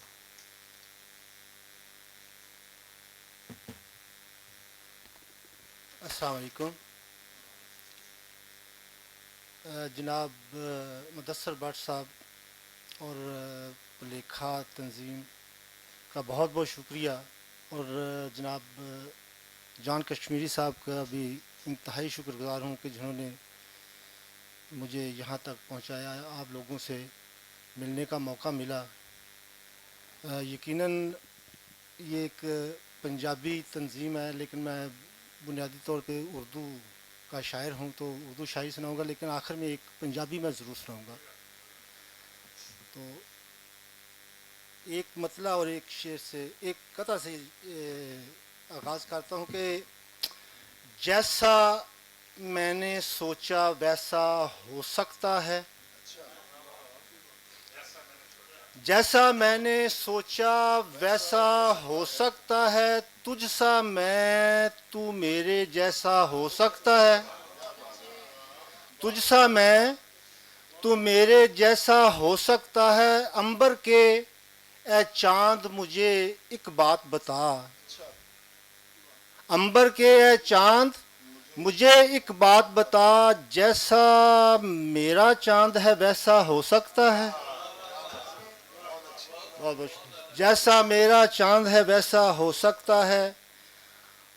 السلام علیکم۔ اے، جناب، اے، مدثر بٹ صاحب اور، اے، پلیکھا تنظیم کا بہت بہت شکریہ، اور، اے، جناب، اے، جان کشمیری صاحب کا بھی انتہائی شکر گزار ہوں کہ جنہوں نے مجھے یہاں تک پہنچایا، آپ لوگوں سے ملنے کا موقع ملا۔ اے، یقیناً یہ ایک پنجابی تنظیم ہے، لیکن میں بنیادی طور پہ اردو کا شاعر ہوں، تو اردو شاعری سناؤں گا، لیکن آخر میں ایک پنجابی میں ضرور سناؤں گا۔ تو ایک مطلع اور ایک شعر سے، ایک قطعہ سے، اے، آغاز کرتا ہوں کہ جیسا میں نے سوچا ویسا ہو سکتا ہے، جیسا میں نے سوچا ویسا ہو سکتا ہے، تجھ سا میں تو میرے جیسا ہو سکتا ہے، تجھ سا میں تو میرے جیسا ہو سکتا ہے، عنبر کے اے چاند مجھے ایک بات بتا، عنبر کے اے چاند مجھے ایک بات بتا، جیسا میرا چاند ہے ویسا ہو سکتا ہے؟ بہت بہت شکریہ۔ جیسا میرا چاند ہے ویسا ہو سکتا ہے۔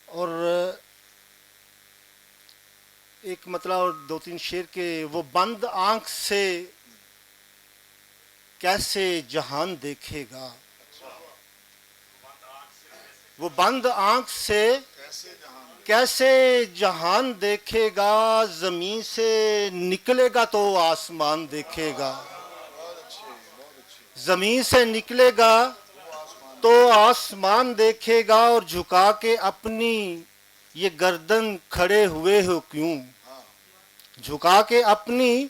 اور ایک مطلب اور دو تین شعر کے، وہ بند آنکھ سے کیسے جہان دیکھے گا؟ وہ بند آنکھ سے کیسے جہان دیکھے گا؟ زمین سے نکلے گا تو آسمان دیکھے گا، زمین سے نکلے گا تو آسمان دیکھے گا، اور جھکا کے اپنی یہ گردن کھڑے ہوئے ہو کیوں؟ جھکا کے اپنی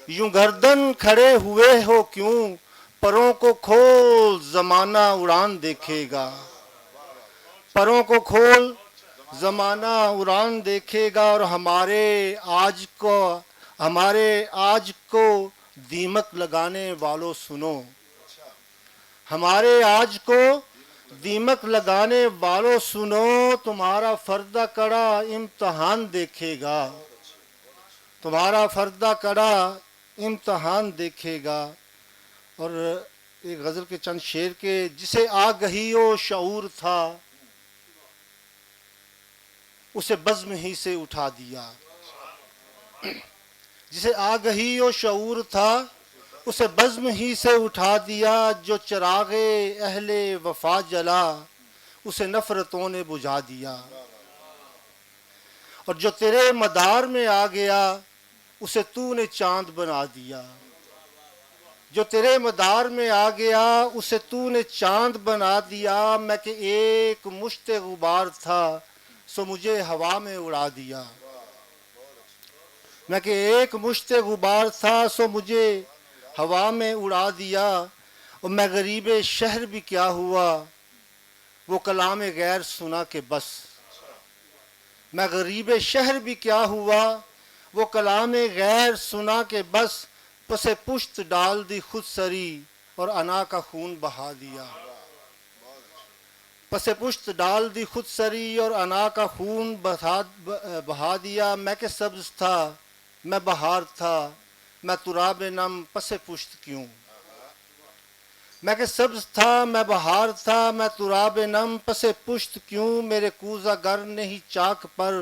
یوں گردن کھڑے ہوئے ہو کیوں؟ پروں کو کھول، زمانہ اڑان دیکھے گا۔ پروں کو کھول، زمانہ اڑان دیکھے گا، اور ہمارے آج کو، ہمارے آج کو دیمک لگانے والوں سنو۔ ہمارے آج کو دیمک لگانے والوں سنو، تمہارا فردہ کڑا امتحان دیکھے گا، تمہارا فردہ کڑا امتحان دیکھے گا۔ اور ایک غزل کے چند شعر کے، جسے آگہی و شعور تھا، اسے بزم ہی سے اٹھا دیا۔ جسے آگہی و شعور تھا، اسے بزم ہی سے اٹھا دیا۔ جو چراغ اہل وفا جلا، اسے نفرتوں نے بجھا دیا۔ اور جو تیرے مدار میں آ گیا، اسے تو نے چاند بنا دیا۔ جو تیرے مدار میں آ گیا، اسے تو نے چاند بنا دیا۔ میں کہ ایک مشت غبار تھا، سو مجھے ہوا میں اڑا دیا۔ میں کہ ایک مشت غبار تھا، سو مجھے ہوا میں اڑا دیا۔ اور میں غریب شہر بھی کیا ہوا، وہ کلام غیر سنا کے بس۔ میں غریب شہر بھی کیا ہوا، وہ کلام غیر سنا کے بس۔ پس پشت ڈال دی خود سری اور انا کا خون بہا دیا۔ پس پشت ڈال دی خود سری اور انا کا خون بہا، بہا دیا۔ میں کہ سبز تھا، میں بہار تھا، میں تراب نم پس پشت کیوں؟ میں کہ سبز تھا، میں بہار تھا، میں تراب نم پس پشت کیوں؟ میرے کوزہ گر نہیں چاک پر،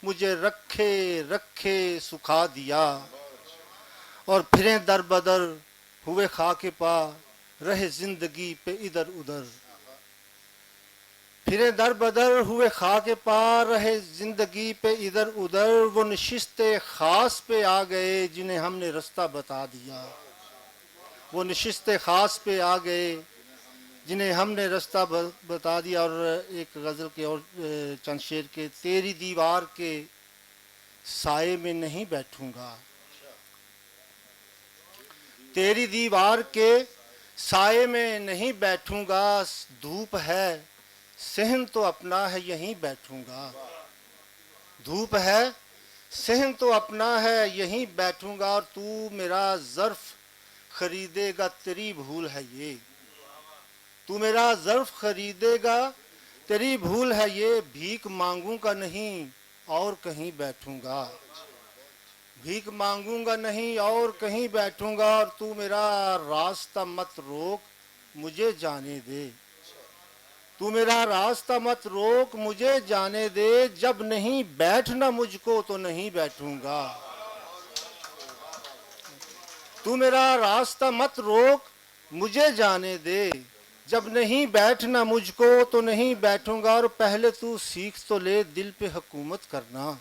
مجھے رکھے رکھے سکھا دیا، اور پھریں در بدر ہوئے خاک پا، رہے زندگی پہ ادھر ادھر۔ پھریں در بدر ہوئے خاک پا، رہے زندگی پہ ادھر ادھر۔ وہ نشست خاص پہ آ گئے، جنہیں ہم نے رستہ بتا دیا۔ وہ نشست خاص پہ آ گئے، جنہیں ہم نے رستہ ب- بتا دیا۔ اور ایک غزل کے اور، اے، چند شعر کے، تیری دیوار کے سائے میں نہیں بیٹھوں گا، تیری دیوار کے سائے میں نہیں بیٹھوں گا۔ دھوپ ہے، سہن تو اپنا ہے، یہیں بیٹھوں گا۔ دھوپ ہے، سہن تو اپنا ہے، یہیں بیٹھوں گا، اور تو میرا ظرف خریدے گا، تیری بھول ہے یہ۔ تو میرا ظرف خریدے گا، تیری بھول ہے یہ۔ بھیک مانگوں گا نہیں اور کہیں بیٹھوں گا، بھیک مانگوں گا نہیں اور کہیں بیٹھوں گا، اور تو میرا راستہ مت روک، مجھے جانے دے۔ تو میرا راستہ مت روک، مجھے جانے دے، جب نہیں بیٹھنا مجھ کو تو نہیں بیٹھوں گا۔ تو میرا راستہ مت روک، مجھے جانے دے، جب نہیں بیٹھنا مجھ کو تو نہیں بیٹھوں گا۔ اور پہلے تو سیکھ تو لے دل پہ حکومت کرنا،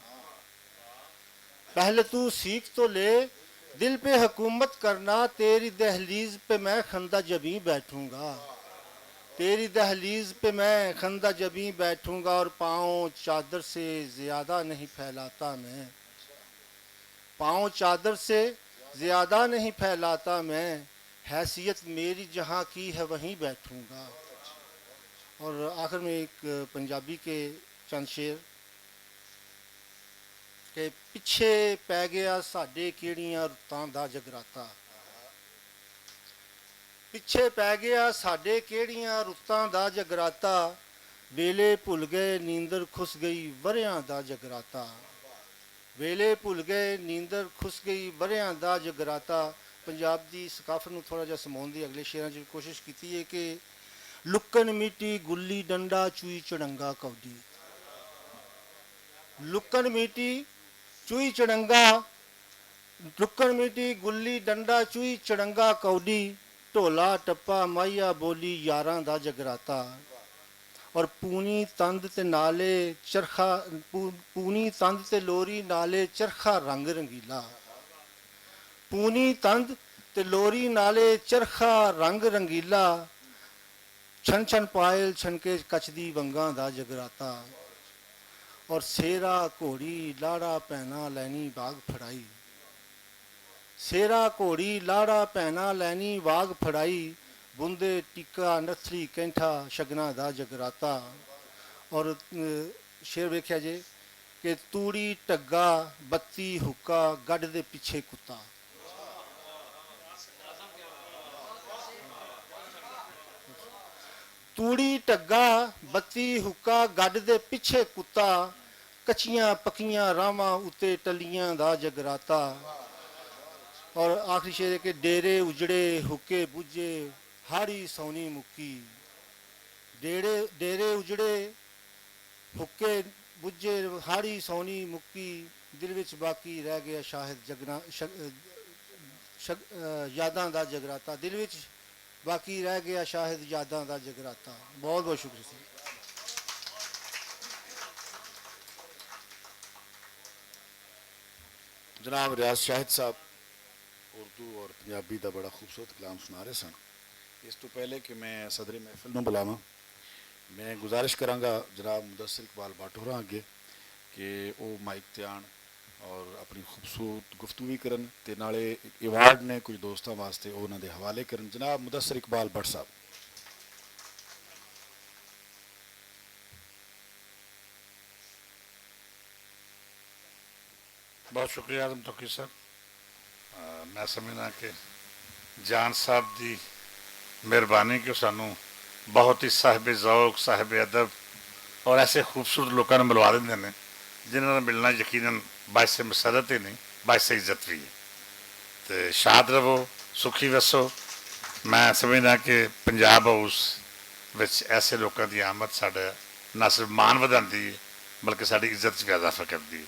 پہلے تو سیکھ تو لے دل پہ حکومت کرنا۔ تیری دہلیز پہ میں خندہ جبیں بیٹھوں گا، تیری دہلیز پہ میں خندہ جبیں بیٹھوں گا۔ اور پاؤں چادر سے زیادہ نہیں پھیلاتا میں، پاؤں چادر سے زیادہ نہیں پھیلاتا میں، حیثیت میری جہاں کی ہے وہیں بیٹھوں گا۔ اور آخر میں ایک پنجابی کے چند شعر کہ پچھے پے گیا ساڈے کیڑیاں رتاں دا جگراتا، پچھے پے گیا ساڈے کیڑیاں رتاں دا جگراتا، ویلے بھل گئے نیندر کھس گئی وریاں دا جگراتا، ویلے بھل گئے نیندر کھس گئی وریاں دا جگراتا۔ پنجاب دی ثقافت نوں تھوڑا جہا سماؤن دی اگلے شعراں 'چ کوشش کیتی ہے کہ لکن میٹی گلی ڈنڈا چوئی چڑنگا کوڈی، لکن میٹی چوئی چڑنگا، لکن میٹی گلی ڈنڈا چوئی چڑنگا کوڈی، ڈھولا ٹپا مائیا بولی یاراں دا جگراتا۔ اور پونی تند تے نالے چرخا، پو- پونی تند تے لوری نالے چرخا رنگ رنگیلا، پونی تند تے لوری نالے چرخا رنگ رنگیلا، چھن چھن پائل چھن کے کچ دی ونگاں دا جگراتا۔ اور سیرا گھوڑی لاڑا پینا لینی باغ پھڑائی، سیرا گھوڑی لاڑا پینا لینی واگ پھڑائی، بندے ٹکا نتھری کینٹھا شگنا دا جگراتا۔ اور، اے، شعر ویکھیا جے کہ توڑی ٹگا بتی حکا گڈ دے پچھے کتا، توڑی ٹگا بتی حکا گڈ دے پچھے کتا، کچیاں پکیاں راواں اتے ٹلیاں دا جگراتا۔ اور آخری شعر ہے کہ ڈیرے اجڑے حکے بجھے ہاڑی سونی مکی، ڈیرے ڈیرے اجڑے حکے بجھے ہاڑی سونی مکی، دل وچ باقی رہ گیا شاہد جگنا شگ شگ یاداں دا جگراتا، دل وچ باقی رہ گیا شاہد یاداں دا جگراتا۔ بہت بہت شکریہ سر۔ جناب ریاض شاہد صاحب اردو اور پنجابی دا بڑا خوبصورت کلام سنا رہے سن۔ اس تو پہلے کہ میں صدر محفل نوں بلاواں، میں گزارش کراں گا جناب مدثر اقبال بٹ ہوراں اگے کہ او مائک تے آن اور اپنی خوبصورت گفتگو بھی کرن تے نالے ایوارڈ نے کچھ دوستاں واسطے او انہاں دے حوالے کرن۔ جناب مدثر اقبال بٹ صاحب۔ بہت شکریہ اعظم توقیر صاحب۔ میں سمجھنا کہ جان صاحب دی مہربانی کہ سانوں بہت ہی صاحب ذوق، صاحب ادب اور ایسے خوبصورت لوکاں نوں ملوا دیندے نے، جنہاں نال ملنا یقیناً باعث مسرت ہی نہیں، باعث عزت بھی ہے۔ تے شاد رہو، سکھی وسو۔ میں سمجھنا کہ پنجاب ہاؤس وچ ایسے لوکاں دی آمد ساڈا نہ صرف مان ودھاندی ہے، بلکہ ساڈی عزت چ بھی اضافہ کردی ہے۔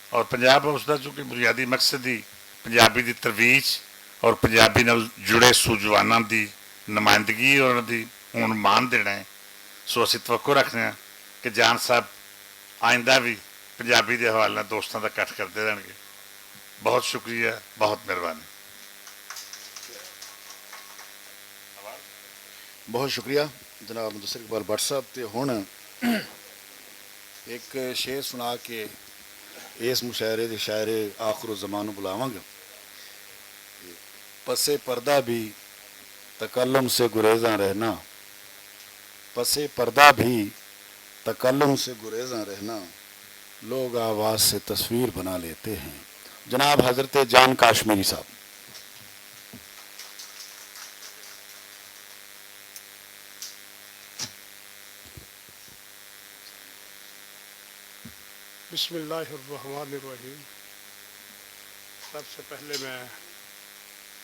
اور پنجاب ہاؤس دا چونکہ بنیادی مقصد ہی پنجابی دی ترویج اور پنجابی نال جڑے سوجواناں دی نمائندگی اور انہاں دی ہن مان دینا ہے، سو اسی توقع رکھنے ہاں کہ جان صاحب آئندہ بھی پنجابی دے حوالے نال دوستاں دا اکٹھ کردے رہن گے۔ بہت شکریہ، بہت مہربانی۔ بہت شکریہ جناب مدثر اقبال بٹ صاحب۔ تے ہن ایک شعر سنا کے اس مشاعرے دے شاعر آخر الزمان نوں بلاواں گا۔ پس پردہ بھی تکلم سے گریزاں رہنا، پس پردہ بھی تکلم سے گریزاں رہنا، لوگ آواز سے تصویر بنا لیتے ہیں۔ جناب حضرت جان کاشمیری صاحب۔ بسم اللہ الرحمن الرحیم۔ سب سے پہلے میں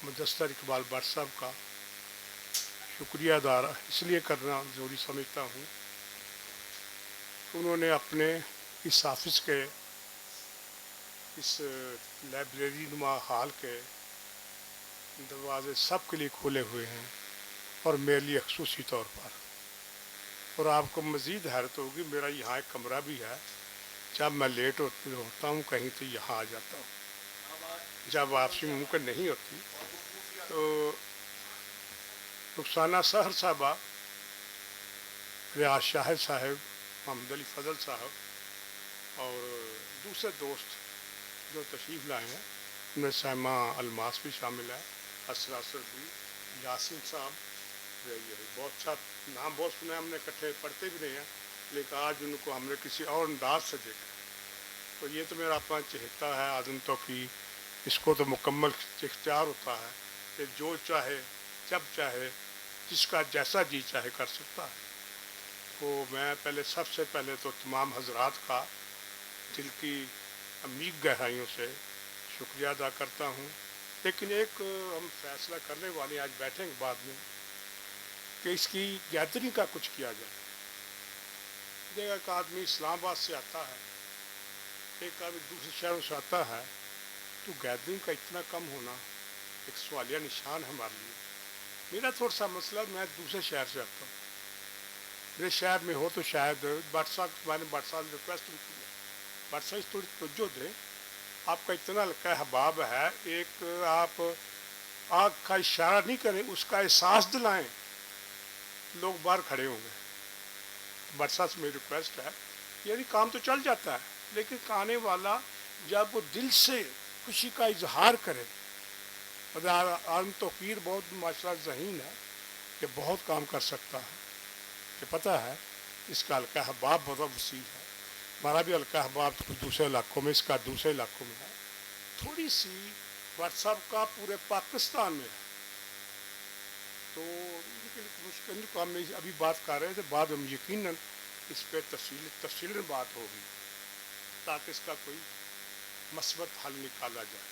مدثر اقبال بٹ صاحب کا شکریہ ادا اس لیے کرنا ضروری سمجھتا ہوں کہ انہوں نے اپنے اس آفس کے اس لائبریری نما ہال کے دروازے سب کے لیے کھولے ہوئے ہیں اور میرے لیے خصوصی طور پر۔ اور آپ کو مزید حیرت ہوگی، میرا یہاں ایک کمرہ بھی ہے، جب میں لیٹ ہوتا ہوں کہیں تو یہاں آ جاتا ہوں، جب واپسی ممکن نہیں ہوتی تو رخسانہ سحر صاحبہ، ریاض شاہد صاحب، محمد علی فضل صاحب اور دوسرے دوست جو تشریف لائے ہیں، ان میں سائمہ الماس بھی شامل ہے، اسرا سربی، یاسین صاحب، یہ بہت سا نام بہت سنے، ہم نے اکٹھے پڑھتے بھی نہیں ہیں، لیکن آج ان کو ہم نے کسی اور انداز سے دیکھا۔ تو یہ تو میرا اپنا چہتا ہے آدم توفیق، اس کو تو مکمل اختیار ہوتا ہے کہ جو چاہے، جب چاہے، جس کا جیسا جی چاہے کر سکتا ہے۔ تو میں پہلے، سب سے پہلے تو تمام حضرات کا دل کی عمیق گہرائیوں سے شکریہ ادا کرتا ہوں۔ لیکن ایک ہم فیصلہ کرنے والے ہیں، آج بیٹھیں گے بعد میں، کہ اس کی گیدرنگ کا کچھ کیا جائے۔ دیکھا، ایک آدمی اسلام آباد سے آتا ہے، ایک آدمی دوسرے شہروں سے آتا ہے، تو گیدرنگ کا اتنا کم ہونا ایک سوالیہ نشان ہے ہمارے لیے۔ میرا تھوڑا سا مسئلہ، میں دوسرے شہر سے آتا ہوں، میرے شہر میں ہو تو شاید بٹ صاحب، میں نے بٹ صاحب ریکویسٹ بھی کی ہے، بٹ صاحب اس تھوڑی توجہ دیں، آپ کا اتنا ہلکا احباب ہے، ایک آپ آنکھ کا اشارہ نہیں کریں، اس کا احساس دلائیں، لوگ باہر کھڑے ہوں گے۔ بٹ صاحب سے میری ریکویسٹ ہے، یعنی کام تو چل جاتا ہے، لیکن آنے والا جب وہ دل سے خوشی کا اظہار کرے، عالم توقیر بہت ماشاءاللہ ذہین ہے، یہ بہت کام کر سکتا ہے، کہ پتہ ہے اس کا حلقہ احباب بہت وسیع ہے۔ ہمارا بھی حلقہ احباب تو کچھ دوسرے علاقوں میں، اس کا دوسرے علاقوں میں ہے۔ تھوڑی سی واٹس ایپ کا پورے پاکستان میں ہے۔ تو ان کے لیے مشکل، ان کو ہم ابھی بات کر رہے تھے، بعد میں یقیناً اس پہ تفصیل، تفصیلاً بات ہوگی، تاکہ اس کا کوئی مثبت حل نکالا جائے۔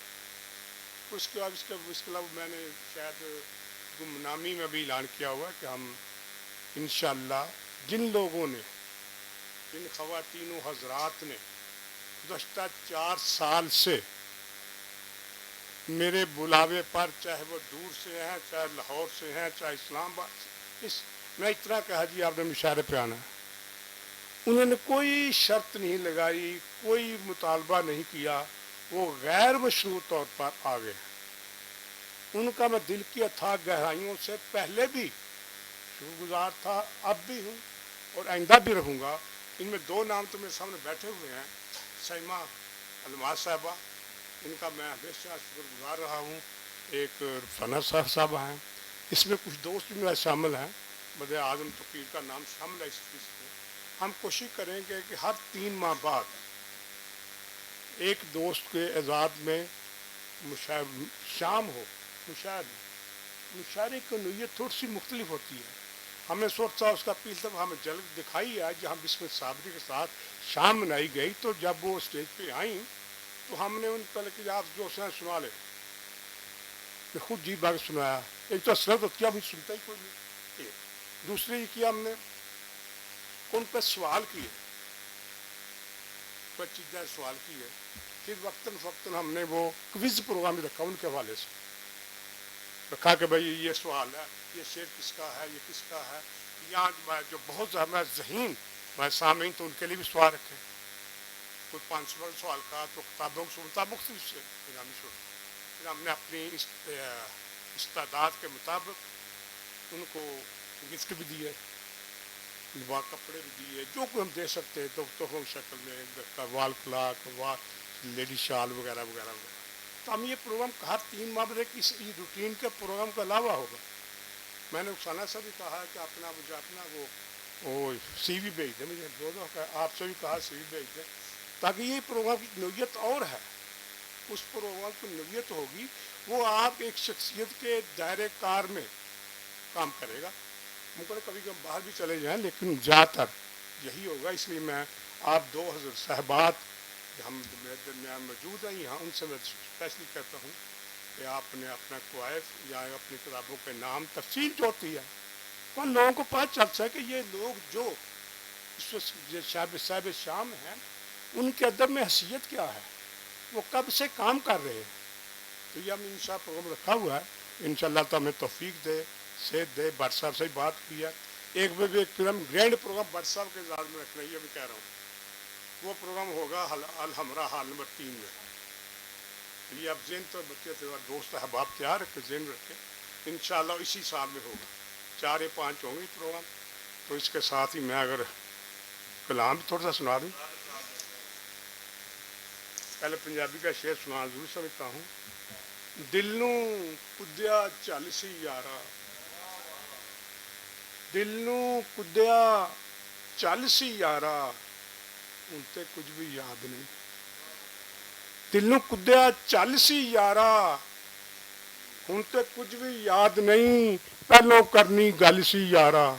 اس کے بعد، اس کے، اس کے علاوہ میں نے شاید گمنامی میں بھی اعلان کیا ہوا ہے کہ ہم انشاءاللہ جن لوگوں نے، جن خواتین و حضرات نے گزشتہ چار سال سے میرے بلاوے پر، چاہے وہ دور سے ہیں، چاہے لاہور سے ہیں، چاہے اسلام آباد سے، اس، میں اتنا کہا، جی، آپ نے مشاعرے پہ آنا ہے۔ انہوں نے کوئی شرط نہیں لگائی، کوئی مطالبہ نہیں کیا، وہ غیر مشروط طور پر آ گئے۔ ان کا میں دل کی اتھاہ گہرائیوں سے پہلے بھی شکر گزار تھا، اب بھی ہوں اور آئندہ بھی رہوں گا۔ ان میں دو نام تو میرے سامنے بیٹھے ہوئے ہیں، سائمہ الماس صاحبہ، ان کا میں ہمیشہ شکر گزار رہا ہوں۔ ایک رخسانہ صاحب صاحبہ ہیں، اس میں کچھ دوست بھی میرا شامل ہیں، مدد اعظم توقیر کا نام شامل ہے اس چیز میں۔ ہم کوشش کریں گے کہ ہر تین ماہ بعد ایک دوست کے اعزاز میں مشاعر-، شام ہو، مشاعر، مشاعرے کی نوعیت تھوڑی سی مختلف ہوتی ہے۔ ہم نے سوچا اس کا پچھلے دفعہ ہمیں جھلک دکھائی ہے، جہاں بسم صابری کے ساتھ شام منائی گئی، تو جب وہ اسٹیج پہ آئیں تو ہم نے ان پہلے کہ آپ جو سنا، سنا لے، میں خود جی بھر سنایا۔ ایک تو حسرت ہوتی ہے، ہم سنتا ہی کوئی نہیں۔ ایک دوسرے یہ کیا، ہم نے ان پہ سوال کیے، کوئی چیز کا سوال کی ہے۔ پھر وقتاً فوقتاً ہم نے وہ کوئز پروگرام بھی رکھا ان کے حوالے سے، رکھا کہ بھائی، یہ سوال ہے، یہ شعر کس کا ہے، یہ کس کا ہے۔ یا جو بہت زیادہ ذہین ہمارے سامعین، تو ان کے لیے بھی سوال رکھے۔ کوئی پانچ سو سوال کا، تو کتابوں کے مطابق سے اس سے انعامی شعر۔ پھر ہم نے اپنی اس، اے، استعداد کے مطابق ان کو گفٹ بھی دیے، لباس، کپڑے بھی دیے، جو کوئی ہم دے سکتے ہیں، تو تحفوں کی شکل میں، گھر کا وال کلاک، وا-، لیڈی شال وغیرہ وغیرہ وغیرہ۔ تو ہم یہ پروگرام ہر تین ماہ میں ایک اس، اس روٹین کے پروگرام کے علاوہ ہوگا۔ میں نے رخسانہ سے بھی کہا کہ اپنا، مجھے اپنا وہ، وہ سی وی بھیج دیں، مجھے دو دو کا، آپ سے بھی کہا سی وی بھیج دیں، تاکہ یہ پروگرام کی نوعیت اور ہے، اس پروگرام کی نوعیت ہوگی، وہ آپ ایک شخصیت کے دائرے کار میں کام کرے گا۔ ممکن ہے کبھی کبھی باہر بھی چلے جائیں، لیکن زیادہ تر یہی ہوگا۔ اس لیے میں آپ دو حضرت صاحبات جو ہم میرے درمیان موجود ہیں یہاں، ان سے میں اسپیشلی کہتا ہوں کہ آپ نے اپنا کوائف یا اپنی کتابوں کے نام تفصیل جو ہوتی ہے، ان لوگوں کو پتہ چل سکے کہ یہ لوگ جو اس وقت یہ صاحب، صاحب شام ہیں، ان کے ادب میں حیثیت کیا ہے، وہ کب سے کام کر رہے ہیں۔ تو یہ ہم انشاءاللہ پروگرام رکھا ہوا ہے، انشاءاللہ تو ہمیں توفیق دے، صحت دے۔ بٹ صاحب سے ہی بات کی ہے، ایک بار بھی ایک پھر ہم گرینڈ پروگرام بٹ صاحب کے اعزاز میں رکھنا ہے، یہ بھی کہہ رہا ہوں۔ وہ پروگرام ہوگا حل-، الحمرا ہال نمبر تین میں۔ یہ آپ ذہن تو بچے تھے، دوست احباب تیار رکھے، ذہن رکھے، انشاءاللہ اسی سال میں ہوگا۔ چار یا پانچ ہوں گے پروگرام۔ تو اس کے ساتھ ہی میں اگر کلام بھی تھوڑا سا سنا دوں۔ پہلے پنجابی کا شعر سنا ضرور سمجھتا ہوں۔ دل نوں کدیا چل سی یارا، دل نوں کدیا چل سی یارا، ہن تے کچھ بھی یاد نہیں۔ دل نوں کدیا چل سی یارا، ہن تے کچھ بھی یاد نہیں، پہلوں کرنی گل سی یارا۔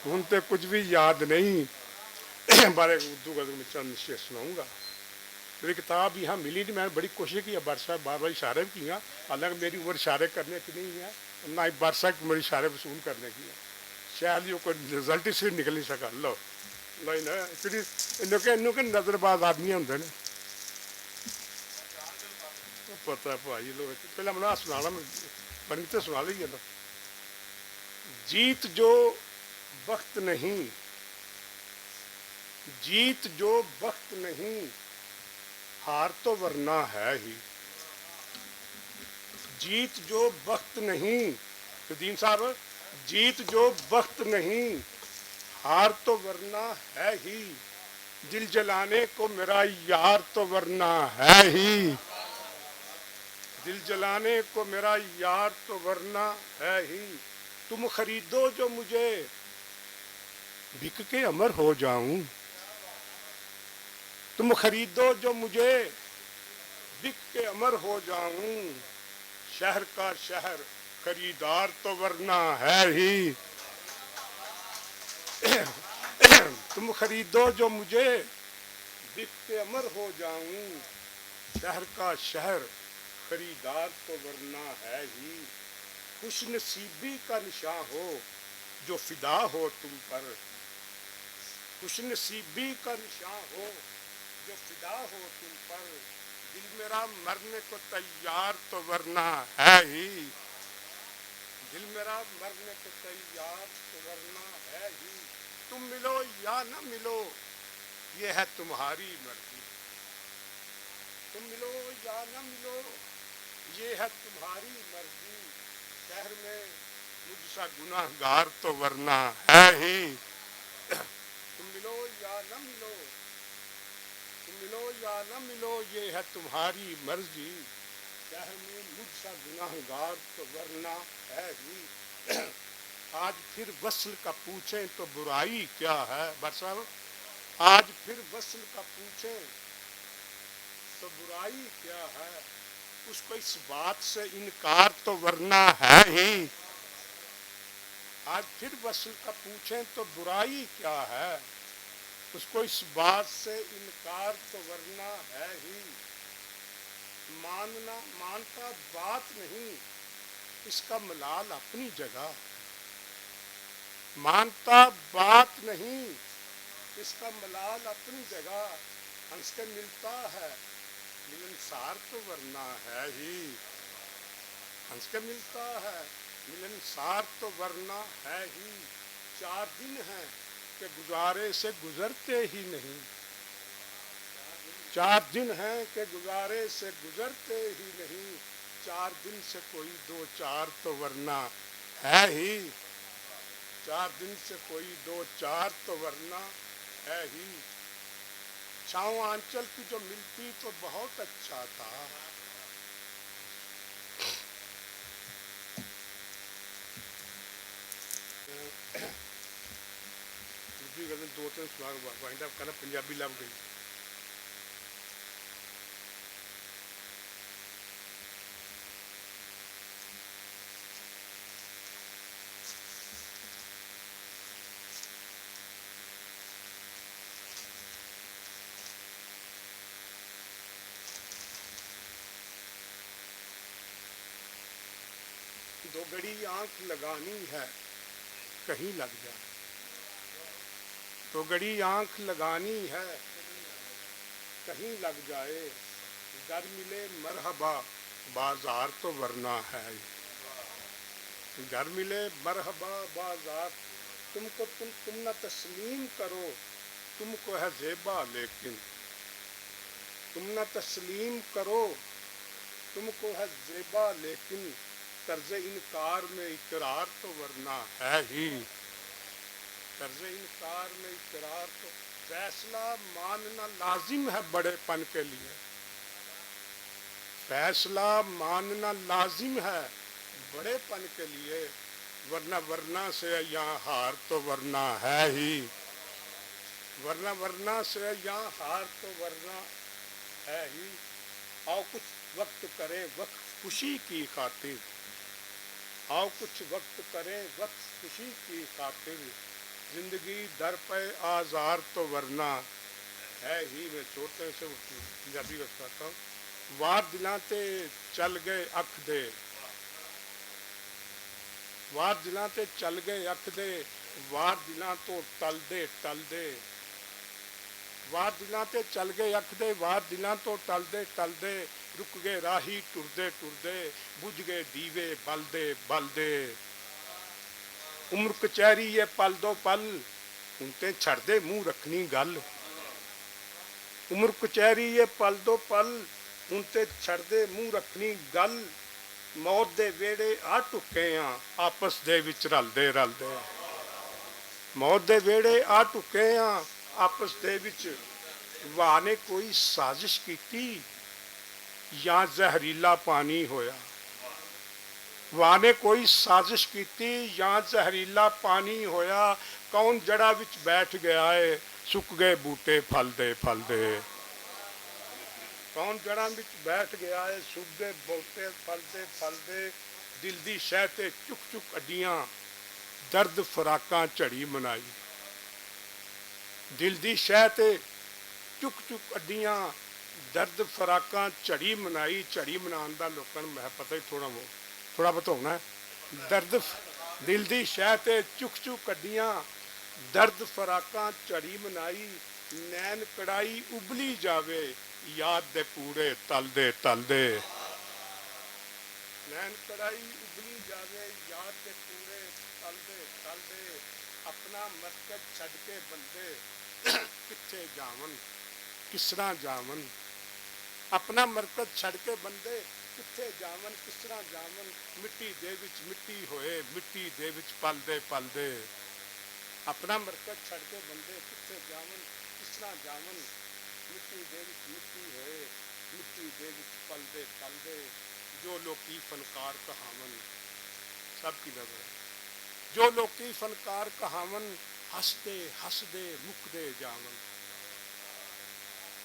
ہن تے کچھ بھی یاد نہیں۔ بارے اردو غزل میں چند شعر سناؤں گا۔ میری کتاب یہاں ملی نہیں، میں نے بڑی کوشش کی ہے، بادشاہ بار بار اشارے بھی کیے، حالانکہ میری عمر اشارے کرنے کی نہیں ہے، نہ ہی بادشاہ کی عمر اشارے وصول کرنے کی ہے۔ شاید یہ کوئی رزلٹ اس سے نکل نہیں سکا۔ لو، لو ہی نا، ایکچولی انہوں کے، انہوں کے نظر باز آدمی ہوندے نے۔ پتہ ہے بھائی، لو، پہلے میں سنا لا، میں بنی تے سنا لئی ہے نا۔ جیت جو بخت نہیں، جیت جو بخت نہیں، ہار تو ورنہ ہے ہی۔ جیت جو بخت نہیں، تو دین صاحب، جیت جو بخت نہیں، ہار تو ورنہ ہے ہی۔ دل جلانے کو میرا یار تو ورنہ ہے ہی۔ دل جلانے کو میرا یار تو ورنہ ہے ہی۔ تم خریدو جو مجھے، بک کے امر ہو جاؤں۔ تم خریدو جو مجھے، بک کے امر ہو جاؤں۔ شہر کا شہر خریدار تو ورنہ ہے ہی۔ تم خریدو جو مجھے، بک کے امر ہو جاؤں۔ شہر کا شہر خریدار تو ورنہ ہے ہی۔ خوش نصیبی کا نشان ہو جو فدا ہو تم پر۔ خوش نصیبی کا نشان ہو جو فدا ہو تم پر۔ دل میرا مرنے کو تیار تو ورنہ ہے ہی۔ دل میرا مرنے کو تیار تو ورنہ ہے ہی۔ تم ملو یا نہ ملو، یہ ہے تمہاری مرضی۔ تم ملو یا نہ ملو، یہ ہے تمہاری مرضی۔ شہر میں مجھ سا گناہ گار تو ورنہ ہے ہی۔ تم ملو یا نہ ملو، تم ملو یا نہ ملو، یہ ہے تمہاری مرضی۔ شہر میں مجھ سا گناہ گار تو ورنہ ہے ہی۔ آج پھر وصل کا پوچھیں تو برائی کیا ہے؟ بٹ صاحب، آج پھر وصل کا پوچھیں تو برائی کیا ہے؟ اس کو اس بات سے انکار تو ورنہ ہے ہی۔ آج پھر وصل کا پوچھیں تو برائی کیا ہے؟ اس کو اس بات سے انکار تو ورنہ ہے ہی۔ ماننا، مانتا بات نہیں، اس کا ملال اپنی جگہ۔ مانتا بات نہیں، اس کا ملال اپنی جگہ ہنس کے ملتا ہے، ملنسار تو ورنہ ہے ہی۔ ہنس کے ملتا ہے، ملنسار تو ورنہ ہے ہی۔ چار دن ہیں کہ گزارے سے گزرتے ہی نہیں۔ چار دن ہیں کہ گزارے سے گزرتے ہی نہیں۔ چار دن سے کوئی دو چار تو ورنہ ہے ہی۔ چار دن سے کوئی دو چار تو ورنہ ہے ہی۔ چھاؤں آنچل کی جو ملتی تو بہت اچھا تھا۔ دوسری غزل دو تین سوال وا-، وائنڈ اپ کرنا، پنجابی لب گئی۔ دو گھڑی آنکھ لگانی ہے، کہیں لگ جائے۔ تو گھڑی آنکھ لگانی ہے، کہیں لگ جائے۔ گھر ملے مرحبا، بازار تو ورنہ ہے۔ گھر ملے مرحبا، بازار۔ تم کو تم، تم نہ تسلیم کرو، تم کو ہے زیبا لیکن۔ تم نہ تسلیم کرو، تم کو ہے زیبا لیکن۔ طرز انکار میں اقرار تو ورنہ ہے ہی۔ طرز انکار میں اقرار تو، فیصلہ ماننا لازم ہے بڑے پن کے لیے۔ فیصلہ ماننا لازم ہے بڑے پن کے لیے، ورنہ، ورنہ سے یہاں ہار تو ورنہ ہے ہی۔ ورنہ، ورنہ سے یہاں ہار تو ورنہ ہے ہی۔ آؤ کچھ وقت کریں وقت خوشی کی خاطر۔ آؤ کچھ وقت کریں وقت خوشی کی خاطر۔ زندگی در پہ آزار تو ورنہ ہے ہی۔ میں چھوٹے سے پنجابی کا سناتا ہوں۔ وار دلاں تے چل گئے اکھ دے۔ وار دلاں تے چل گئے اکھ دے، وار دلاں تو ٹل دے، ٹل دے۔ وار دلاں تے چل گئے اکھ دے، وار دلاں تو ٹل دے، ٹل دے۔ رک گئے راہی ٹردے، ٹردے۔ بجھ گئے دیوے بلدے، بلدے۔ عمر کچہری اے پل دو پل، ہن تے چھڑ دے منہ رکھنی گل۔ عمر کچہری اے پل دو پل، ہن تے چھڑ دے منہ رکھنی گل۔ موت دے ویڑے آ ٹکے آں، آپس دے وچ رلدے رلدے۔ موت دے ویڑے آ ٹکے آں، آپس دے وچ۔ واہ نے کوئی سازش کیتی یا زہریلا پانی ہویا؟ واہ نے کوئی سازش کیتی یا زہریلا پانی ہویا؟ کون جڑا وچ بیٹھ گیا ہے، سک گئے بوٹے پھل دے، پھل دے۔ کون جڑاں وچ بیٹھ گیا ہے، سک گئے بوٹے پھل دے، پھل دے۔ دل دی شہ تے چک چک اڈیاں، درد فراقاں جھڑی منائی۔ دل دی شہ تے چک چک اڈیاں، درد فراقاں جھڑی منائی۔ جھڑی منان دا لوکاں نوں میں پتہ ہی تھوڑا بہت، تھوڑا بہت ہونا ہے۔ درد ف-، دل دی شہ تے چک چک اڈیاں، درد فراقاں جھڑی منائی۔ نین کڑائی ابلی جاوے، یاد دے پوڑے تل دے، تل دے۔ نین کڑائی ابلی جاوے، یاد دے پوڑے تل دے، تل دے۔ اپنا مرکز چھڈ کے بندے کتھے جاون، کس طرح جاون؟ اپنا مرکز چھڈ کے بندے کتھے جاون، کس طرح جاون؟ مٹی دے وچ مٹی ہوئے، مٹی دے وچ پلدے پلدے۔ اپنا مرکز چھڈ کے بندے کتھے جاون، کس طرح جاون؟ مٹی دے وچ مٹی ہوئے، مٹی دے وچ پلدے پلدے۔ جو لوکی فنکار کہاون، سب کی نظر ہے۔ جو لوکی فنکار کہاون، ہسدے ہسدے مکدے جاون۔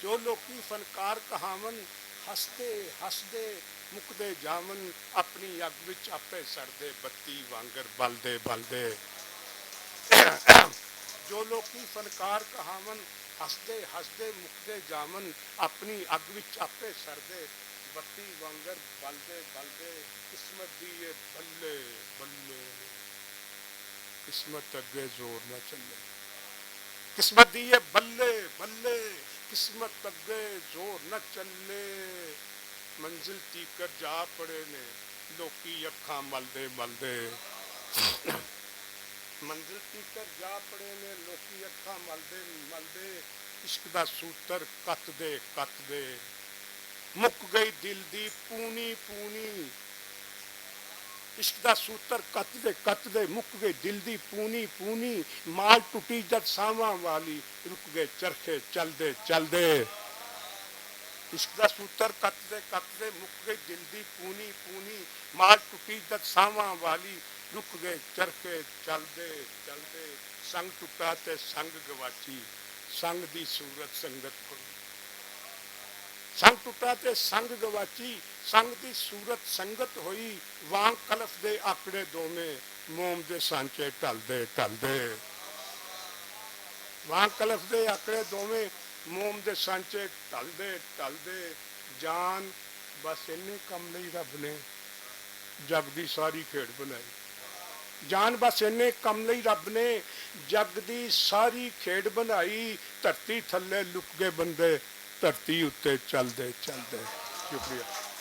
جو لوکی فنکار کہاون، ہسدے ہسدے مکدے جاون، اپنی اگ وچ آپے سڑدے بتی وانگر بلدے بلدے۔ جو لوکی فنکار کہاون، ہسدے ہسدے مکدے جاون، اپنی اگ وچ آپے سڑدے بتی وانگر بلدے بلدے۔ قسمت دی اے بلے بلے، قسمت اگے زور نہ چلے۔ قسمت دی اے بلے بلے، قسمت اگے زور نہ چلے۔ منزل تیکر جا پڑے نے لوکی اکھاں ملدے ملدے۔ منزل تیکر جا پڑے نے لوکی اکھاں ملدے ملدے۔ عشق دا سوتر کت دے کت دے، مک گئی دل دی پونی پونی۔ عشق دا سوتر کت دے کت دے، مک گئی دل دی پونی پونی۔ مال ٹٹی جد ساواں والی، رک گئے چرخے چل دے چل دے۔ عشق دا سوتر کت دے کت دے، مک گئی دل دی پونی پونی۔ مال ٹٹی جد ساواں والی، رک گئے چرخے چل دے چل دے۔ سنگ ٹٹا تے سنگ گواچی، سنگ دی صورت سنگت بنی۔ سنگ ٹوٹا تے سنگ گواچی، سنگ دی صورت سنگت ہوئی۔ وانگ کلف دے آکڑے دوویں، موم دے سانچے ٹلدے ٹلدے۔ وانگ کلف دے آکڑے دوویں، موم دے سانچے ٹلدے ٹلدے۔ جان بس اینے کم لئی رب نے جگ دی ساری کھیڈ بنائی۔ جان بس اینے کم لئی رب نے جگ دی ساری کھیڈ بنائی۔ دھرتی تھلے لک گئے بندے، دھرتی اُتے چلدے چلدے۔ شکریہ۔